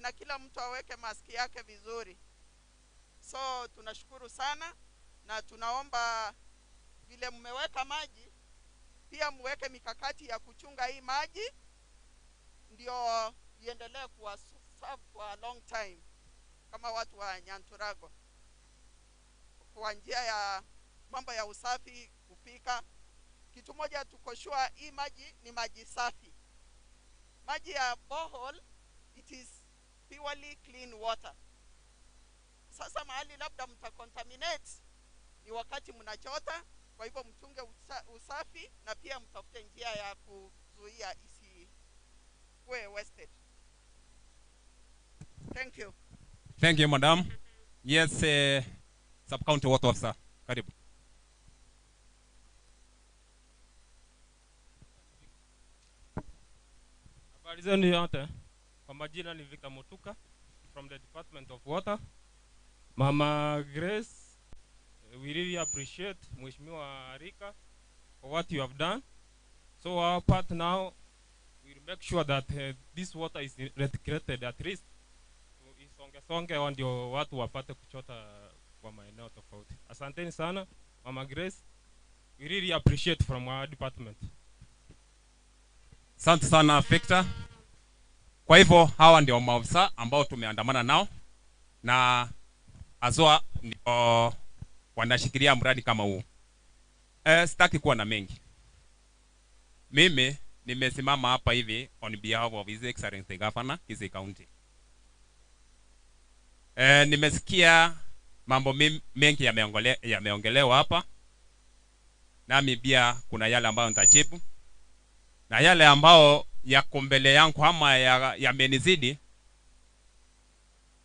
na kila mtu aweke maski yake vizuri. So tunashukuru sana na tunaomba vile mmeweka maji pia muweke mikakati ya kuchunga hii maji ndio iendelee kuwa serve for a long time kama watu wa Nyanturago, kwa njia ya mambo ya usafi, kupika. Kitu moja tuko sure, hii maji ni maji safi. Maji ya borehole, it is purely clean water. Sasa mahali labda mtacontaminate ni wakati mnachota, kwa hivyo mchunge usafi na pia mtafute njia ya kuzuia isikuwe wasted. Thank you. Thank you, madam. Yes, Sub-County Water Officer. Karibu. Habari zenu yote. Kwa majina ni Victor Motuka from the Department of Water. Mama Grace, we really appreciate Mheshimiwa Rika for what you have done. So our part now, we will make sure that this water is reticulated at least isonge songe ndio watu wapate kuchota kwa maeneo tofauti. Asanteni sana Mama Grace, we really appreciate from our department. Asante sana Victor. Kwa hivyo hawa ndio maafisa ambao tumeandamana nao na azwa ndio wanashikilia mradi kama huu. Sitaki kuwa na mengi. Mimi nimesimama hapa hivi on behalf of His Excellency the Governor, Kisii County. Nimesikia mambo mengi yameongelewa hapa. Nami pia kuna yale ambayo nitajibu na yale ambao yako mbele yangu ama yamenizidi,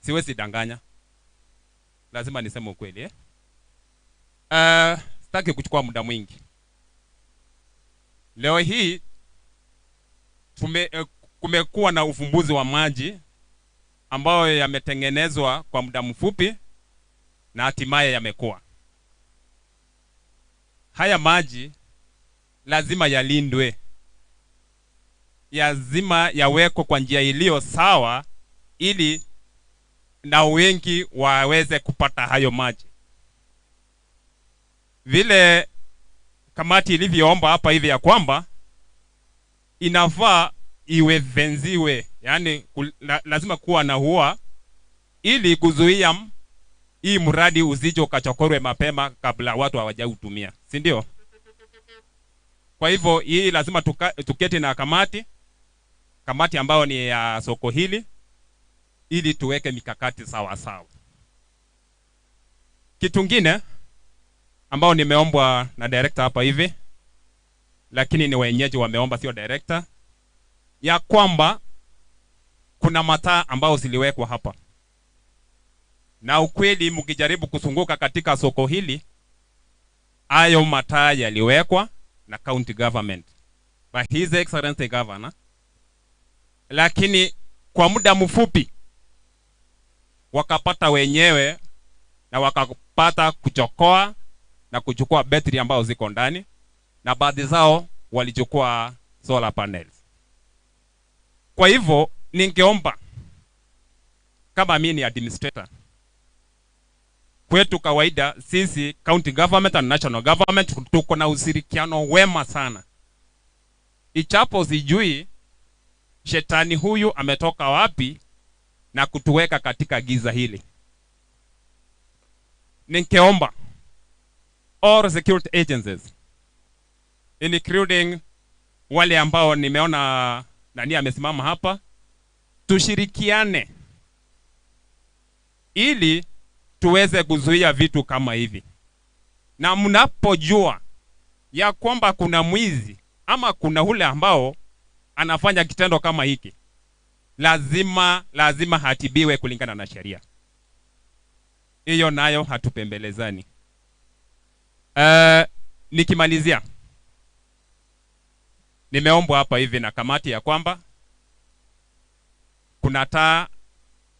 siwezi danganya. Lazima niseme ukweli, eh? Sitaki kuchukua muda mwingi. Leo hii kumekuwa na ufumbuzi wa maji ambayo yametengenezwa kwa muda mfupi na hatimaye yamekuwa. Haya maji lazima yalindwe. Lazima yawekwe kwa njia iliyo sawa ili na wengi waweze kupata hayo maji. Vile kamati ilivyoomba hapa hivi ya kwamba inafaa iwe venziwe, yani lazima kuwa na huwa ili kuzuia hii mradi usije ukachokorwe mapema kabla watu hawajautumia, si ndio? Kwa hivyo hii lazima tuketi na kamati ambayo ni ya soko hili ili tuweke mikakati sawa sawa. Kitu kingine ambao nimeombwa na director hapa hivi, lakini ni wenyeji wameomba, sio director, ya kwamba kuna mataa ambao ziliwekwa hapa. Na ukweli mkijaribu kuzunguka katika soko hili, hayo mataa yaliwekwa na county government by His Excellency Governor, lakini kwa muda mfupi wakapata wenyewe na wakapata kuchokoa na kuchukua betri ambao ziko ndani, na baadhi zao walichukua solar panels. Kwa hivyo ningeomba, kama mimi ni administrator, kwetu kawaida sisi county government and national government tuko na ushirikiano wema sana. Ichapo sijui shetani huyu ametoka wapi na kutuweka katika giza hili. Ningeomba all security agencies, including wale ambao nimeona nani amesimama hapa, Tushirikiane ili tuweze kuzuia vitu kama hivi. Na mnapojua ya kwamba kuna mwizi ama kuna ule ambao anafanya kitendo kama hiki, lazima hatibiwe kulingana na sheria. Hiyo nayo hatupembelezani. Nikimalizia, nimeombwa hapa hivi na kamati ya kwamba kuna taa,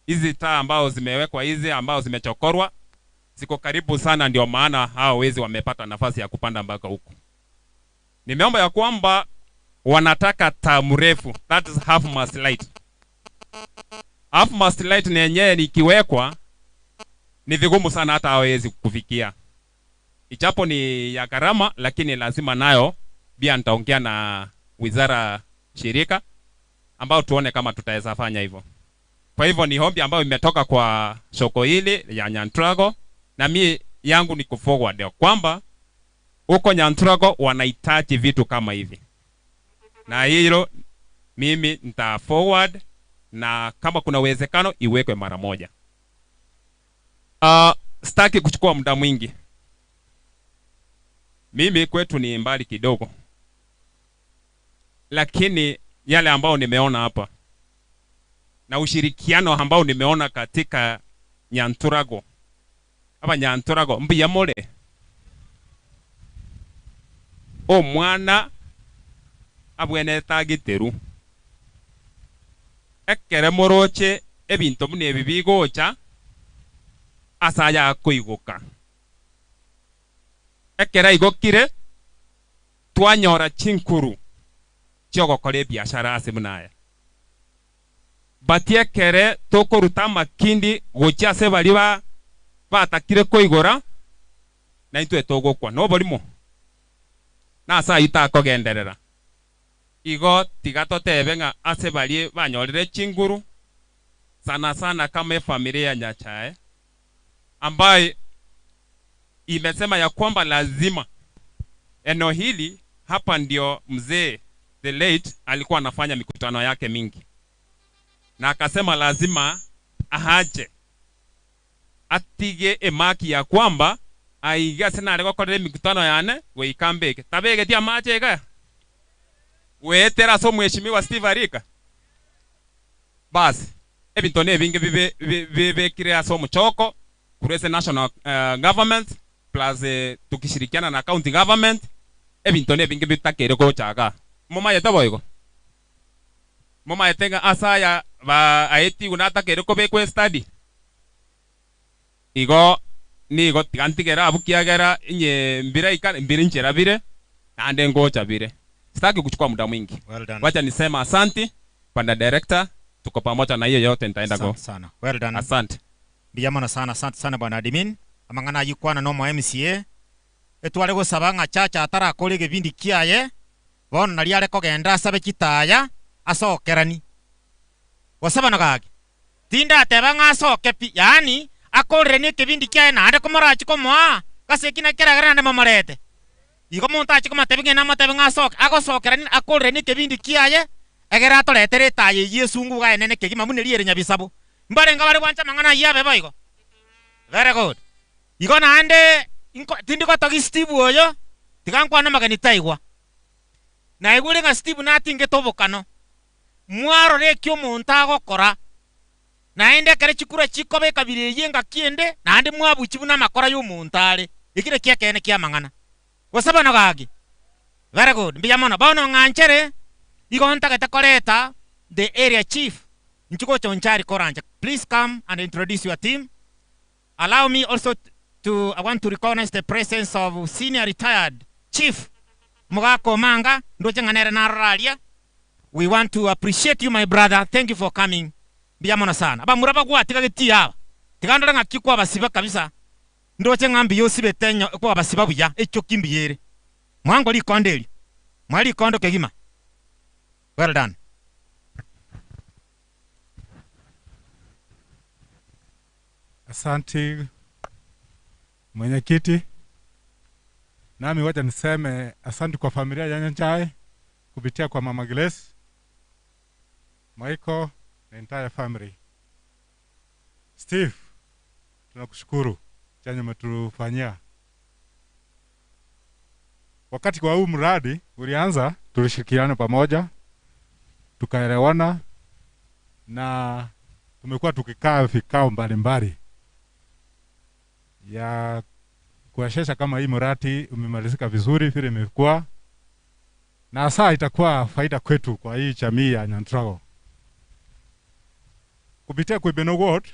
hizi taa ambao zimewekwa hizi ambao zimechokorwa ziko karibu sana, ndio maana hao wezi wamepata nafasi ya kupanda mpaka huku. Nimeomba ya kwamba wanataka taa mrefu, that is half mast light. Half mast light ni yenyewe ikiwekwa ni vigumu sana hata hawezi kufikia. Ijapo ni ya gharama, lakini lazima nayo pia nitaongea na wizara shirika ambao tuone kama tutaweza fanya hivyo. Kwa hivyo ni ombi ambayo imetoka kwa soko hili ya Nyanturago, na mi yangu ni kuforward kwamba huko Nyanturago wanahitaji vitu kama hivi. Na hilo mimi nita forward, na kama kuna uwezekano iwekwe mara moja. Sitaki kuchukua muda mwingi. Mimi kwetu ni mbali kidogo, lakini yale ambao nimeona hapa na ushirikiano ambao nimeona katika Nyanturago, hapa Nyanturago mbiyamole o mwana abwene tagiteru ekere moroche ebinto mune ebi bigocha asaya koigoka ekera igokire twanyora chinkuru chiogokora ebiashara ase munaya batiekere tokoruta makindi gochia ase bari ba batakire koigora na intwe togokwa no borimo na asa itakogenderera igo tiga totebe ng'a ase bari banyorire chinguru sana sana kama familia ya Nyachae ambaye imesema ya kwamba lazima eneo hili hapa ndio mzee the late alikuwa anafanya mikutano yake mingi, na akasema lazima ahaje atige emaki ya kwamba aiga sina alikokorera mikutano yane weikambeke tabegetia machega wetera so mheshimiwa Steve Arika basi ebinto nebinge bibekire aso muchoko kurese national government plus tukishirikiana na county government ebinto nebinge bitakere gochaga mumayete boigo mumayete nga asaya ba aeti gunatakere kobekwe study igo nigo tigantigera abukiagera inye mbira ikana mbiri nchera bire ande ngocha bire. Sitaki kuchukua muda mwingi. Well done. Wacha nisema asante panda director, tuko pamoja na hiyo yote nitaenda go. Sana. Well done. Asante. Bijamana sana, asante sana bwana admin. Amangana yikwana no mo MCA. Etwale gosaba nga chacha atara kore gebindi kiaye. Bono nali ale kogenda asabe kitaya asokerani. Gosaba nagaki. Tinda ateba nga asoke pi, yani akorere ni kibindi kiaye na ande komorachi komoa. Kase kina kera grande mamorete. Igo muntu achi komatebe ngena matebe nga asoke agosokerani akorere ni kibindi kiaye. Egera atoretere taye Yesu nguga enene kegima mune riere nyabisabo. Mbarenga bari bwancha mangana yabe boigo. Very good. Igo naende tindi gotogi Steve oyo tigankwana magani taigwa. Na igure nga Steve natinge tobokano. Mwarore kyo muntu agokora. Naende kare chikura chikobe kabire yenga kiende naende mwabuchi buna makora y'omuntu are. Ikire kiakene kia mangana. Gosaba nagagi. Very good. Mbiyamona bono nganchere igo ntagete koreta the area chief Nchuko Chonchari Koranja. Please come and introduce your team. Allow me also to, I want to recognize the presence of senior retired chief Mugako Manga Ndochanganere Naralia. We want to appreciate you, my brother. Thank you for coming. Mbiyamona sana. Aba muraba kwa tika geti hapa. Tikandora ngakikwa basiba kabisa. Ndoche ngambi yosibe tenyo kwa basiba buya echo kimbiyere. Mwango likondeli. Mwali kondo kegima. Well done. Asante mwenyekiti. Nami wacha niseme asante kwa familia ya Nyachae kupitia kwa Mama Grace, Michael the entire family. Steve, tunakushukuru chenye umetufanyia. Wakati kwa huu mradi ulianza, tulishirikiana pamoja, tukaelewana na tumekuwa tukikaa vikao mbalimbali ya kuhakikisha kama hii mradi umemalizika vizuri vile imekuwa, na hasa itakuwa faida kwetu kwa hii jamii ya Nyantrago. Kupitia kwa Ibeno Ward,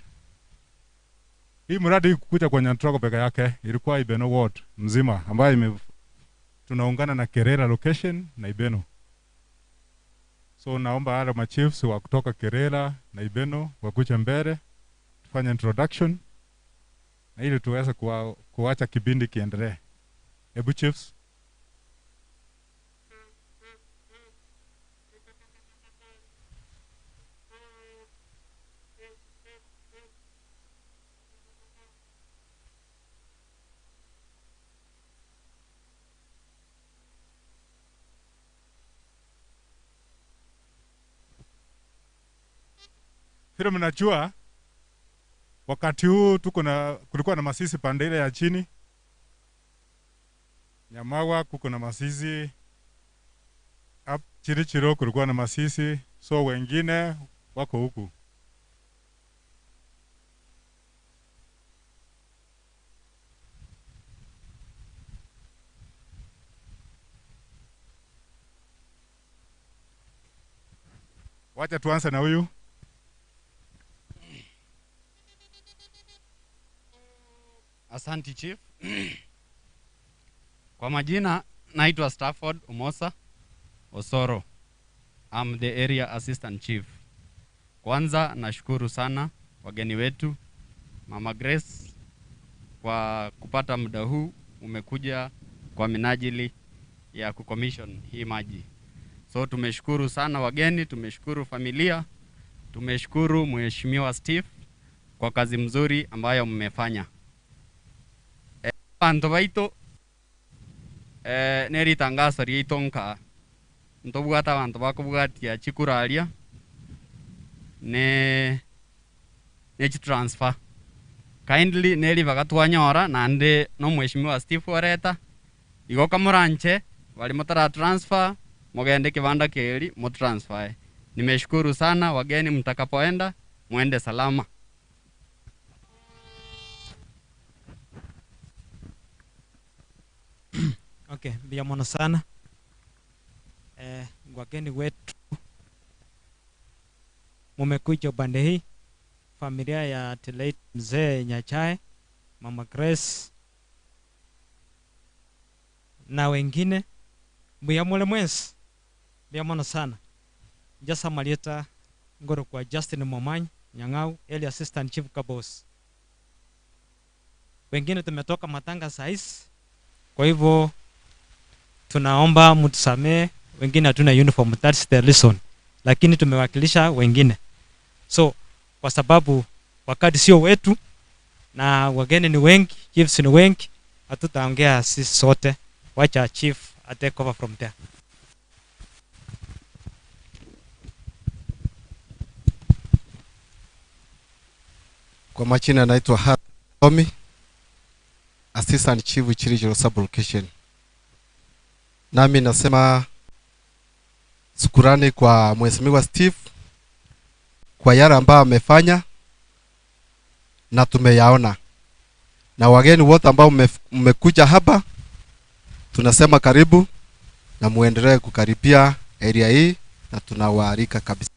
hii mradi kukuja kwa Nyantrago peke yake, ilikuwa Ibeno Ward mzima ambayo tunaungana na Kerera location na Ibeno. So naomba wale ma chiefs wa kutoka Kerera na Ibeno wakuje mbele tufanye introduction na ili tuweze kuacha kipindi kiendelee. Hebu chiefs. Vile mnajua wakati huu tuko na kulikuwa na masisi pande ile ya chini Nyamawa, kuko na masisi up Chirichiro, kulikuwa na masisi, so wengine wako huku. Wacha tuanze na huyu. Asante Chief. Kwa majina naitwa Stafford Omosa Osoro. I'm the area assistant chief. Kwanza nashukuru sana wageni wetu, Mama Grace, kwa kupata muda huu umekuja kwa minajili ya kucommission hii maji. So tumeshukuru sana wageni, tumeshukuru familia, tumeshukuru Mheshimiwa Steve kwa kazi mzuri ambayo mmefanya. Bantu baito neritangazo riaitonka ntobwata bantu bakobwatia chikuraria ne transfer kindly neri bagatwanyora nande no Mheshimiwa Steve wareta igoka muranche bali mutara transfer mugende kibanda keri mu transfer. Nimeshukuru sana wageni, mtakapoenda muende salama. Okay, mbiya sana. Wageni wetu mumekuja upande hii, familia ya late Mzee Nyachae, Mama Grace na wengine, mbiya mule mwensi, mbiya sana. Jasa Marieta ngoro kwa Justin Momanyi Nyang'au, Eli Assistant Chief Kabos. Wengine tumetoka matanga size, kwa hivyo tunaomba mtusamee, wengine hatuna uniform, that's the reason. Lakini tumewakilisha wengine. So kwa sababu wakati sio wetu na wageni ni wengi, chiefs ni wengi, hatutaongea sisi sote. Wacha chief take over from there. Kwa majina naitwa Tommy, Assistant Chief Chirichiro Sub-Location. Nami nasema shukrani kwa Mheshimiwa Steve kwa yale ambayo amefanya na tumeyaona. Na wageni wote ambao mmekuja hapa, tunasema karibu na muendelee kukaribia area hii na tunawaalika kabisa.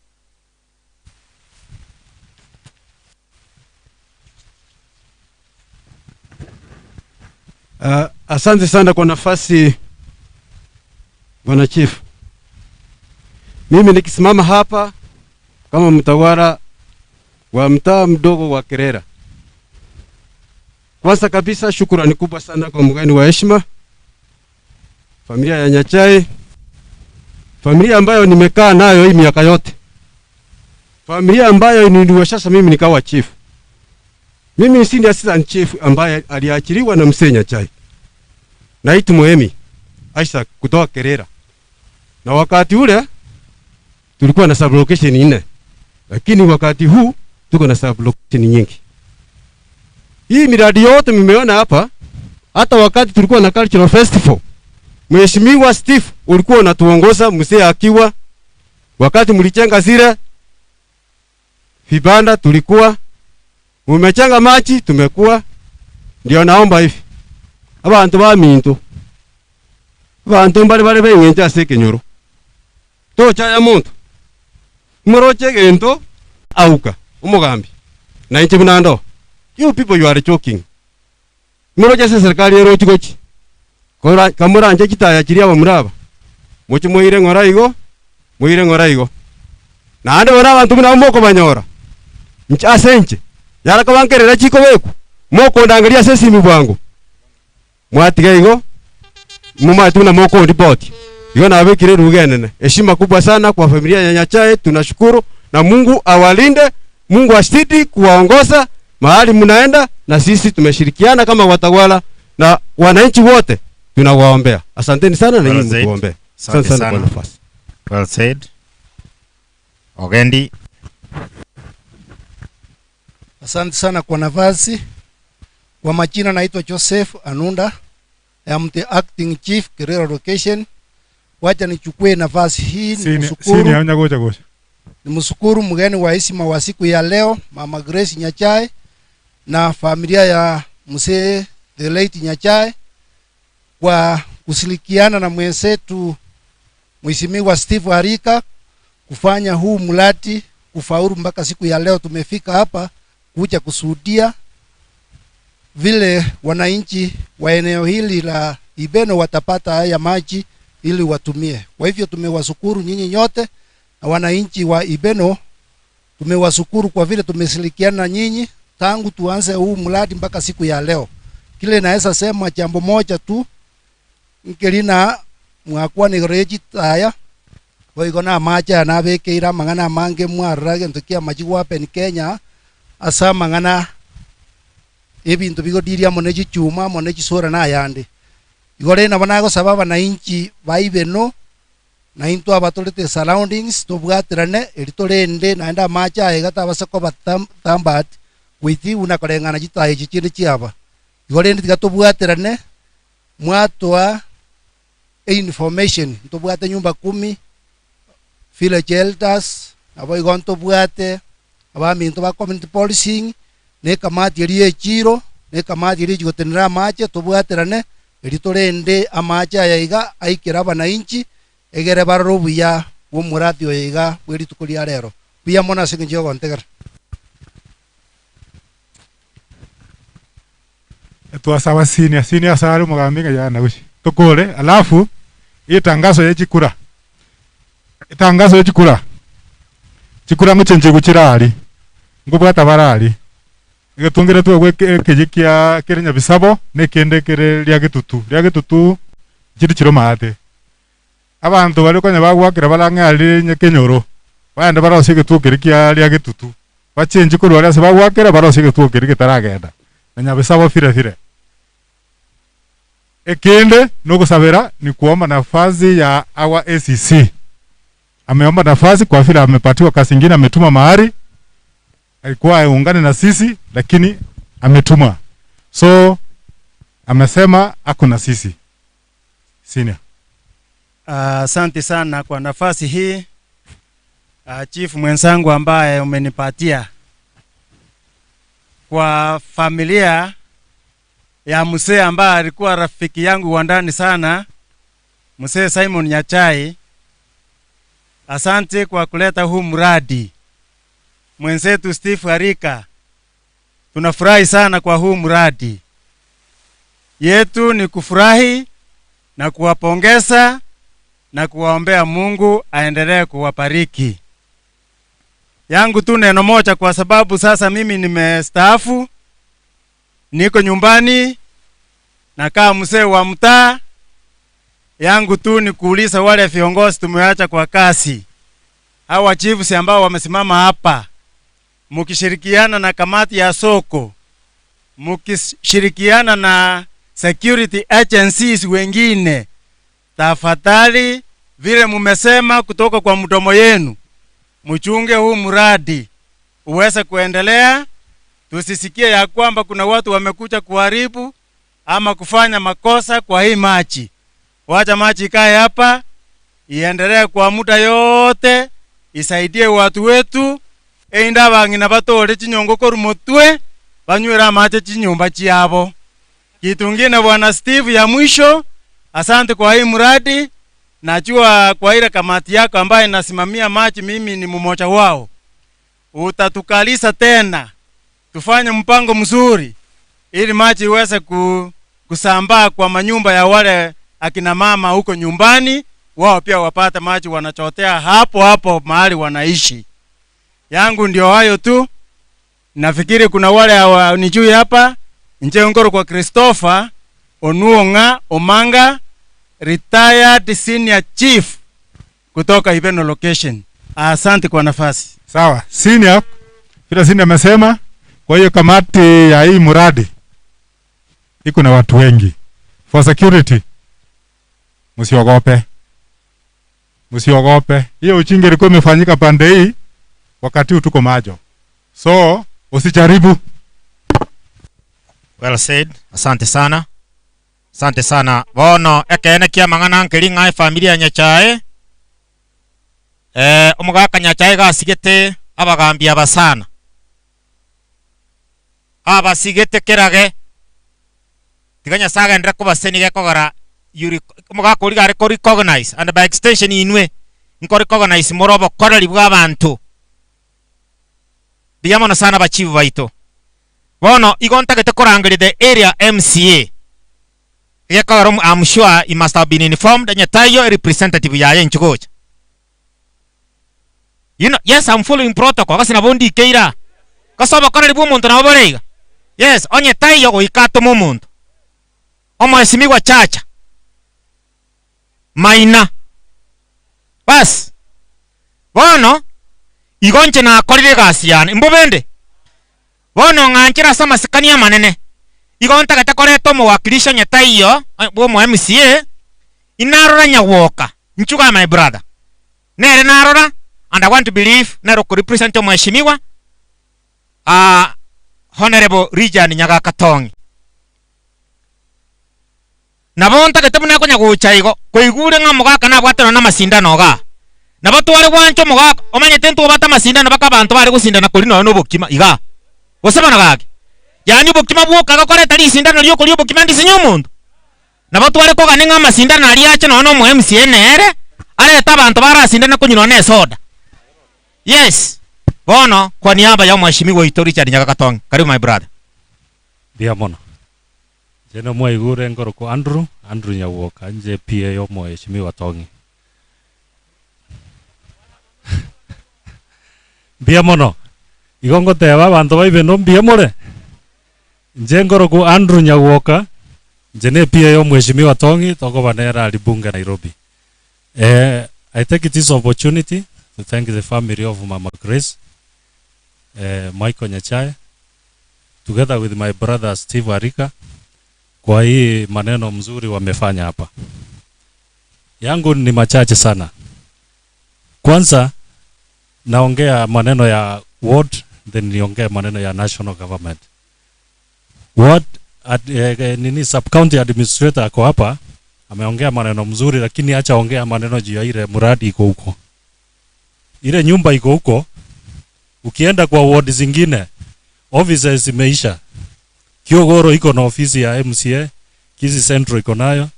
Asante sana kwa nafasi Bwana Chief. Mimi nikisimama hapa kama mtawala wa mtaa mdogo wa Kerera. Kwanza kabisa shukrani kubwa sana kwa mgeni wa heshima, familia ya Nyachae, familia ambayo nimekaa nayo hii miaka yote, familia ambayo niliwashasha mimi nikawa chief. Mimi si assistant chief ambaye aliachiliwa na Mzee Nyachae. Naitwa Muhemi Isaac kutoka Kerera. Na wakati ule tulikuwa na sublocation 4. Lakini wakati huu tuko na sub location nyingi. Hii miradi yote mmeona hapa, hata wakati tulikuwa na cultural festival, Mheshimiwa Steve ulikuwa unatuongoza mzee akiwa, wakati mlichenga zile vibanda tulikuwa, mmechenga maji tumekuwa. Ndio naomba hivi, abantu ba minto, abantu mbali bali bengenja sekenyoro tocha ya muntu moroche gento auka umugambi na inche bunando. You people, you are joking. Moroche se serikali ero chigochi kora kamuranje kitaya chiria bamuraba muchi muire ngora igo muire ngora igo na ande bona abantu buna moko banyora ncha asenche yara kabankerera chiko beku moko ndangalia sesimi bwangu mwatiga igo mumatuna moko ndipoti igo nabikire rugenene. Heshima kubwa sana kwa familia ya Nyachae, tunashukuru na Mungu awalinde, Mungu asidi kuwaongoza mahali mnaenda, na sisi tumeshirikiana kama watawala na wananchi wote tunawaombea. Asanteni sana na nyinyi mtuombee. Asante sana kwa nafasi. Well said. Ogendi. Asante sana kwa nafasi. Kwa majina naitwa Joseph Anunda. I am the acting chief Kerera location. Wacha nichukue nafasi hii nimshukuru. Nimshukuru mgeni wa heshima wa siku ya leo, Mama Grace Nyachae na familia ya mzee the late Nyachae kwa kushirikiana na mwenzetu Mheshimiwa Steve Arika kufanya huu mradi kufaulu mpaka siku ya leo tumefika hapa kuja kushuhudia vile wananchi wa eneo hili la Ibeno watapata haya maji ili watumie. Kwa hivyo tumewashukuru nyinyi nyote na wananchi wa Ibeno tumewashukuru kwa vile tumeshirikiana nyinyi tangu tuanze huu mradi mpaka siku ya leo. Kile naweza sema jambo moja tu, nkelina mwakuwa ni register boigo na macha na bekeira mangana mange mwarage ntukia maji wapen Kenya asa mangana ebintu bigodiria mone chichuma mone chisora na yande igore na banago sababa na inchi baibeno na intu abatolete surroundings tobwatirane eritorende naenda macha egata basako batambat witi unakorengana chitaye chichinde chiaba igore ndi gatobwatirane mwatwa information ntobwate nyumba 10 village elders nabo igonto bwate abaminto ba community policing ne kamati eri echiro ne kamati eri gotenera amache tobwaterane eri torende amache aya iga aikera abananchi egere baroro buya bw'omurati oyo iga bw'erituko ria rero buya mono ase eng'encho yogontegera. Twasaba senior senior sare mugambi ngayana gushi tukore alafu itangazo yechikura itangazo yechikura chikura muchenje guchirari ngubwata barari igetungire tu kejikia kerenya bisabo nekende kere lya gitutu chiri chiro maate abantu bari konya bagwakira barang'ari nyekenyoro baende barose getu kiri lya gitutu bachenje kurwa ase bagwakira barose getu kiri kitaragenda na nyabisabo fire fire. Ekende nogusabera ni kuomba nafasi ya our ACC. Ameomba nafasi kwa vile amepatiwa kazi nyingine, ametuma mahali. Alikuwa aungane na sisi lakini ametuma. So amesema ako na sisi. Senior. Asante sana kwa nafasi hii. Chief mwenzangu ambaye umenipatia. Kwa familia ya mzee ambaye alikuwa rafiki yangu wa ndani sana, Mzee Simon Nyachae, asante kwa kuleta huu mradi. Mwenzetu Steve Arika, tunafurahi sana kwa huu mradi. Yetu ni kufurahi na kuwapongeza na kuwaombea Mungu aendelee kuwabariki. Yangu tu neno moja, kwa sababu sasa mimi nimestaafu, niko nyumbani, nakaa mzee wa mtaa. Yangu tu ni kuuliza wale viongozi tumeacha kwa kasi, hawa chiefs ambao wamesimama hapa, mukishirikiana na kamati ya soko, mukishirikiana na security agencies wengine, tafadhali vile mumesema kutoka kwa mdomo yenu, Mchunge huu mradi uweze kuendelea, tusisikie ya kwamba kuna watu wamekuja kuharibu ama kufanya makosa kwa hii machi. Wacha machi ikae hapa, iendelee kwa muda yote, isaidie watu wetu. Einda bang'ina batore chinyongo koru motwe, banywera mache chinyumba chiabo. Kitu ngine Bwana Steve ya mwisho, asante kwa hii mradi. Najua kwa ile kamati yako ambayo inasimamia maji, mimi ni mmoja wao. Utatukalisa tena tufanye mpango mzuri ili maji iweze kusambaa kwa manyumba ya wale akina mama huko nyumbani, wao pia wapate maji wanachotea hapo hapo mahali wanaishi. Yangu ndio hayo tu. Nafikiri kuna wale hawanijui hapa. Nje ngoro kwa Christopher Onuonga Omanga, retired senior chief kutoka Ibeno location. Asante kwa nafasi. Sawa, senior vile senior amesema, kwa hiyo kamati ya hii mradi iko na watu wengi. For security, msiogope. Msiogope. Hiyo uchingi ilikuwa imefanyika pande hii wakati tuko majo. So, usijaribu. Well said. Asante sana. Asante sana. Bono ekene kia mang'ana nkeri ng'a familia Nyachae. Omogaka Nyachae gasigete abagambi abasana. Abasigete kerage. Tiga Nyasaye ndre kobaseni gekogora omogaka ori gare ko recognize and by extension inwe nko recognize morobo koreri bwa abantu. Biyamono sana bachivu baito. Bono igo ntagete korangeri the area MCA. Yekagarom, I'm sure he must have been informed and yatayo representative ya yenchugocha. You know, yes, I'm following protocol. Kasi nabondi keira. Kasaba kora ribu muntu na oborega. Yes, onye tayo goikato mu muntu. Omwesimigwa Chacha. Maina. Bas. Bono igonche na akorire gasi yane. Mbobende. Bono ng'anchira sama sikania manene. Igonta gatakoreto muwakilisha nyataiyo bo mu MCA inarora nyawoka nchuga my brother nere narora and I want to believe nero ko represent mheshimiwa Honorable Region Nyagakatongi nabonta getabuna ko nyagucha igo koigure ng'a mugaka nabwatana na masindano ga nabo tware gwancho mugaka omanyete ntu bata masindano baka abantu bari gusindana kuri no nobokima iga gosebana gake. Yani bukima bwoka gakoreta risindano ryoko ryo bukima ndisinyo omuntu. Nabo tware kogane ng'a masindano ari ache no no MCA nere areta abantu barasindana kunywa ne soda. Yes. Bono kwa niaba ya mheshimiwa Ito Richard Nyagakatongi. Karibu my brother. Dia mono. Jeno mwaigure ngoro ko Andrew Nyawoka nje PA yo mheshimiwa Tongi. Dia mono. Igongo teba abantu baibe no mbia more. Njengoro ku Andrew Nyawoka njene pia yo mheshimiwa Tongi toko banera alibunge Nairobi. I take this opportunity to thank the family of Mama Grace, Michael Nyachae, together with my brother Steve Arika kwa hii maneno mzuri wamefanya hapa. Yangu ni machache sana. Kwanza naongea maneno ya ward, then niongea maneno ya national government. Ward nini sub county administrator ako hapa ameongea maneno mzuri, lakini acha ongea maneno juu ya ile mradi iko huko. Ile nyumba iko huko. Ukienda kwa ward zingine offices zimeisha. Kiogoro iko na ofisi ya MCA, Kisii Central iko nayo,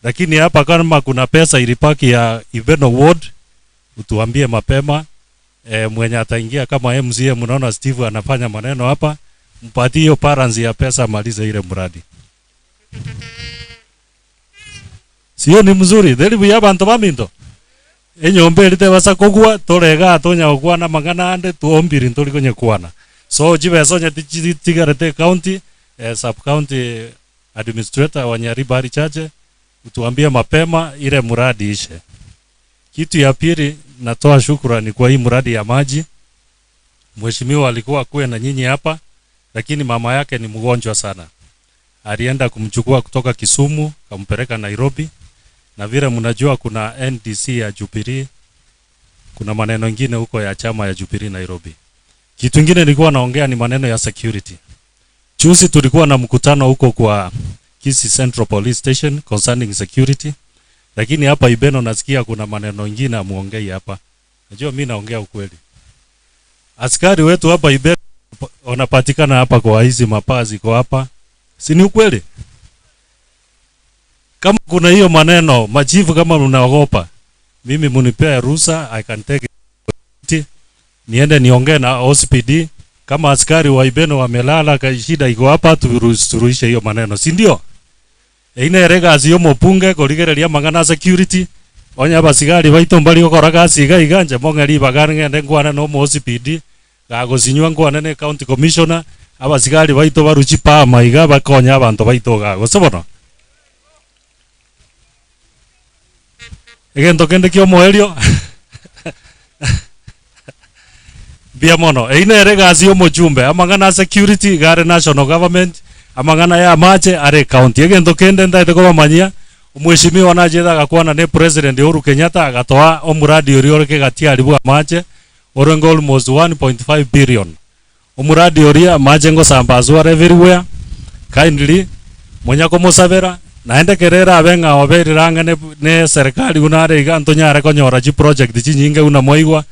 lakini hapa kama kuna pesa ilipaki ya Ibeno ward utuambie mapema. Mwenye ataingia kama MCA, mnaona Steve anafanya maneno hapa, mpatie hiyo parents ya pesa malize ile mradi. Sio ni mzuri, delibu ya bantu baminto. Enyombe lite basa kogwa torega tonya okwana mangana ande tuombiri ntori konye kwana. So jibe sonya tigarete county, sub county administrator wa Nyaribari Chache utuambie mapema ile mradi ishe. Kitu ya pili, natoa shukrani kwa hii mradi ya maji. Mheshimiwa alikuwa kuwe na nyinyi hapa, lakini mama yake ni mgonjwa sana. Alienda kumchukua kutoka Kisumu, kampeleka Nairobi. Na vile mnajua kuna NDC ya Jubilee Kuna maneno ingine huko ya chama ya Jubilee Nairobi. Kitu kingine nilikuwa naongea ni maneno ya security. Juzi tulikuwa na mkutano huko kwa Kisii Central Police Station concerning security. Lakini hapa Ibeno nasikia kuna maneno ingine amuongei hapa. Najua mimi naongea ukweli. Askari wetu hapa Ibeno wanapatikana hapa kwa hizi mapazi kwa hapa. Si ni ukweli? Kama kuna hiyo maneno, machifu kama mnaogopa, mimi munipea ruhusa, I can take it. Niende niongee na OCPD. Kama askari wa Ibeno wamelala, shida iko hapa, turuhishe hiyo maneno. Si ndio? Eine rega aziyo mopunge korigereria mangana security. Onya basigari baito mbali gokora gasi iga iganje mong'eri bagari ng'ende nkwane no mo OCPD gagosinywa nkwane ne county commissioner abasigari baito baruchi pama iga bakonya abanto baito gagose bono. Egento kende kio moerio bia mono eine rega aziyo mochumbe amang'ana security gare national government amang'ana ya mache are county. Egento kende ndaete kobamanyia Mheshimiwa najetha gakwana ne President Uhuru Kenyatta agatoa omuradi uri oreke gatiari bwa mache orengo almost 1.5 billion. Omuradi oria mache ngosambazwa everywhere. Kindly munyako musabera naende kerera abenga oberiranga ne serikali unare iga ntonyare konyora chi project chinyinge una moigwa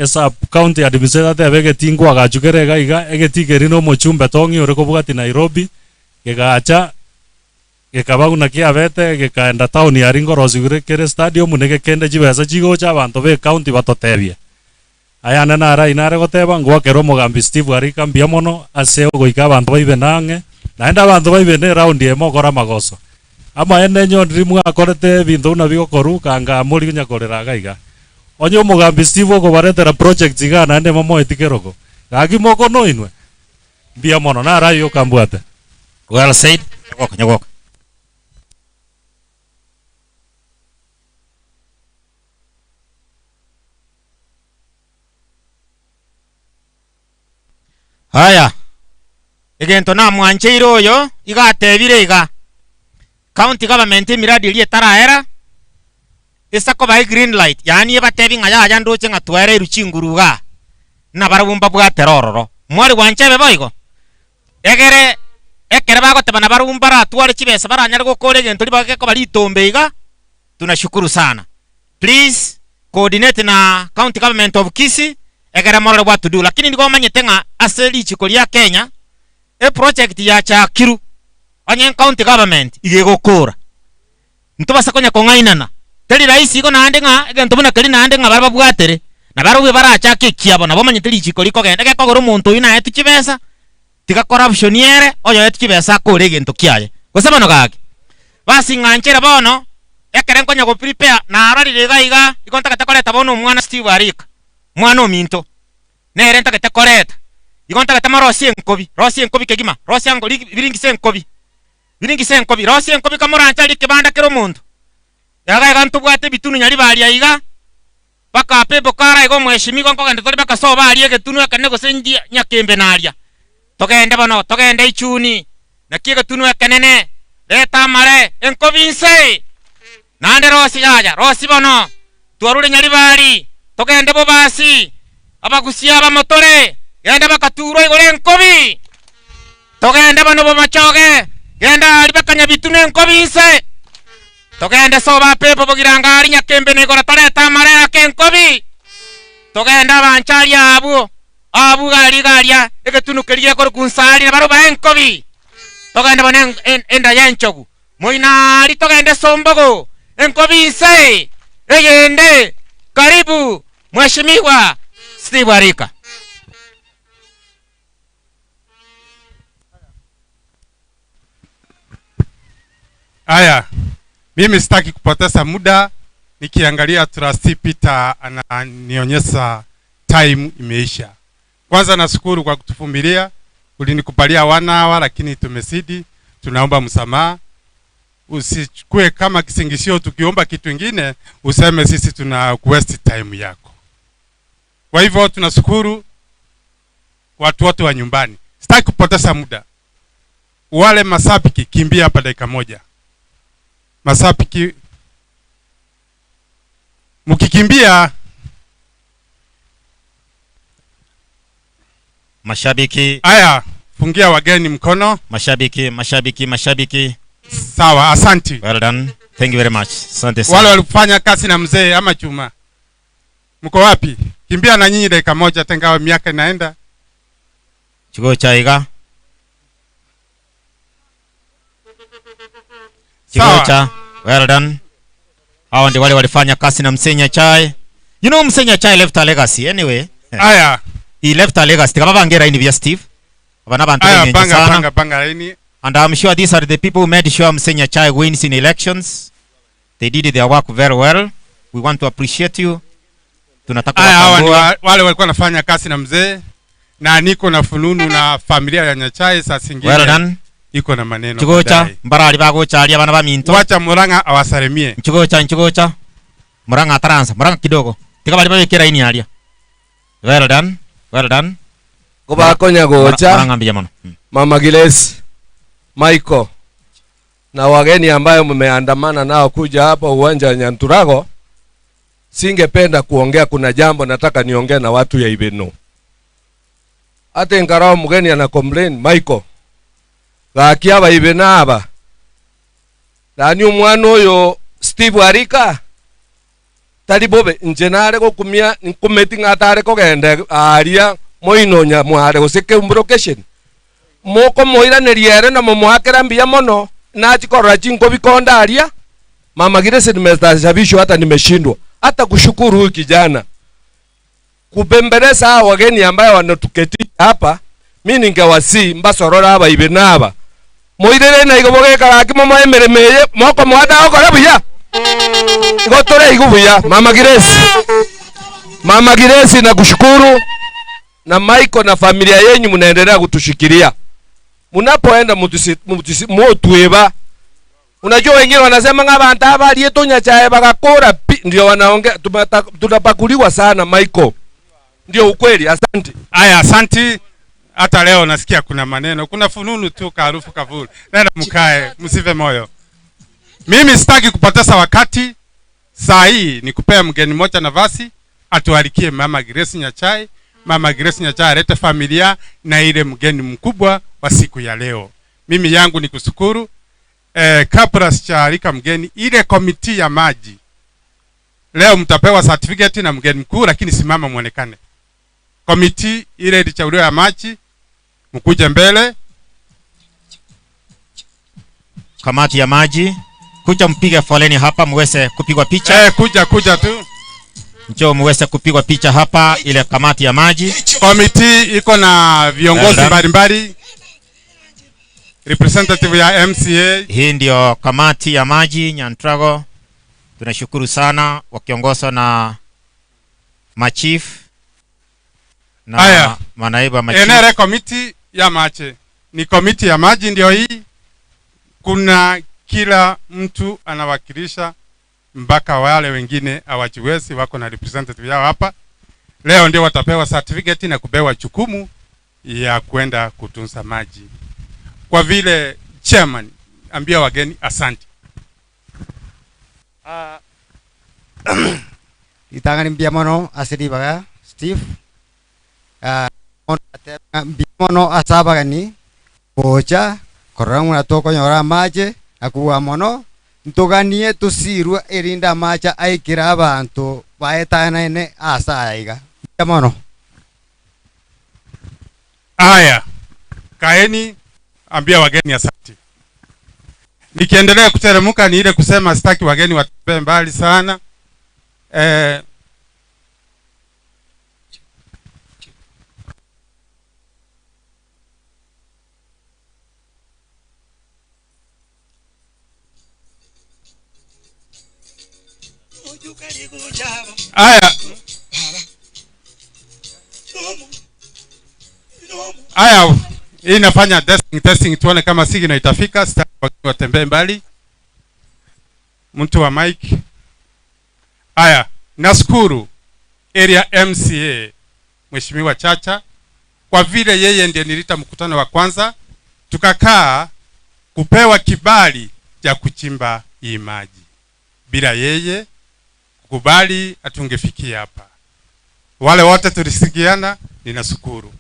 esa county administrator abege tingwa gachukerega iga egetigeri no mochumbe tongi ore kobwati Nairobi gegacha gekabaguna kiabete gekaenda town ya Ringorosi kere stadium nege kende chibesa chigocha abantu be county batotebia ayana nara inare goteba ngwakero Mugambi Steve Arika mbia mono ase ogoika abantu baibe nange naenda abantu baibe ne round emo gora magoso ama ene nyondri mwakorete bintu na bigokoru kanga muri nyakorera gaiga onye Mugambi Steve ogobaretera project iga naende momo etikeroko gaki moko no inwe mbia mono nara yo kambwate. Well said. Nyagoka nyagoka. Haya. Egento na mwancheire oyo igatebire iga county government emiradi eri etaraera esako bai green light yani ebatebi ng'a yaja ndoche ng'a twere ruchinguruga na barabumba bwatera ororo mwari gwanchebe boigo egere ekere bagoteba na barabumba ratware chibesa baranyare gokora egento ribageko baritombe iga. Tunashukuru sana. Please coordinate na county government of Kisii egere morore what to do, lakini ndigo manyete ng'a ase richiko ria Kenya e project ya chakiru onye county government igegokora ntobasa konya kong'ainana teri rahisi iko naende ng'a egento buna keri naende ng'a barababwatere na barobwe barachake kiabo nabo manyete richiko rikogenda gekogora omonto oyu naye tuchibesa tiga corruption yere oyo tuchibesa akore egento kiaye gose bono gaki basi ng'anchera bono ekere nkonya go prepare nararire iga iga iko ntagete koreta bono omwana Steve Arika mwana ominto nere ntagete koreta igo ntagete marosie enkobi rosie enkobi kegima rosie ango biringise enkobi biringise enkobi rosie enkobi kamorancha rikibanda kero omonto yaga iga ntobwate bitunu nyari baria iga baka pepo kara igo mheshimiwa nkogenda tori bakasoba arie egetunu ekene gose nyakembe naria togende bono togende ichuni naki egetunu ekenene leta amare enkobi nse naende rosi yaja rosi bono twarure nyari bari togende bobasi abagusia abamotore genda bakaturwa igore enkobi togende bano bomachoge genda ari bakanyabitune enkobi nse togende soba pepo bogiranga ari nyakembe negora tareta amare ake enkobi togenda abanchari abu abu gari garia egetunu keria kor kunsari na baroba enkobi togende bone enda yenchogu moinari togende sombogo enkobi nse egende. Karibu Mheshimiwa Steve Arika. Aya, mimi sitaki kupoteza muda. Nikiangalia Trustee Peter ananionyesha time imeisha. Kwanza nashukuru kwa kutuvumilia, ulinikubalia 1 hour lakini tumesidi, tunaomba msamaha. Usichukue kama kisingizio tukiomba kitu kingine useme sisi tuna waste time yako. Kwa hivyo tunashukuru watu wote wa nyumbani. Sitaki kupoteza muda. Wale mashabiki kimbia hapa dakika moja. Mashabiki mkikimbia Mashabiki. Aya, fungia wageni mkono. Mashabiki, mashabiki, mashabiki. Sawa, asanti. Well done. Thank you very much. Asante sana. Wale walifanya kazi na mzee ama chuma, mko wapi? Kimbia na nyinyi dakika moja, tengawa miaka inaenda. Chigocha iga. Sawa. Chigocha. Well done. Hao ndio wale walifanya kazi na Mzee Nyachae. You know Mzee Nyachae left a legacy anyway. Aya. He left a legacy. Kama bangera ini vya Steve. Abana bantu Aya, wengi panga, sana. panga, panga laini. And I'm sure these are the people who made sure Mzee Nyachae wins in elections. They did their work very well. We want to appreciate you. Tunataka Aya, hawa ni kuwatambua. wale walikuwa wanafanya kazi na mzee na niko na fununu na familia ya Nyachae saa zingine. Well done. Iko na maneno Chigocha, baadaye. mbarali bagocha alia bana baminto. Wacha Murang'a awasalimie. Chigocha, chigocha. Murang'a ataranza, Murang'a kidogo. Tika bali babekera ini alia. Well done. Well done. Kubakonya gocha. Murang'a mbia mono. Mama Gilesi, Michael na wageni ambayo mmeandamana nao kuja hapa uwanja wa Nyanturago, singependa kuongea, kuna jambo nataka niongee na watu ya Ibeno. Ate ngarao mgeni ana complain Michael. Gaki aba Ibeno aba. Nani umwana oyo Steve Arika tari bobe nje nare gokumia nkumeti ngatare kogende aria moino nya mware goseke umbrocation. Moko moiraneria ere na mumuhakera mbia mono nachikorora chinko bikonda aria. Mama Grace, nimestabishwa hata nimeshindwa hata kushukuru huyu kijana kubembeleza hawa wageni ambayo wanatuketi hapa. Mimi ningewasi mbasorora aba ibenaba moirere na igobogeka rakimo moemeremeye moko mwada okora buya gotore igubuya. Mama Grace, Mama Grace nakushukuru na Michael na familia yenyu mnaendelea kutushikilia. Munapoenda mutueba. Unajua wengine wanasema ngaba antaba alieto Nyachae bagakora ndio wanaongea, tunapakuliwa sana Michael. Ndio ukweli, asante. Aya, asante. Hata leo nasikia kuna maneno, kuna fununu tu kaarufu kavuli. Nenda mkae, msive moyo. Mimi sitaki kupoteza wakati. Saa hii ni kupea mgeni mmoja nafasi atualikie Mama Grace Nyachae. Mama Grace Nyachae alete familia na ile mgeni mkubwa wa siku ya leo. Mimi yangu ni kushukuru. Kabla sijaalika mgeni, ile komiti ya maji leo mtapewa certificate na mgeni mkuu, lakini simama muonekane. Komiti ile ilichaguliwa ya maji, mkuje mbele. Kamati ya maji, kuja mpige foleni hapa muweze kupigwa picha. Kuja tu. Njoo muweze kupigwa picha hapa, ile kamati ya maji. Komiti iko na viongozi mbalimbali. Representative ya MCA. Hii ndio kamati ya maji Nyantrago. Tunashukuru sana wakiongozwa na machief na Aya, manaibu machief. Enere komiti ya maji. Ni komiti ya maji ndio hii. Kuna kila mtu anawakilisha mpaka wale wengine hawajiwezi wako na representative yao hapa. Leo ndio watapewa certificate na kupewa jukumu ya kwenda kutunza maji. Kwa vile chairman, ambia wageni asante. Itangani mbia mono asiri baga Steve. Mbia mono asabagani kocha korangu na toko nyora maje akuwa mono ntuganie tusirwa erinda macha aikira abantu baetana ene asa aiga. Mbia mono. Aya, kaeni, ambia wageni asante. Nikiendelea kuteremka ni ile kusema sitaki wageni watembee mbali sana. Aya. Aya, hii inafanya testing tuone kama signal itafika, sitaki watembee mbali. Mtu wa mic. Aya, nashukuru area MCA Mheshimiwa Chacha kwa vile yeye ndiye nilita mkutano wa kwanza tukakaa kupewa kibali cha kuchimba hii maji. Bila yeye kukubali hatungefikia hapa. Wale wote tulisikiana, ninashukuru.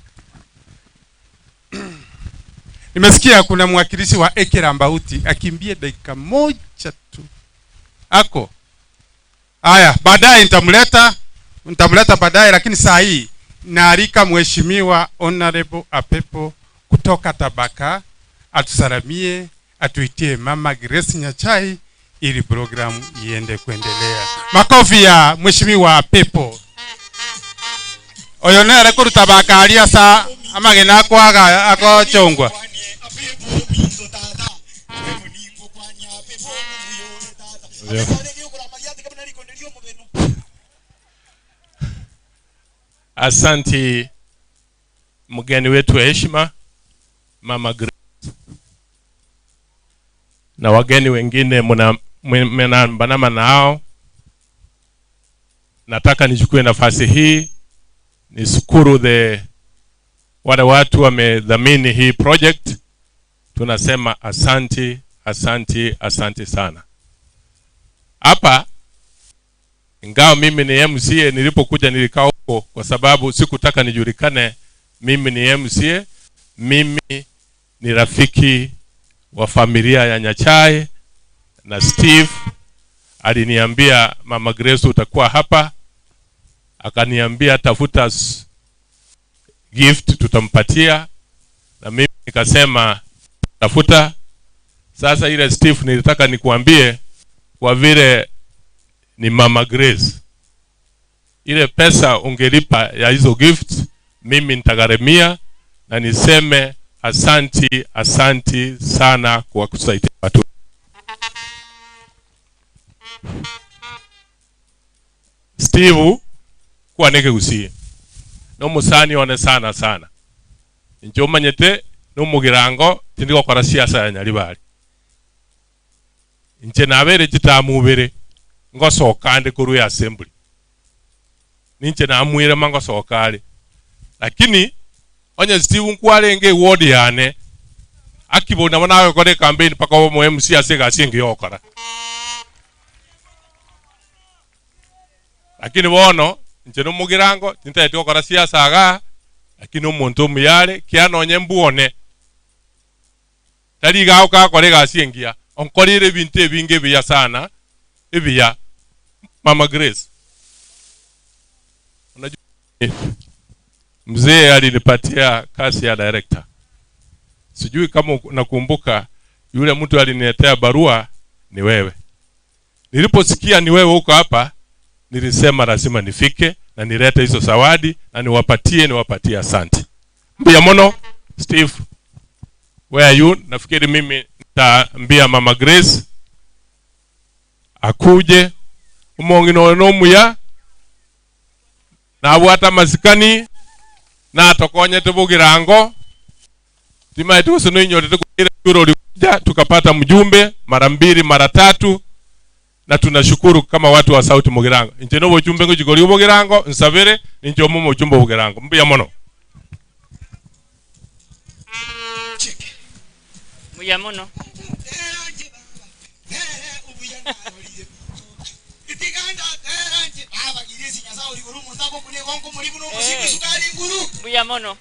Nimesikia kuna mwakilishi wa Ekerambauti akimbie dakika moja tu. Ako. Haya, baadaye nitamleta baadaye, lakini saa hii naalika Mheshimiwa Honorable Apepo kutoka Tabaka atusalamie, atuitie Mama Grace Nyachae ili programu iende kuendelea. Makofi ya Mheshimiwa Apepo. Oyo nere kuruta bakaria sa amagena kwaga akochongwa. Asanti mgeni wetu wa heshima Mama Grace na wageni wengine mnaandamana nao. Nataka nichukue nafasi hii nishukuru wale watu wamedhamini hii project. Tunasema asanti, asanti, asanti sana. Hapa ingawa mimi ni MCA, nilipokuja nilikaa huko kwa sababu sikutaka nijulikane mimi ni MCA. Mimi ni rafiki wa familia ya Nyachae, na Steve aliniambia Mama Grace utakuwa hapa, akaniambia tafuta gift tutampatia, na mimi nikasema tafuta. Sasa ile Steve nilitaka nikuambie, kwa vile ni Mama Grace, ile pesa ungelipa ya hizo gift mimi nitagharamia, na niseme asanti, asanti sana kwa kusaidia watu. Steve kwa neke gusie no musani one sana sana injo manyete no mugirango tindi gokora siasa ya Nyaribari inche nabere chitamubere ngosoka ndi kuru ya assembly ninche namwire mangosoka ari, lakini onye Steve nkwarenge ward yane akibona nawe kore campaign paka wo MC asega asingi yokora, lakini bono nche no mugirango tintaete gokora siasa aga, lakini omonto omuyare kianonye mbuone tari gao kakore gasi engiya onkorire ebinto ebinge ebiya sana ebiya. Mama Grace, unajua mzee alinipatia kazi ya director. Sijui kama nakumbuka yule mtu aliniletea barua ni wewe. Niliposikia ni wewe huko hapa, nilisema lazima nifike na nilete hizo zawadi na niwapatie asante. Mbuya mono Steve, where are you? Nafikiri mimi nitaambia Mama Grace akuje umongino nomuya na hata masikani na tokonye tubugirango timaye tusono inyote tukira tukapata mjumbe mara mbili mara tatu, na tunashukuru kama watu wa Sauti Mugirango. Nje no bochumbe ngujikori Mugirango nsabere ninjo mu mujumbe Mugirango. Mbuya mono. Mbuya mono. Mbuya mono.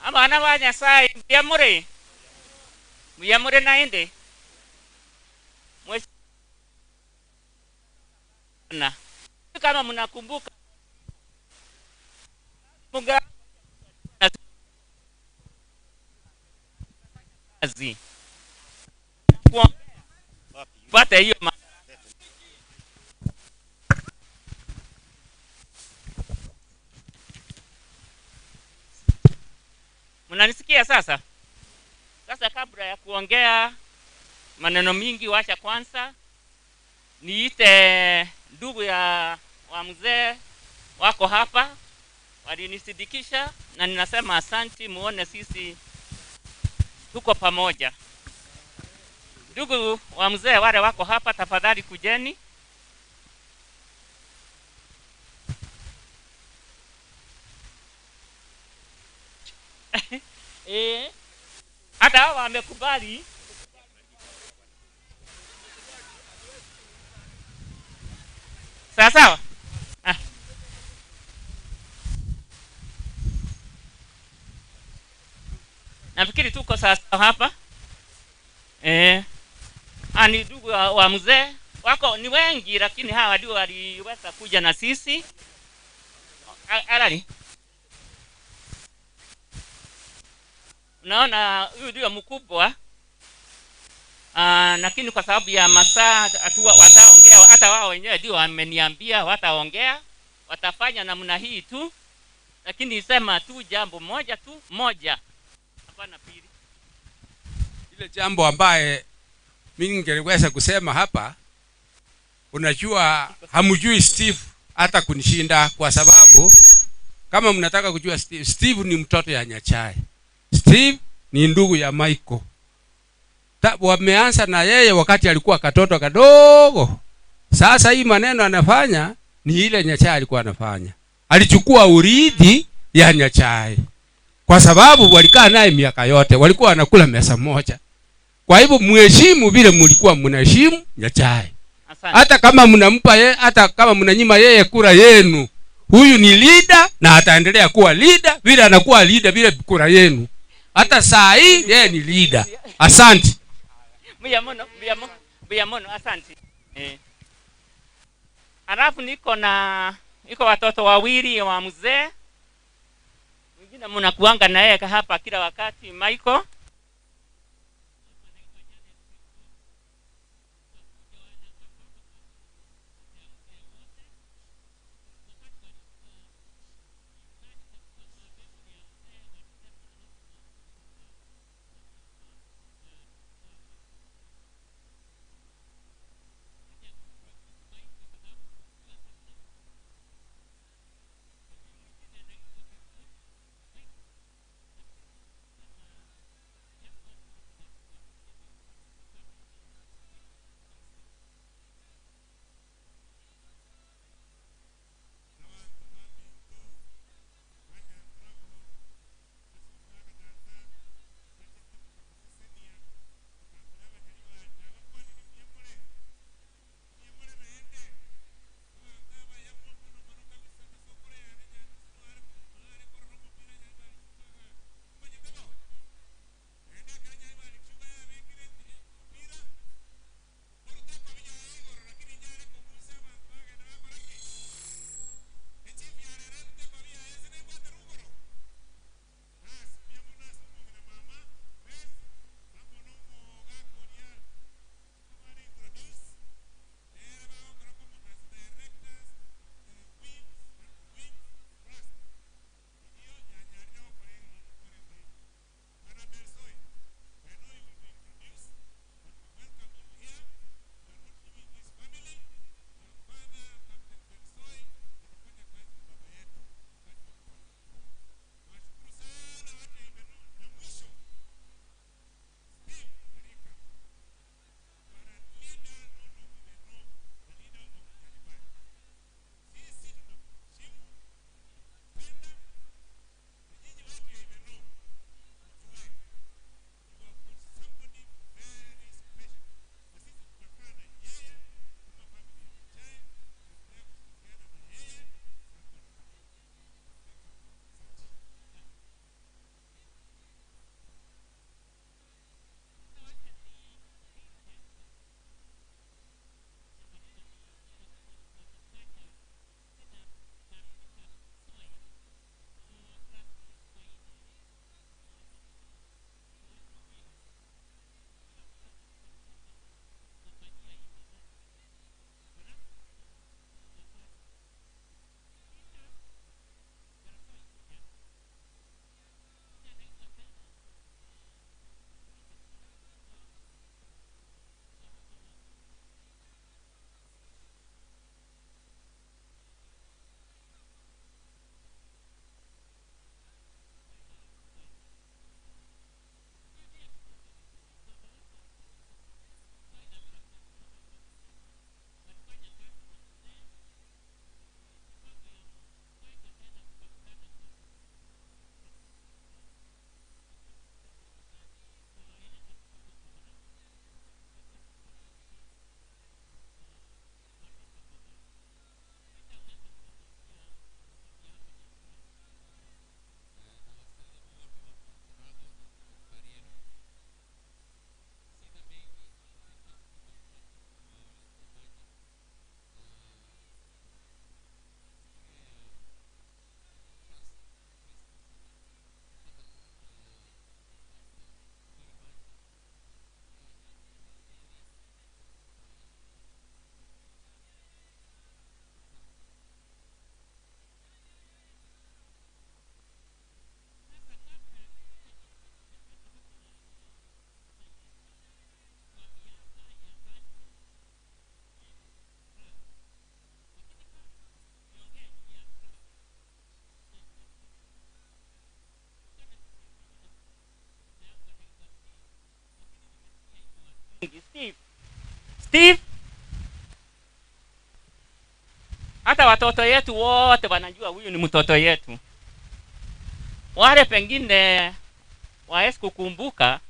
Abana ba Nyasaye mbuya more. Mbuya more naende. Na kama mnakumbuka Mungu kazi pata hiyo. Mnanisikia sasa? Sasa kabla ya kuongea maneno mingi, wacha kwanza niite ndugu ya wa mzee wako hapa, walinisidikisha na ninasema asanti, muone sisi tuko pamoja. Ndugu wa mzee wale wako hapa, tafadhali kujeni. Hata hawa wamekubali. Sawa sawa. Nafikiri tuko sasa hapa. Ni ndugu wa mzee wako ni wengi, lakini hawa ndio waliweza kuja na sisi. Alani, unaona huyu ndio mkubwa. Lakini kwa sababu ya masaa wataongea, hata wao wenyewe ndio wameniambia wataongea, watafanya namna hii tu, lakini sema tu jambo moja tu, moja, hapana pili. Ile jambo ambaye mimi ningeweza kusema hapa, unajua hamjui Steve hata kunishinda, kwa sababu kama mnataka kujua Steve, Steve ni mtoto ya Nyachae. Steve ni ndugu ya Michael. Wameanza na yeye wakati alikuwa katoto kadogo. Sasa hii maneno anafanya ni ile Nyachae alikuwa anafanya. Alichukua urithi ya Nyachae. Kwa sababu walikaa naye miaka yote, walikuwa wanakula meza moja. Kwa hivyo mheshimu vile mlikuwa mnaheshimu Nyachae. Hata kama mnampa yeye, hata kama mnanyima yeye kura yenu, huyu ni leader na ataendelea kuwa leader vile anakuwa leader vile kura yenu. Hata saa hii yeye ni leader. Asante. Mbuya mono, asante. Alafu niko na iko watoto wawili wa mzee. Mwingine mnakuanga na yeye hapa kila wakati, Michael. Steve, hata watoto yetu wote wanajua huyu ni mtoto yetu. Wale pengine waesi kukumbuka,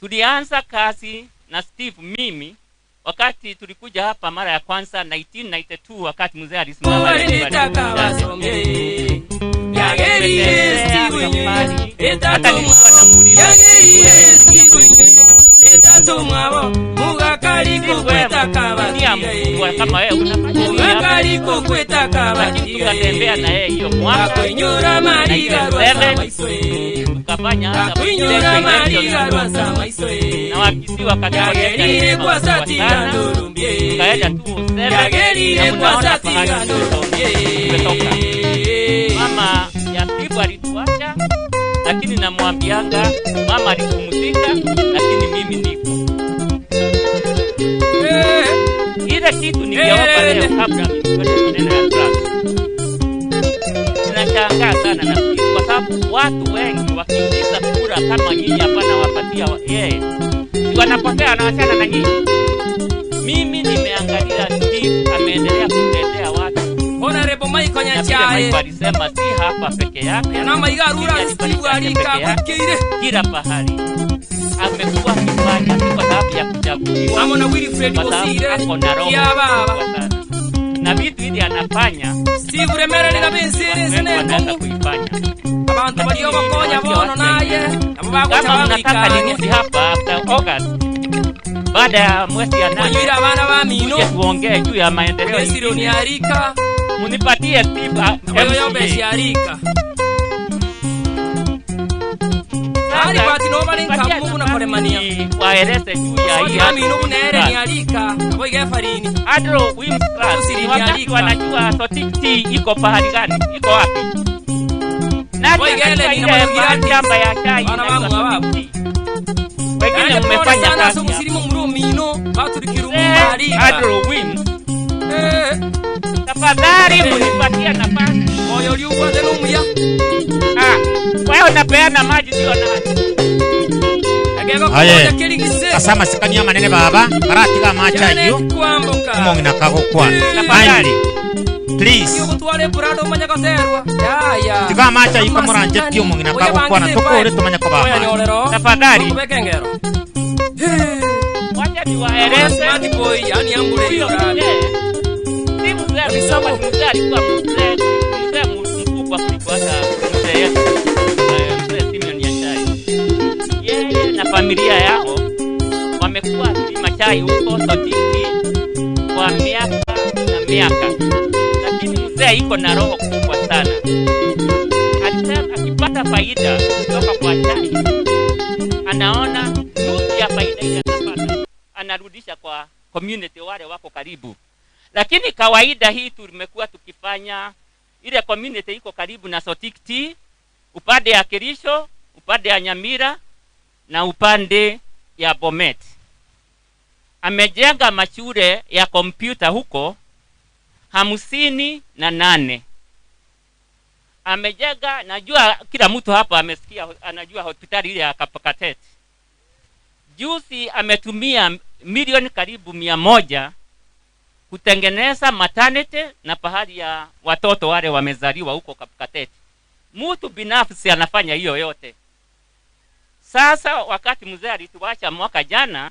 tulianza kazi na Steve mimi wakati tulikuja hapa mara ya kwanza 1992, wakati mzee alisimama. Hata nilikuwa namuuliza, kama wewe unafanya, lakini tukatembea na yeye hiyo mwaka 97, tukafanya hata na Wakisii wakatuonyesha sana, tukaenda 2007 na mnaona pahali tumetoka. Mama ya Steve alituacha, lakini namwambianga mama alipumzika, lakini mimi niko. Ile kitu niliomba leo kabla mimi kwenda maneno ya trust, ninashangaa sana na Steve, kwa sababu watu wengi wakiuliza kura kama nyinyi hapana wapatia yeye, si wanapotea, wanawachana na nyinyi. Mimi nimeangalia Steve ameendelea kutetea watu. Honorable Michael Nyachae alisema si hapa peke yake, na maigarura Steve alika kukire kila pahali amekuwa akifanya, si kwa sababu ya kuchaguliwa. Amo na Wilfred Bosire ya baba na vitu hivi anafanya. Steve Remera ni bensire sene kuifanya abantu balio bakonya bono naye nabo bagocha. Kama mnataka nirudi hapa after August, baada ya mwezi ya 8, Wanyira abana ba mino tuongee juu ya maendeleo. Esiro ni arika munipatie tip yobe arika ari bati no bali nkamu na kolemania waeleze juu ya hii amino bunere ni alika abo igefarini Andrew Wims class ni wakati wanajua Sotik Tea iko pahali gani, iko wapi? Nani anajua ile shamba ya chai? Bana bangu ababu wengine mmefanya kazi musirimu murumino baturikiru alika Andrew Wims, tafadhali munipatie nafasi. Moyo liubwate numuya. Wewe unapeana maji sio na Aye. Asama sikania manene baba, baratiga macha iyo. Kumongina kagokwa. Tafadhali. Please. Tiga macha iko muranje pio mongina kagokwa na tokore tumanya ko baba. Tafadhali. Wacha niwaeleze. Smart boy, yani ambule hiyo. Si mzee, mzee alikuwa mzee mkubwa kuliko hata mzee yetu. Mzee Simeon Nyachae. Yeye na familia yao wamekuwa wakilima chai huko Sotiki kwa miaka na miaka. Lakini mzee iko na roho kubwa sana. Alisema akipata faida kutoka kwa chai, anaona nusu ya faida ile anapata anarudisha kwa community wale wako karibu. Lakini kawaida hii tumekuwa tukifanya ile community iko karibu na Sotik Tea, upande ya Kirisho, upande ya Nyamira na upande ya Bomet. Amejenga mashule ya kompyuta huko 58. Amejenga, najua kila mtu hapa amesikia, anajua hospitali ile ya Kapakatet. Juzi ametumia milioni karibu 100 kutengeneza maternity na pahali ya watoto wale wamezaliwa huko Kapkatet. Mtu binafsi anafanya hiyo yote. Sasa wakati mzee alituacha mwaka jana,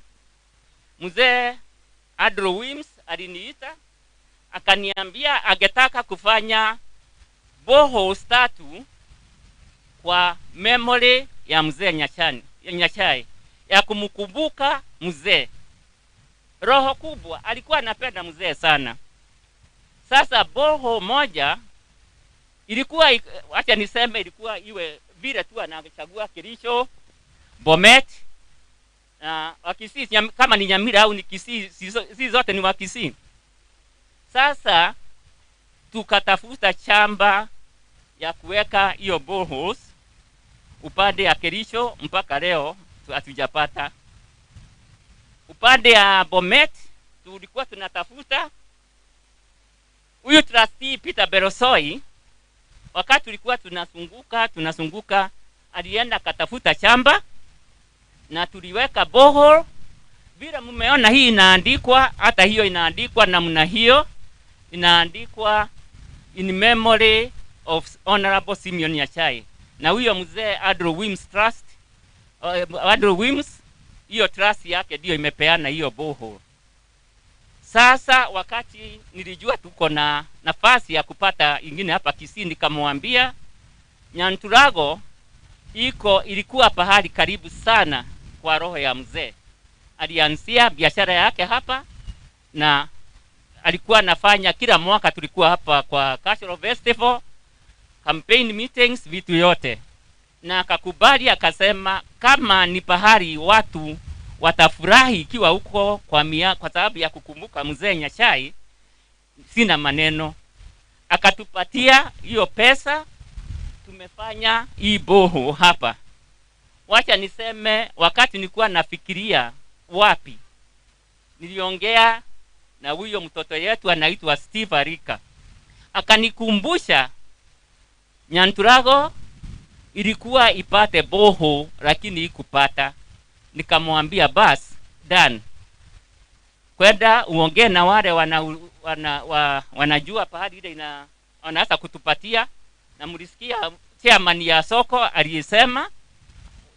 mzee Andrew Wims aliniita akaniambia angetaka kufanya boreholes 3 kwa memory ya mzee Nyachae, ya kumkumbuka mzee. Roho kubwa, alikuwa anapenda mzee sana. Sasa borehole moja ilikuwa, acha niseme ilikuwa iwe vile tu anachagua Kirisho, Bomet, Wakisii, kama ni Nyamira au ni Kisii, si zote ni Wakisii. Sasa tukatafuta chamba ya kuweka hiyo boreholes upande ya Kirisho, mpaka leo hatujapata. Upande ya Bomet tulikuwa tunatafuta huyu trustee Peter Berosoi. Wakati tulikuwa tunazunguka, alienda katafuta chamba na tuliweka borehole. Vile mmeona hii inaandikwa, hata hiyo inaandikwa namna hiyo, inaandikwa in memory of Honorable Simeon Nyachae. Na huyo mzee Andrew Wims Trust, Andrew Wims, hiyo trust yake ndio imepeana hiyo borehole. Sasa wakati nilijua tuko na nafasi ya kupata ingine hapa Kisii, nikamwambia Nyanturago iko ilikuwa pahali karibu sana kwa roho ya mzee. Alianzia biashara yake hapa na alikuwa anafanya kila mwaka, tulikuwa hapa kwa Cultural Festival, campaign meetings, vitu yote. Na akakubali akasema kama ni pahali watu watafurahi ikiwa huko kwa sababu ya kukumbuka mzee Nyachae, sina maneno. Akatupatia hiyo pesa, tumefanya hii borehole hapa. Wacha niseme, wakati nilikuwa nafikiria wapi, niliongea na huyo mtoto yetu anaitwa Steve Arika, akanikumbusha Nyanturago ilikuwa ipate borehole lakini ikupata. Nikamwambia bas Dan, kwenda uongee na wale wanajua pahali ile wanaanza kutupatia. Na mlisikia chairman ya soko aliyesema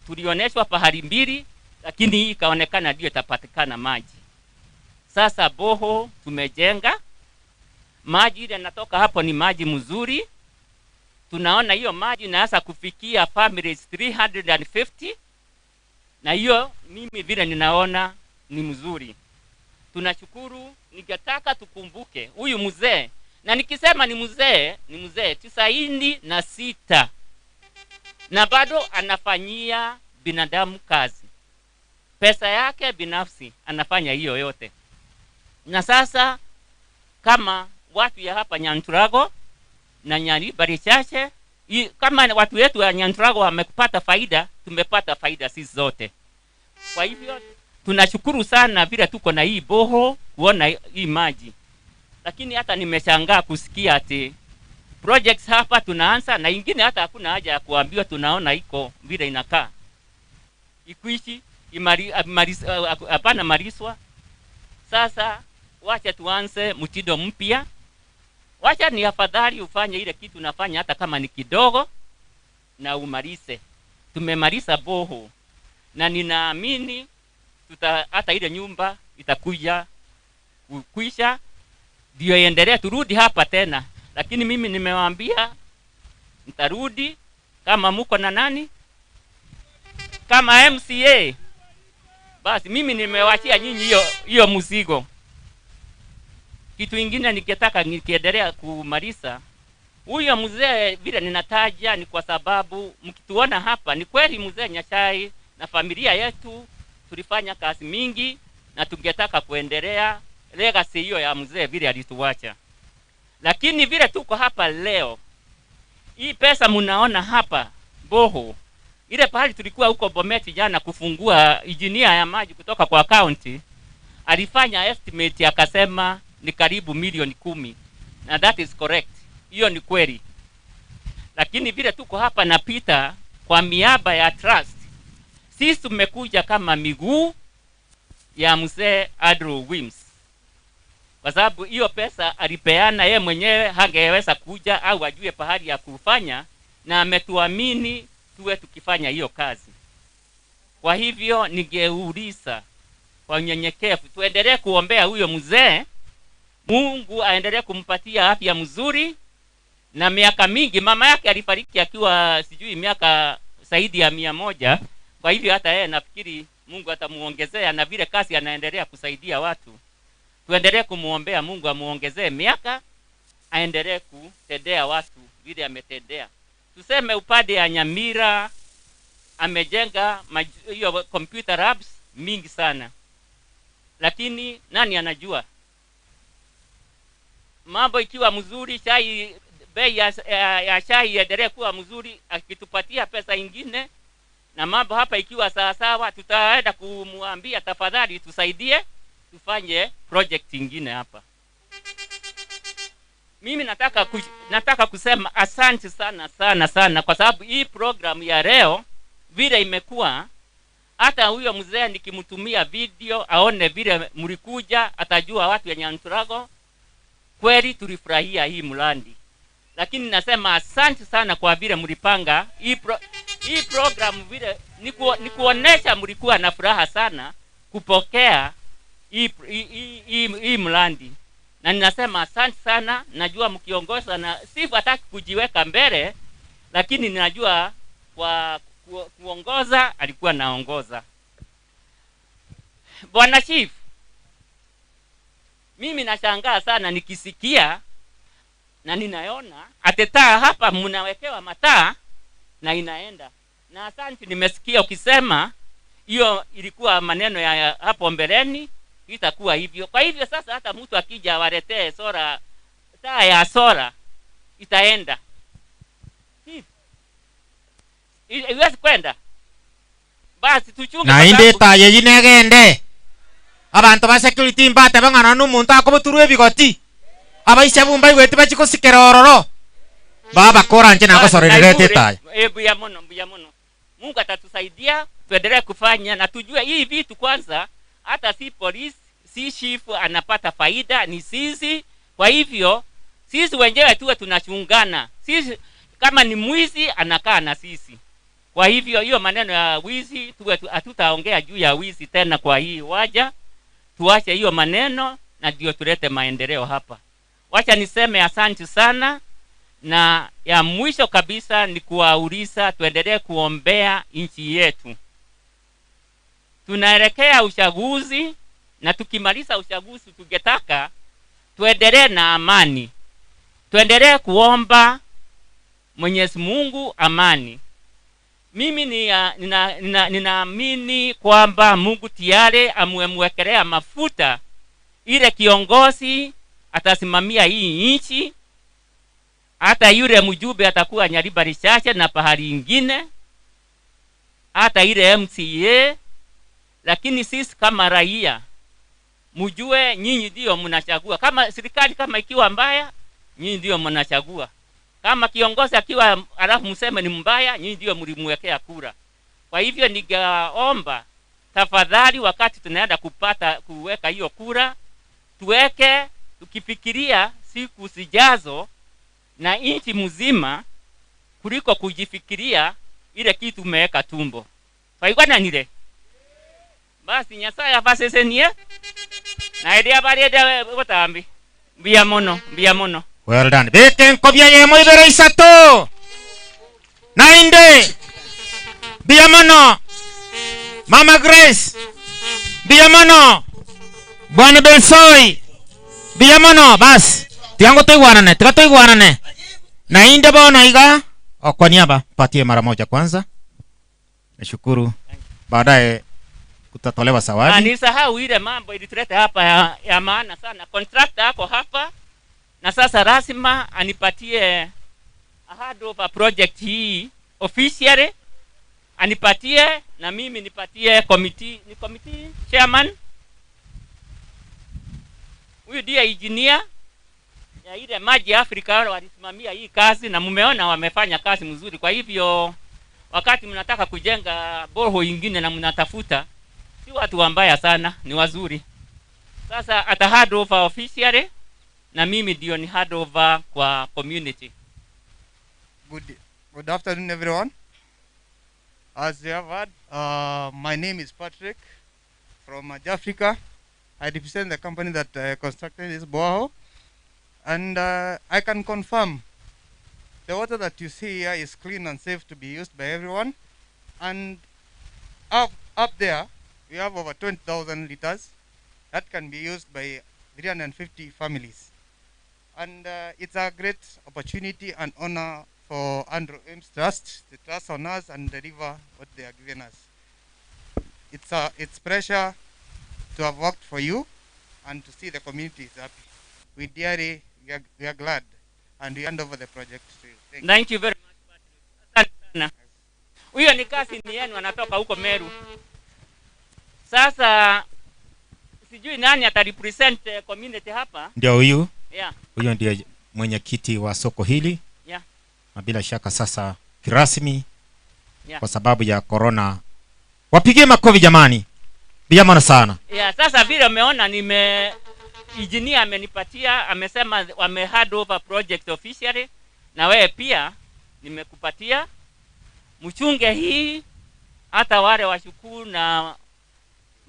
tulioneshwa pahali mbili, lakini hii ikaonekana ndio itapatikana maji. Sasa borehole tumejenga, maji ile natoka hapo ni maji mzuri. Tunaona hiyo maji inaanza kufikia families 350, na hiyo mimi vile ninaona ni mzuri. Tunashukuru. Ningetaka tukumbuke huyu mzee, na nikisema ni mzee, ni mzee 96 na bado anafanyia binadamu kazi. Pesa yake binafsi anafanya hiyo yote. Na sasa kama watu ya hapa Nyanturago na Nyaribari Chache, kama watu wetu wa Nyanturago wamepata faida, tumepata faida sisi zote. Kwa hivyo tunashukuru sana vile tuko na hii borehole kuona hii maji. Lakini hata nimeshangaa kusikia ati projects hapa tunaanza na ingine hata hakuna haja ya kuambiwa, tunaona iko vile inakaa. Ikuishi hapana mariswa. Sasa wacha tuanze mtindo mpya. Wacha ni afadhali ufanye ile kitu unafanya hata kama ni kidogo na umalize. Tumemaliza borehole na ninaamini hata ile nyumba itakuja kuisha, ndio iendelee, turudi hapa tena. Lakini mimi nimewaambia nitarudi kama muko na nani, kama MCA. Basi mimi nimewachia nyinyi hiyo mzigo. Kitu ingine ningetaka nikiendelea kumaliza, huyo mzee vile ninataja ni kwa sababu mkituona hapa ni kweli mzee Nyachae na familia yetu tulifanya kazi mingi na tungetaka kuendelea legacy hiyo ya mzee vile alituacha. Lakini vile tuko hapa leo, hii pesa mnaona hapa borehole, ile pahali tulikuwa huko Bometi jana kufungua engineer ya maji kutoka kwa county, alifanya estimate akasema ni karibu milioni 10, na that is correct, hiyo ni kweli. Lakini vile tuko hapa na Peter kwa miaba ya trust, sisi tumekuja kama miguu ya mzee Andrew Wims, kwa sababu hiyo pesa alipeana yeye mwenyewe, hangeweza kuja au ajue pahali ya kufanya, na ametuamini tuwe tukifanya hiyo kazi. Kwa hivyo ningeuliza kwa unyenyekevu, tuendelee kuombea huyo mzee, Mungu aendelee kumpatia afya mzuri na miaka mingi. Mama yake alifariki akiwa sijui miaka zaidi ya 100. Kwa hivyo hata yeye nafikiri Mungu atamuongezea, na vile kazi anaendelea kusaidia watu, tuendelee kumuombea Mungu amuongezee miaka, aendelee kutendea watu vile ametendea. Tuseme upande ya Nyamira amejenga hiyo computer labs mingi sana, lakini nani anajua mambo ikiwa mzuri, chai bei ya chai iendelee kuwa mzuri, akitupatia pesa ingine na mambo hapa ikiwa sawa sawa, tutaenda kumwambia tafadhali tusaidie tufanye project ingine hapa. Mimi nataka kusema asante sana sana sana, kwa sababu hii program ya leo vile imekuwa, Hata huyo mzee nikimtumia video aone vile mlikuja, atajua watu ya Nyanturago kweli tulifurahia hii mradi. Lakini nasema asante sana kwa vile mlipanga hii program, vile ni kuonesha mlikuwa na furaha sana kupokea hii mradi. Na ninasema asante sana. Najua mkiongoza na sifu hataki kujiweka mbele, lakini ninajua kwa kuongoza alikuwa naongoza. Bwana Chief, mimi nashangaa sana nikisikia na ninaona atetaa hapa mnawekewa mataa na inaenda. Na asante, nimesikia ukisema hiyo ilikuwa maneno ya hapo mbeleni, itakuwa hivyo. Kwa hivyo sasa hata mtu akija waletee sora, taa ya sora itaenda. Iwezi kwenda. Basi tuchunge. Na inde taye yinegende. Abantu ba security mbate bangana n'umuntu akobuturwe ebigoti. Abaisha bumba igwete bachikosikera ororo. Baba kora nje nakosorerete taye. Buya mono, buya mono. Mungu atatusaidia tuendelee kufanya na tujue hii vitu kwanza. Hata si polisi, si chief anapata faida, ni sisi. Kwa hivyo sisi wenyewe tuwe tunachungana. Sisi kama ni mwizi anakaa na sisi. Kwa hivyo hiyo maneno ya wizi tuwe hatutaongea juu ya wizi tena kwa hii waja. Tuache hiyo maneno na ndio tulete maendeleo hapa. Wacha niseme asante sana, na ya mwisho kabisa ni kuwauliza tuendelee kuombea nchi yetu. Tunaelekea uchaguzi, na tukimaliza uchaguzi tungetaka tuendelee na amani. Tuendelee kuomba Mwenyezi Mungu amani. Mimi ninaamini kwamba Mungu tayari amemwekelea mafuta ile kiongozi atasimamia hii nchi. Hata yule mjumbe atakuwa Nyaribari Chache na pahali ingine, hata ile MCA. Lakini sisi kama raia, mjue nyinyi ndio mnachagua. Kama serikali kama ikiwa mbaya, nyinyi ndio mnachagua. Kama kiongozi akiwa alafu mseme ni mbaya, nyinyi ndio mlimwekea kura. Kwa hivyo ningeomba tafadhali, wakati tunaenda kupata kuweka hiyo kura, tuweke tukifikiria siku zijazo na nchi mzima, kuliko kujifikiria ile kitu umeweka tumbo. Faigwana nile. Basi Nyasaye afasesenie. Na ile habari ya botambi. Mbia mono, mbia mono. Well done. Beke nkobia yemo ibere isato. Nainde. Mbia mono. Mama Grace. Mbia mono. Bwana Belsoi. Mbia mono bas. Tiango toiguanane, tiga toiguanane. Nainde bona iga. O, kwa niaba patie mara moja kwanza. Nashukuru. Baadaye kutatolewa zawadi. Nisahau ile mambo ilituleta hapa ya maana sana. Contractor yako hapa na sasa lazima anipatie handover project hii officially, anipatie na mimi nipatie committee, ni committee chairman. Huyu ndiye engineer ya ile Maji Afrika walisimamia hii kazi, na mumeona wamefanya kazi mzuri. Kwa hivyo wakati mnataka kujenga borehole nyingine na mnatafuta, si watu wambaya sana, ni wazuri. Sasa ata hand over officially na mimi ndio ni hand over kwa community. Good afternoon everyone. As you have heard, my name is Patrick from Africa. I represent the company that constructed this borehole, and I can confirm the water that you see here is clean and safe to be used by everyone. And up there we have over 20,000 liters that can be used by 350 families. And it's a great opportunity and honor for Andrew Ames Trust to trust on us and deliver what they are giving us. It's pressure to have worked for you and to see the community is happy. We dearly, we are glad, and we hand over the project to you. Thank you very much, Patrick. Asante sana. Huyo ni kasi ni yenu, anatoka huko Meru. Sasa sijui nani atarepresent community hapa. Ndio huyu. Yeah. Huyo ndiye mwenyekiti wa soko hili. Yeah. Na bila shaka sasa kirasmi, Yeah. kwa sababu ya corona Wapigie makofi jamani. Biyamana sana. Yeah, sasa vile umeona nime engineer amenipatia, amesema wame hand over project officially, na wewe pia nimekupatia. Mchunge hii hata wale washukuru na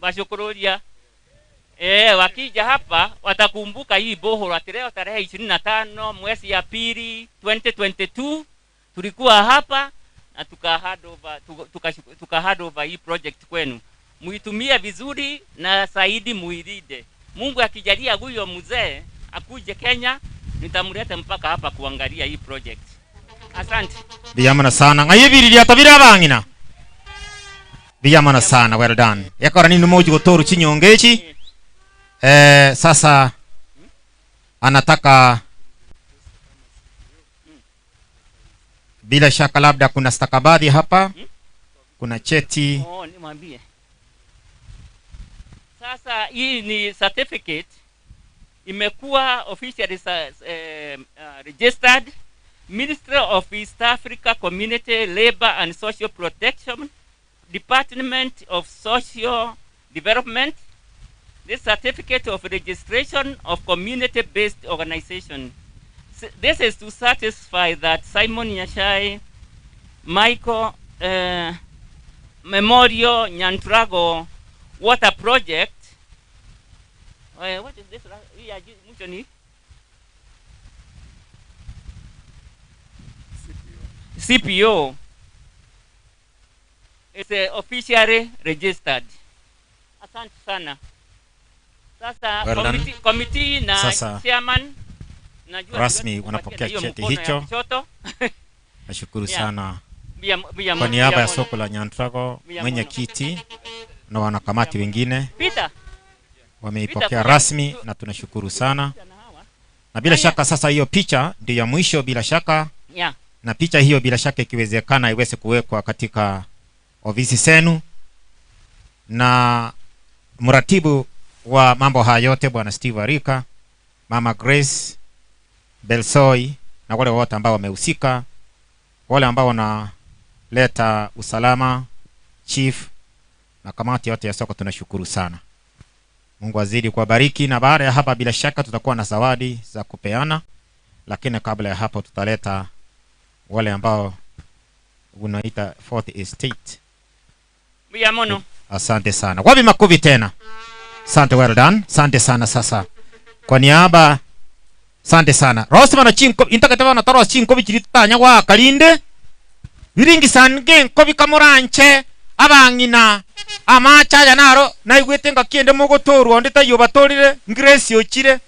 washukurulia. Wakija hapa watakumbuka hii borehole ati leo tarehe 25 mwezi ya pili 2022 tulikuwa hapa na tuka hand over hii project kwenu. Muitumie vizuri na zaidi muilinde. Mungu akijalia huyo mzee akuje Kenya, nitamleta mpaka hapa kuangalia hii project. Asante. Biyamana sana. Ngayibiriria tabira bangina. Biyamana sana, well done. Yakora nini moji gotoru chinyongechi. Sasa anataka bila shaka labda kuna stakabadhi hapa. Kuna cheti. Oh, nimwambie. Sasa hii ni certificate imekuwa officially registered Ministry of East Africa Community Labor and Social Protection, Department of Social Development. This certificate of registration of community-based organization. This is to satisfy that Simon Nyachae Michael Memorial Nyanturago Water Project. What is this? CPO is officially registered. Asante sana. Sasa well committee na sasa, chairman najua rasmi wanapokea cheti hicho. Nashukuru sana kwa niaba ya soko la Nyanturago, mwenyekiti na wanakamati wengine wameipokea rasmi na tunashukuru sana. Na bila shaka sasa hiyo picha ndio ya mwisho bila shaka. Na picha hiyo bila shaka ikiwezekana iweze kuwekwa katika ofisi zenu. Na mratibu wa mambo haya yote Bwana Steve Arika, Mama Grace Belsoi na wale wote ambao wamehusika, wale ambao wanaleta usalama, chief na kamati yote ya soko, tunashukuru sana. Mungu azidi kuwabariki. Na baada ya hapa bila shaka tutakuwa na zawadi za kupeana, lakini kabla ya hapo tutaleta wale ambao unaita Fourth Estate. Miyamono. Asante sana. Wapi makofi tena? Asante, well done. Asante sana sasa. Kwa niaba, asante sana. Rosima na chinko intakataba na taro chinko bichiritanya wa kalinde. Biringi sange nkobi kamuranche abangina amacha ya naro naigwete ngakiende mugotorwa ndita yo batorire ngresi ochire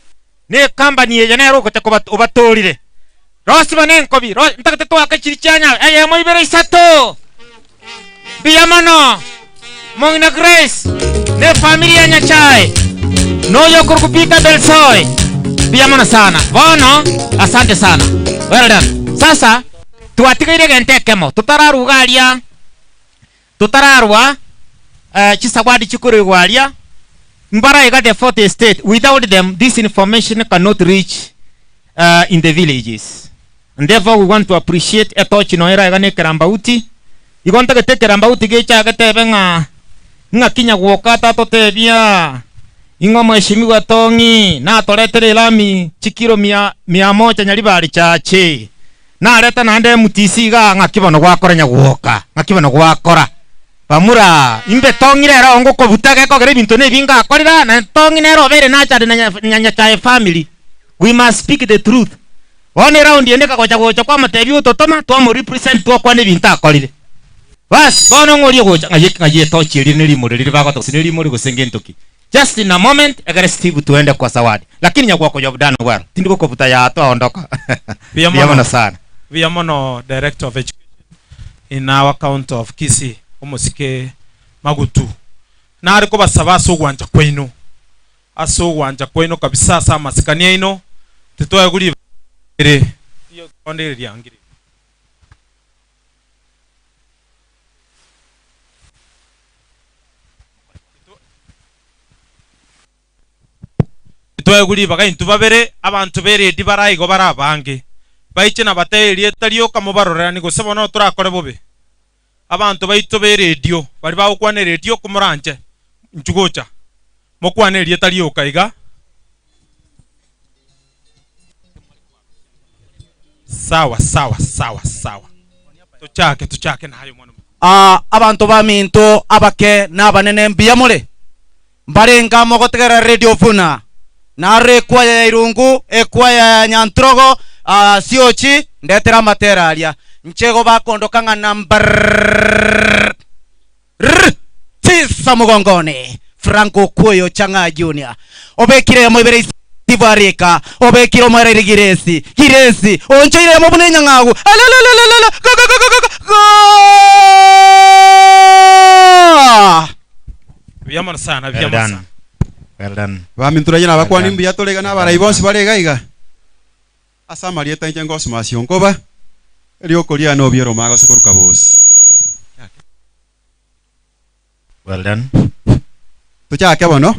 ne company ya naro gote ko obatorire. Rosima ne nkobi ntakate twaka chirichanya eye mo ibere isato. Biyamano Mongina Grace ne familia Nyachae no yokurupita Belsoy. Biyamano sana. Bono asante sana. Well done. Sasa tuatigaire gente kemo tutararugaria tutararwa chisawadi chikurigwaria mbara iga the fourth estate. Without them this information cannot reach in the villages, and therefore we want to appreciate etochi noera iga ne kerambauti igonta gete kerambauti gecha gatebe nga nga kinya gwoka tatotebia ingo mheshimiwa Tongi na toretere lami chikiro 100 nyaribari chache na leta nande mutisi ga ngakibono gwakora nyagwoka ngakibono gwakora bamura imbe Tongi rero ngo kobutage kogere bintu ne binga akorira na Tongi nero bere na chade na Nyachae family. We must speak the truth. One round yende kagocha gocha kwa matebi utotoma twamu represent twakwa ne bintu akorire bas bono ngori gocha ngaye ngaye tochi ri nirimo riri bagoto sinirimo rigosenge ntoki. Just in a moment agere Steve tuende kwa zawadi, lakini nyagwako job done well tindiko kobuta ya to ondoka. Biyamona sana. Biyamono Director of Education in our county of Kisii Omosike Magutu. Na ariko basaba aso gwanja kwenu. Aso gwanja kwenu kabisa sa masikania ino titoya guri ere iyo konde ryangire. Titoya guri baga intu babere abantu bere di baraigo barabange. Baiche na bateri etarioka mubarorera ni gose bono turakore bobe. Abantu baito be radio bari bagokwana radio komoranche nchugocha mokwana erieta rioka iga. Sawa sawa sawa sawa, tuchake nayo mwana. Abantu baminto abake n'abanene mbiyamure mbarenga mogotegera radio funa nare kwaya ya irungu ekwaya ya nyantrogo siochi ndetera matera aria nchego bakondoka nga namba 9 mugongoni Franco Kuyo Changa Junior obekire mo ibere Tivarika obekire mo giresi giresi onchoire mo bunenya ngagu alalalalala go go go go go. Biyamana sana biyamana sana. Well done. Bamintura jana bakwani mbiya tolega na barai bonsi barega iga. Asa marieta nje ngosima sionkoba. Eriokoria no biero mago sekuruka bosi. Well done. Tuchake bono.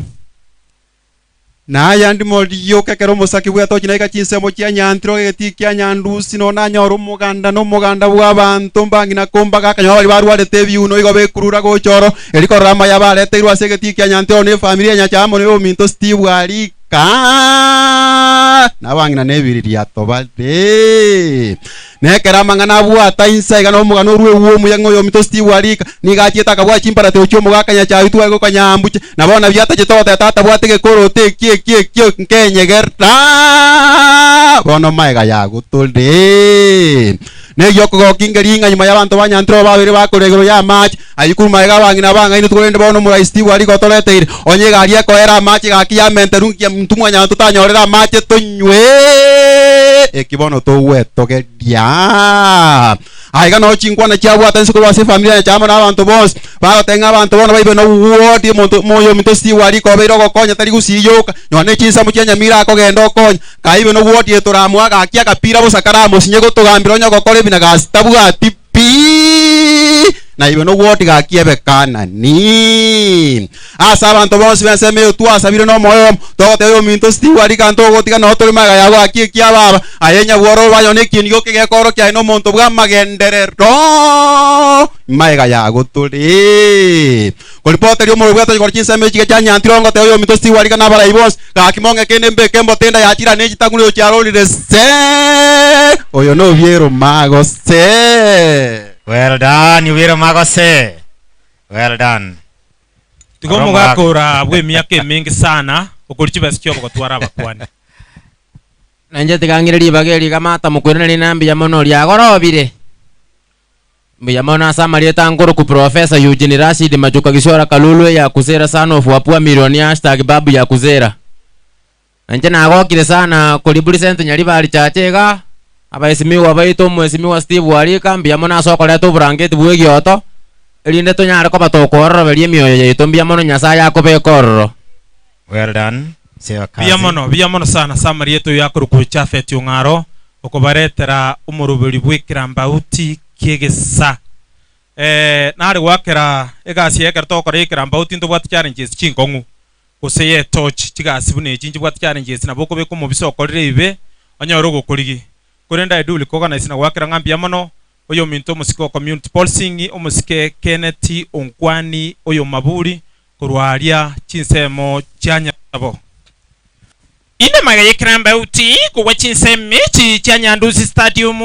Na aya ndimo rioke kero musaki bwa tochi naika chinsemo chia nyantro geti kia nyandusi no nanyoro muganda no muganda bwa bantu mbangina komba gakanyo bari barwarete biuno igo bekurura gochoro eriko rama yabarete irwa se geti kia nyantro ne familia nyachamo ne ominto Steve Arika nabangina nebiriria tobade nekera mangana bwata insaiga no mugano ruwe uwo muyango yo mito Steve Arika nigachieta kabwa chimpara te ocho mugakanya chabitu ago kanyambuche nabona byata chitota tata bwate gekoro te kie kie kie nkenyegerta bono maega yagutulde negyoko kingeringa nyuma y'abantu banyantro babiri bakoregero ya match ayikuru maega bangina banga ine tukurende bono murai Steve Arika otoreteire onye gari ekoera match gaki ya menterungia mtumwa nyantu tanyorera match tunywe ekibono towetogeria aiga no chinkwana chiabwata nsuko base familia ya chama n'abantu bose bagotenga abantu bona baibe no wodi muntu moyo minto Steve Arika obeire ogokonya tari gusiyoka nyone chinsa mu chianyamira akogenda okonya kaibe no wodi etoramwa gakia kapira bosakara sinye gotogambira onya gokora ebina gasitabwati pi na ibe no wodi gakiebekana ni asa abantu bonse benseme twasabire no moyo togote minto Steve Arika ntogotiga no tore maga yago akikia baba ayenya bworo bayo nekinyo kigekoro kya no muntu bwa magenderero maega yago turi kolipota ryo moro bwata gor chinseme chige cha nyantirongo te oyo minto Steve Arika na barai bonse gakimonge kende mbeke mbotenda yachira nechitangure chiarorire se oyo no biero mago se. Well done, Ubiro Magose. Well done. Tugo mugakora bwe miaka mingi sana okuri chiba bogotwara abakwani. Nanje tigangire bageri kamata mukwirana nambi ya mono ryagorobire. Mbuya mono asa marieta ngoro ku Professor Eugene Rashid Majuka Gishora Kalulwe ya kuzera sana of wapua milioni hashtag babu ya kuzera. Nanje nagokire sana kulibuli sente nyaribali chachega. Abaesimiwa baito mwesimiwa Steve Arika mbia mono asokorete oburangeti bwegioto erinde tonyare koba tokororoberia emioyo yaito mbia mono Nyasaye akobeka ororo. Well done. Sio kazi. Bia mono sana samari yetu yakoruku Chafet Ong'aro okobaretera omoroberi bw'ekirambauti kiegesa. Nare gwakera egasi ekero tokora ekirambauti ntobwate challenges chinkong'u gose ye torch chigasi buna echi nchibwate challenges nabo okobeka omobisa okorire ibe onyore ogokorigi. Kurenda eduli koga na gwakera ng'ambia mono oyo minto omusike community policing omusike Kenneth Onkwani oyo maburi kurwaria chinsemo chianyabo ine magaye krambauti kuwa chinsemo chi chianyanduzi stadium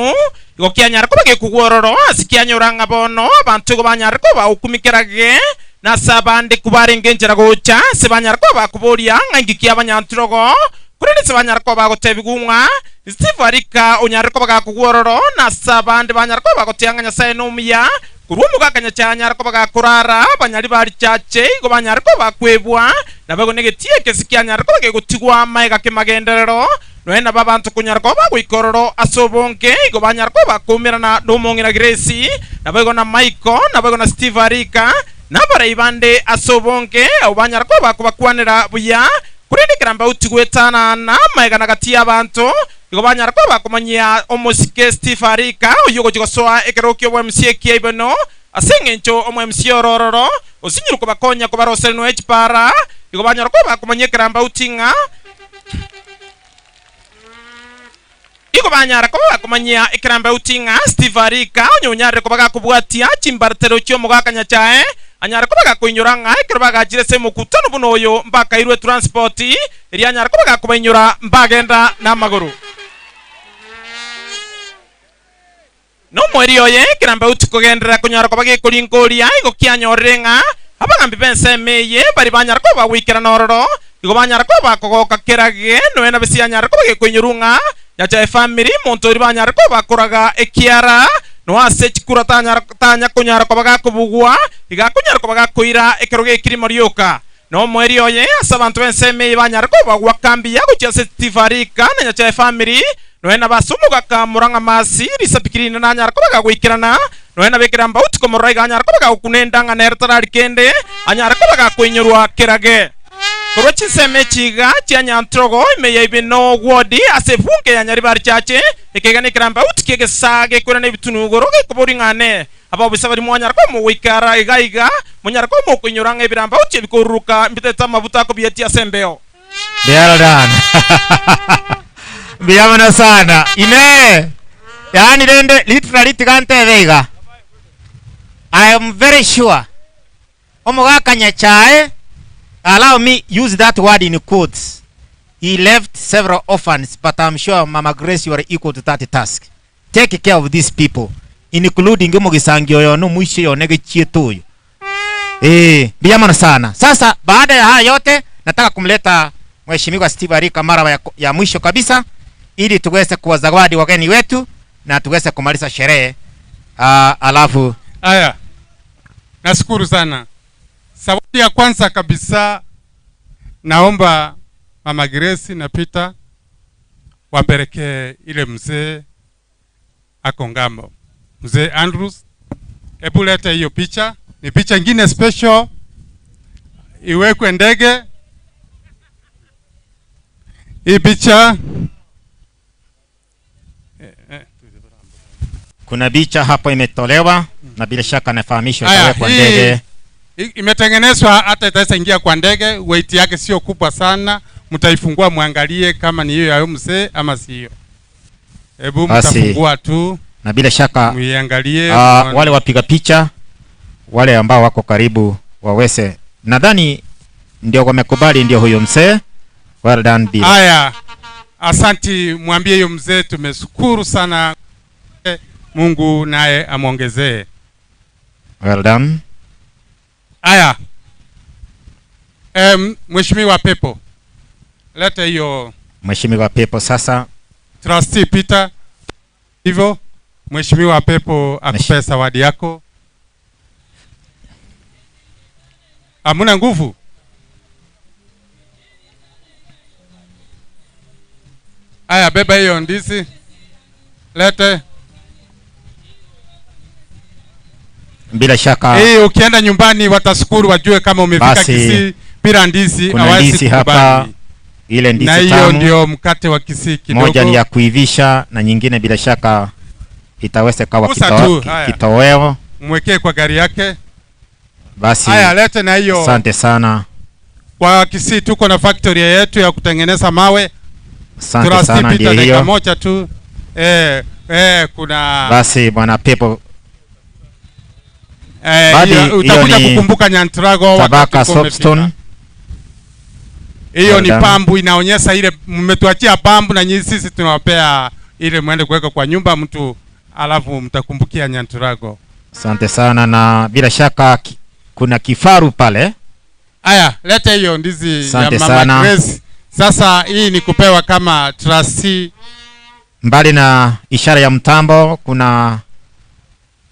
igo kianyara kobage kugwororo asikianyora ng'abono abantu banyara koba ukumikerage nasabande kubarengenjera gocha sibanyara koba kuboria ng'angikia abanyanturogo kurende sibanyara koba gotebigung'a Steve Arika onyara kobaga kugwororo nasabande banyara koba gotianga Nyasaye nomuya kurumu gakanya chanyara kobaga kurara banyari bari chache igo banyara koba kwebwa nabago negetie kesikianyara kobaga gotigwa maega kemagenderero noena babantu kunyara koba goikororo asobonke igo banyara koba kumirana nomong'ina Grace nabago na Michael nabago na Steve Arika nabara ibande asobonke abo banyara koba kubakwanera buya kurindikira mbauti gwetana na maega nagati abantu igo banyara koba kumanyia omusike Steve Arika oyo gochigosoa ekerokio bwa MC kiaibeno aseng'encho omu MC orororo osinyuru kobakonya kobarosere no echipara igo banyara koba kumanyia keramba utinga Igo banyara ko bakomanya ekirambe utinga Steve Arika onyonyare ko bagakubwatia chimbartero chio mugaka Nyachae anyara ko bagakuinyura nga ekero bagachire se mukutano buno oyo mbakairwe transport eri anyara ko bagakubainyura mbagenda n'amaguru. No mweri oye kirambe utukogendera kunyara ko bagekurinkoria igo kianyorire ng'a abagambi bensemeye bari banyara ko bawikira nororo igo banyara ko bakogoka kerage noena besianyara ko bagekuinyuru ng'a Nyachae family muntu ori banyara ko bakoraga ekiara no ase chikura tanya tanya kunyara ko bagakubugwa igakunyara ko bagakuira ekero gekirimo ryoka. No mweri oye ase abantu bensemeye banyara ko bagwakambi yaguchia Steve Arika na Nyachae family noena basumuga kamuranga masi risapikirina nanyara ko bagagwikirana noena bekiramba utiko moraiga anyara ko bagakunenda nga nertarari kende anyara ko bagakuinyurwa kerage. Korwa chinseme chiga chia Nyantrogo imeye ibino wodi ase bunge ya Nyaribari chache ekegane kiramba utikege sage kurana ibitunugoro gekuboringane abo bisaba rimwanyara ko muwikara igaiga munyara ko mukuinyuranga ebiramba uti bikuruka mbiteta mabuta ko bietia sembeo. Well done. Biyamana sana. Ine. Yani rende literally tigante veiga. I am very sure. Omogaka Nyachae, allow me use that word in quotes. He left several orphans, but I'm sure Mama Grace, you are equal to that task. Take care of these people, including Omogisangio yono mwisho yonege chieto. Biyamana sana. Sasa baada ya haya yote nataka kumleta Mheshimiwa Steve Arika mara ya mwisho kabisa ili tuweze kuwazawadi wageni wetu na tuweze kumaliza sherehe. Alafu haya, nashukuru sana. Zawadi ya kwanza kabisa naomba Mama Grace na Peter wapelekee ile mzee ako ngambo. Mzee Andrews, hebu leta hiyo picha. Ni picha nyingine special, iwekwe ndege. Hii picha kuna picha hapo imetolewa na bila shaka nafahamishwa itawekwa ndege. Imetengenezwa hata itaweza ingia kwa ndege, weight yake sio kubwa sana. Mtaifungua muangalie kama ni hiyo ya mzee ama si hiyo. Hebu mtafungua tu na bila shaka muiangalie. Wale wapiga picha wale ambao wako karibu waweze, nadhani ndio wamekubali, ndio huyo mzee. Well done, Bill. Haya, asanti, mwambie hiyo mzee tumeshukuru sana. Mungu naye amuongezee. Well done. Haya. Mheshimiwa Pepo, leta hiyo. Mheshimiwa Pepo sasa. Trustee Peter, hivyo Mheshimiwa Pepo akupe zawadi yako. Hamuna nguvu? Aya, beba hiyo ndizi. Lete. Bila shaka. Ukienda nyumbani watashukuru wajue kama umefika Kisii bila ndizi. Kuna ndizi hapa, ile ndizi na tamu. hiyo ndio mkate wa Kisii kidogo. Moja ni ya kuivisha na nyingine bila shaka itaweza kawa kitoweo. Mwekee kwa gari yake. Basi. Aya, lete na hiyo. Asante sana. Kwa Kisii tuko na factory yetu ya kutengeneza mawe. Asante sana, ndio hiyo. Moja tu. Kuna basi bwana Pepo. Utakuja kukumbuka Nyantrago Tabaka soapstone. Hiyo ni pambu inaonyesha ile mmetuachia pambu na nyinyi sisi tunawapea ile muende kuweka kwa nyumba mtu, alafu mtakumbukia Nyantrago. Asante sana, na bila shaka kuna kifaru pale. Aya, leta hiyo ndizi Asante ya Mama sana. Grace. Sasa hii ni kupewa kama trustee. Mbali na ishara ya mtambo kuna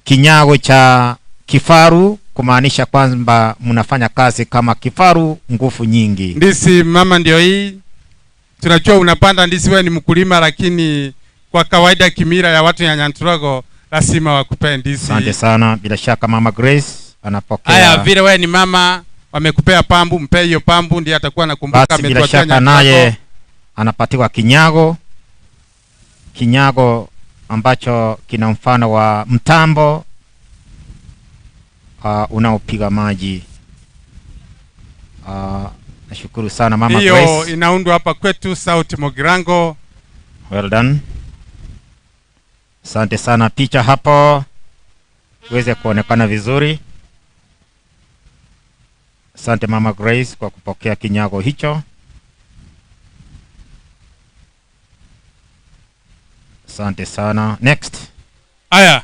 kinyago cha kifaru, kumaanisha kwamba mnafanya kazi kama kifaru, nguvu nyingi. Ndizi mama ndio hii. Tunajua unapanda ndizi, wewe ni mkulima, lakini kwa kawaida kimila ya watu ya Nyantrago lazima wakupe ndizi. Asante sana, bila shaka Mama Grace anapokea. Haya, vile wewe ni mama wamekupea pambu, mpe hiyo pambu ndiye atakuwa anakumbuka. Basi bila shaka naye anapatiwa kinyago. Kinyago ambacho kina mfano wa mtambo unaopiga maji. Nashukuru sana Mama Hiyo Grace. Inaundwa hapa kwetu Sauti Mogirango. Well done. Asante sana, picha hapo uweze kuonekana vizuri. Asante Mama Grace kwa kupokea kinyago hicho. Asante sana. Next. Aya,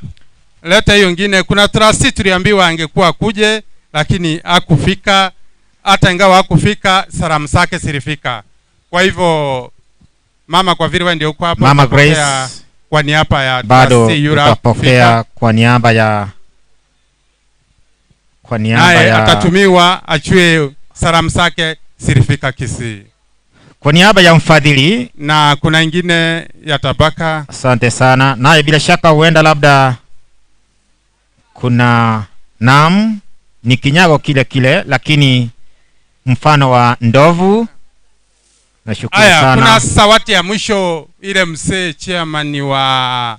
leta hiyo ingine. Kuna trustee tuliambiwa angekuwa kuje lakini hakufika. Hata ingawa hakufika, salamu zake zilifika. Kwa hivyo mama, kwa vile wewe ndio uko hapa, Mama Grace kwa niaba ya bado trustee yule utapokea kwa niaba ya naye atatumiwa achue salamu zake zilifika Kisii. Kwa niaba ya mfadhili na kuna ingine ya tabaka. Asante sana. Naye bila shaka huenda labda kuna naam ni kinyago kile kile lakini mfano wa ndovu. Nashukuru sana. Kuna sawati ya mwisho ile mzee chairman wa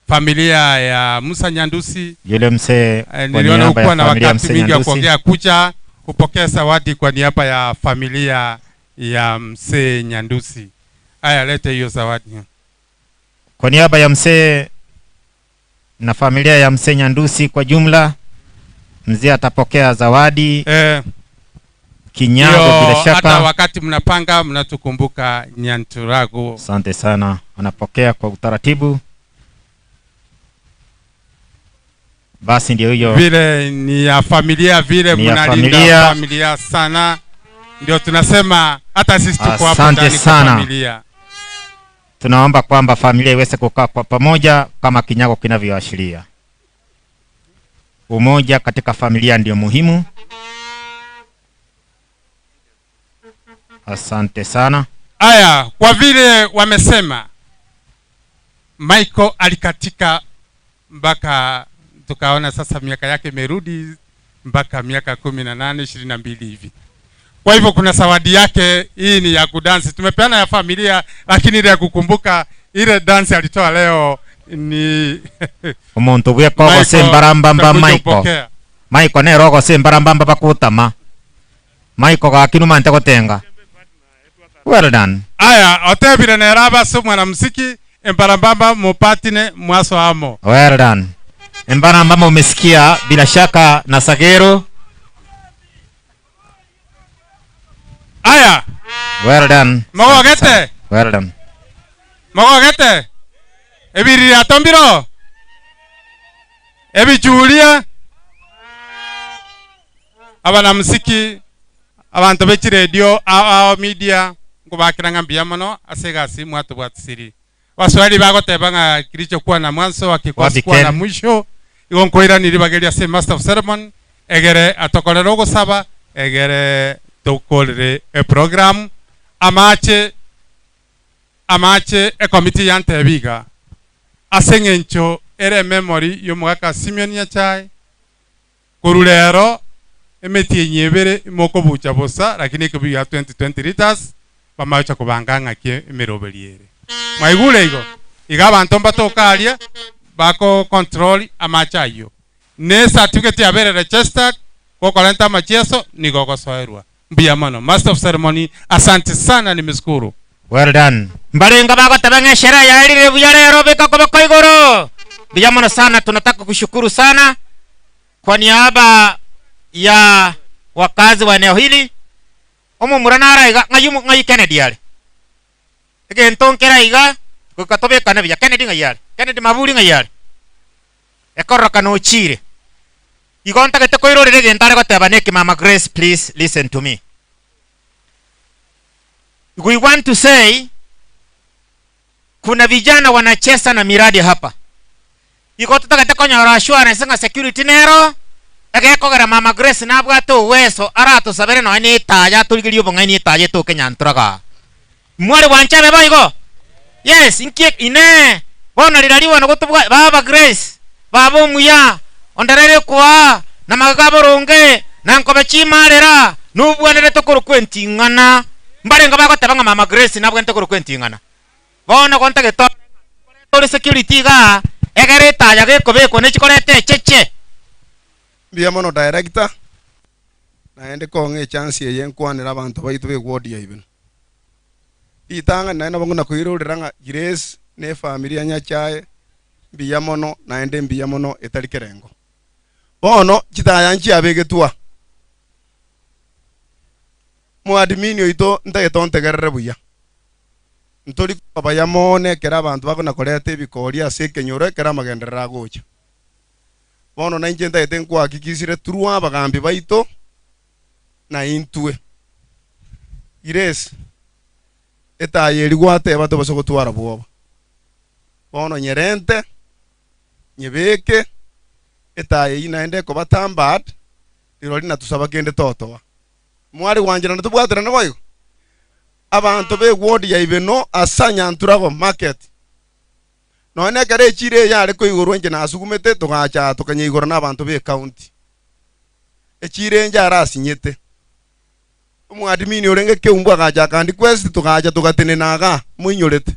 familia ya Musa Nyandusi. Yule mzee niliona huko na wakati mingi wa kuongea kucha kupokea sawati kwa niaba ya familia ya mzee Nyandusi. Aya, lete hiyo zawadi. Kwa niaba ya mzee na familia ya mzee Nyandusi kwa jumla, mzee atapokea zawadi kinyago bila shaka. Hata wakati mnapanga mnatukumbuka Nyanturago. Asante sana. Anapokea kwa utaratibu. Basi ndio hiyo. Vile ni ya familia, vile mnalinda familia sana. Ndio tunasema hata sisi tuko hapa ndani kwa familia. Tunaomba kwamba familia iweze kukaa kwa pamoja kama kinyago kinavyoashiria. Umoja katika familia ndio muhimu. Asante sana. Aya, kwa vile wamesema Michael alikatika mpaka tukaona sasa miaka yake imerudi mpaka miaka 18, 22 hivi. Kwa hivyo kuna zawadi yake, hii ni ya kudansi. Tumepeana ya familia lakini ile ya kukumbuka ile dance alitoa leo ni omuntu bwe kogo sembarambamba Michael. Michael ne rogo sembarambamba bakutama. Michael gakinuma nte gotenga. Well done. Aya, otebire ne raba so mwanamuziki embarambamba mupatine mwaso amo. Well done. Embarambamba umesikia bila shaka na Sagero. Aya. Well done. Mogogete. Well done. Mogogete. Ebiri atombiro. Ebi Julia. Abana muziki abantu beki radio ao media ngubakiranga mbia mono asegasi mwatu bwatsiri. Waswahili bagoteba nga kilichokuwa na mwanzo akikosa na mwisho. Igo nkoira niribageria se master of ceremony egere atokorera ogosaba egere tokorere e program amache e committee ya ntebiga asengencho ere memory yo mwaka Simeon Nyachae kurulero emeti nyebere moko bucha bosa lakini kubiya 2020 liters bamacha kubanganga kie emirobeliere mwaigure igo igabantu mbatokalia bako control amacha iyo ne certificate ya bere registered kokolenta macheso nigogosoerwa mbia mano. Master of ceremony, asante sana, nimeshukuru. Well done. Mbalenga bako tabanga sherehe ya elire buyale robeka kwa bakoigoro. Mbia mano sana, tunataka kushukuru sana kwa niaba ya wakazi wa eneo hili. Omo muranara iga ngayumu ngayi Kennedy yale. Ege ntonkera iga kukatobeka na bya Kennedy ngayale. Kennedy mabuli ngayale. Ekoro kanochire. Igonta kete koirorere gentare goteba neki Mama Grace, please listen to me. We want to say kuna vijana wanacheza na miradi hapa. Igonta kete konyora assurance nga security nero. Egekogera Mama Grace nabwate uwezo arato sabere no ni taya tuligirio bonga ni taye to Kenyantraga. Mwari wanchabe boigo. Yes, inkie ine. Bona liraliwa no gotubwa Baba Grace. Baba muya. Onderere kwa na magaborunge na nkobe chimarera nubwanere tokoro kwentingana mbarenga bagotebanga Mama Grace nabwo ntokoro kwentingana bona konta geto tori security ga egereta ya gekobeko nechikorete cheche mbia mono director naende konge chance ye nkwanera abantu baitu be ward ya ibeno itanga naenda banguna kuirorera nga Grace ne familia Nyachae Mbuya mono naende mbuya mono etari kerengo. Bono chitaya nchiabegetwa. Muadmini oito ntagete ontegerere buya. Ntori baya mone kera abantu bakona koreta ebikori ase ekenyoro ekero amagenderero agocha. Bono nainche ntagete nkwahakikisire turwa abagambi baito na intwe. Iresi etaya eri gwateba tobase gotwara bwoba. Bono nyerente nyebeke etaya eyi naende ekobatambad rirori natusaba kende totoa. Mwari gwanchera natobwaterana boigo. Abantu be ward ya Ibeno asa Nyanturago market. None ekero echire yare koigorwa inche nasugumete togacha tokanyeigora na abantu be county. Echire nje arasinyete. Omwadmini orenge keumbwa agacha kandi quest togacha togatenenaga muinyorete.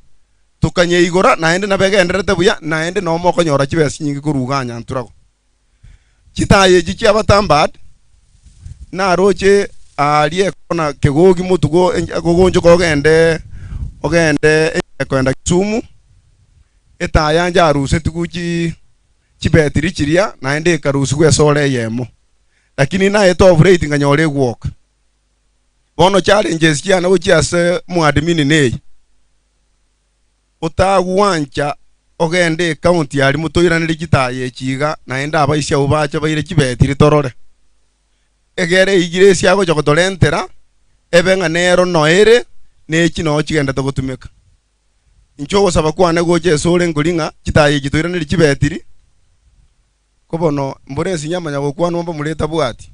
Tukanyeigora naende nabegenderete buya naende no mokonyora chibesa nyingi koruga Nyanturago. Chitaye echi chiabatambad naroche arie kona kegogi mutugo gogonjo kogende ogende kwenda Kisumu etaya njaruse tuguchi chibetiri chiria naende ekarusi gwesore yemo lakini naye to operate nganyore gwoka bono challenges chiana gochiase muadmini nei otagwancha ogende county ari mutoiranire chitaye echiga naende abaisia obacha baire chibetiri torore egere igire siago jogotorentera ebe ng'a nero noere nechi no chigenda togotumeka incho gosaba kwane gocha esore ngori ng'a chitaye echi toiranire chibetiri kobono mbore esinyamanya gokwana omba mureta bwati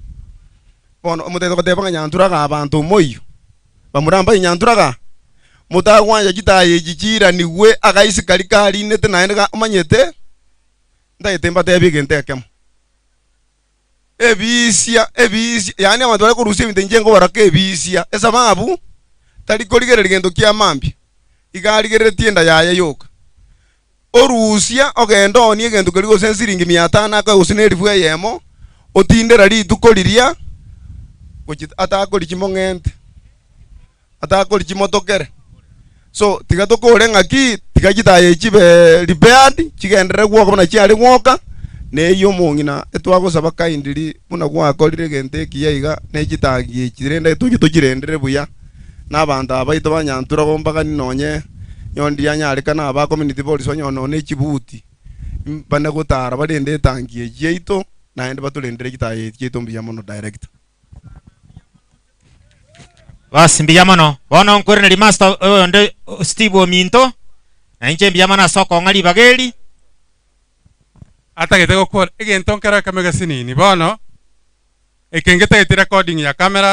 bono omotete goteba ng'a Nyanturaga abanto omoiyo bamuramba Nyanturaga mutagwanja chitaye echi chiranigwe agaisi kari karinete naende omanyete ndagete mbatebie egento ekemo ebisia ebisia yani abantu bari kurusia ebinto inche ngobaraka ebisia esababu tari korigereria gento kia mambia igarigereretie enda yaye yoka orusia ogenda onie egento keri gose siringi 500 akagose na elifu eyemo otindera rituko riria gochi atakori chimong'ente atakori chimotokere so tiga tokore ng'aki tiga chitaye chibe repaired chigendere gwoka buna chiare gwoka neyo omong'ina etwagosaba kaindiri buna gwakorire egento ekiya iga nechitagi echirende tochi tochirendere buya na abanto abaito ba Nyanturago mbagani nonye nyondi yanyarekana aba community police banyonone echibuti bane gotara barende etangi echi yaito naende batorendere chitaye echi chiaito mbuya mono director. Basi mbuya mono bono nkwereneri master onde Steve Ominto na inche mbuya mono ase okong'a ribageri atagete gokora egento nkero ekamega sinini bono ekenge tagete recording ya camera.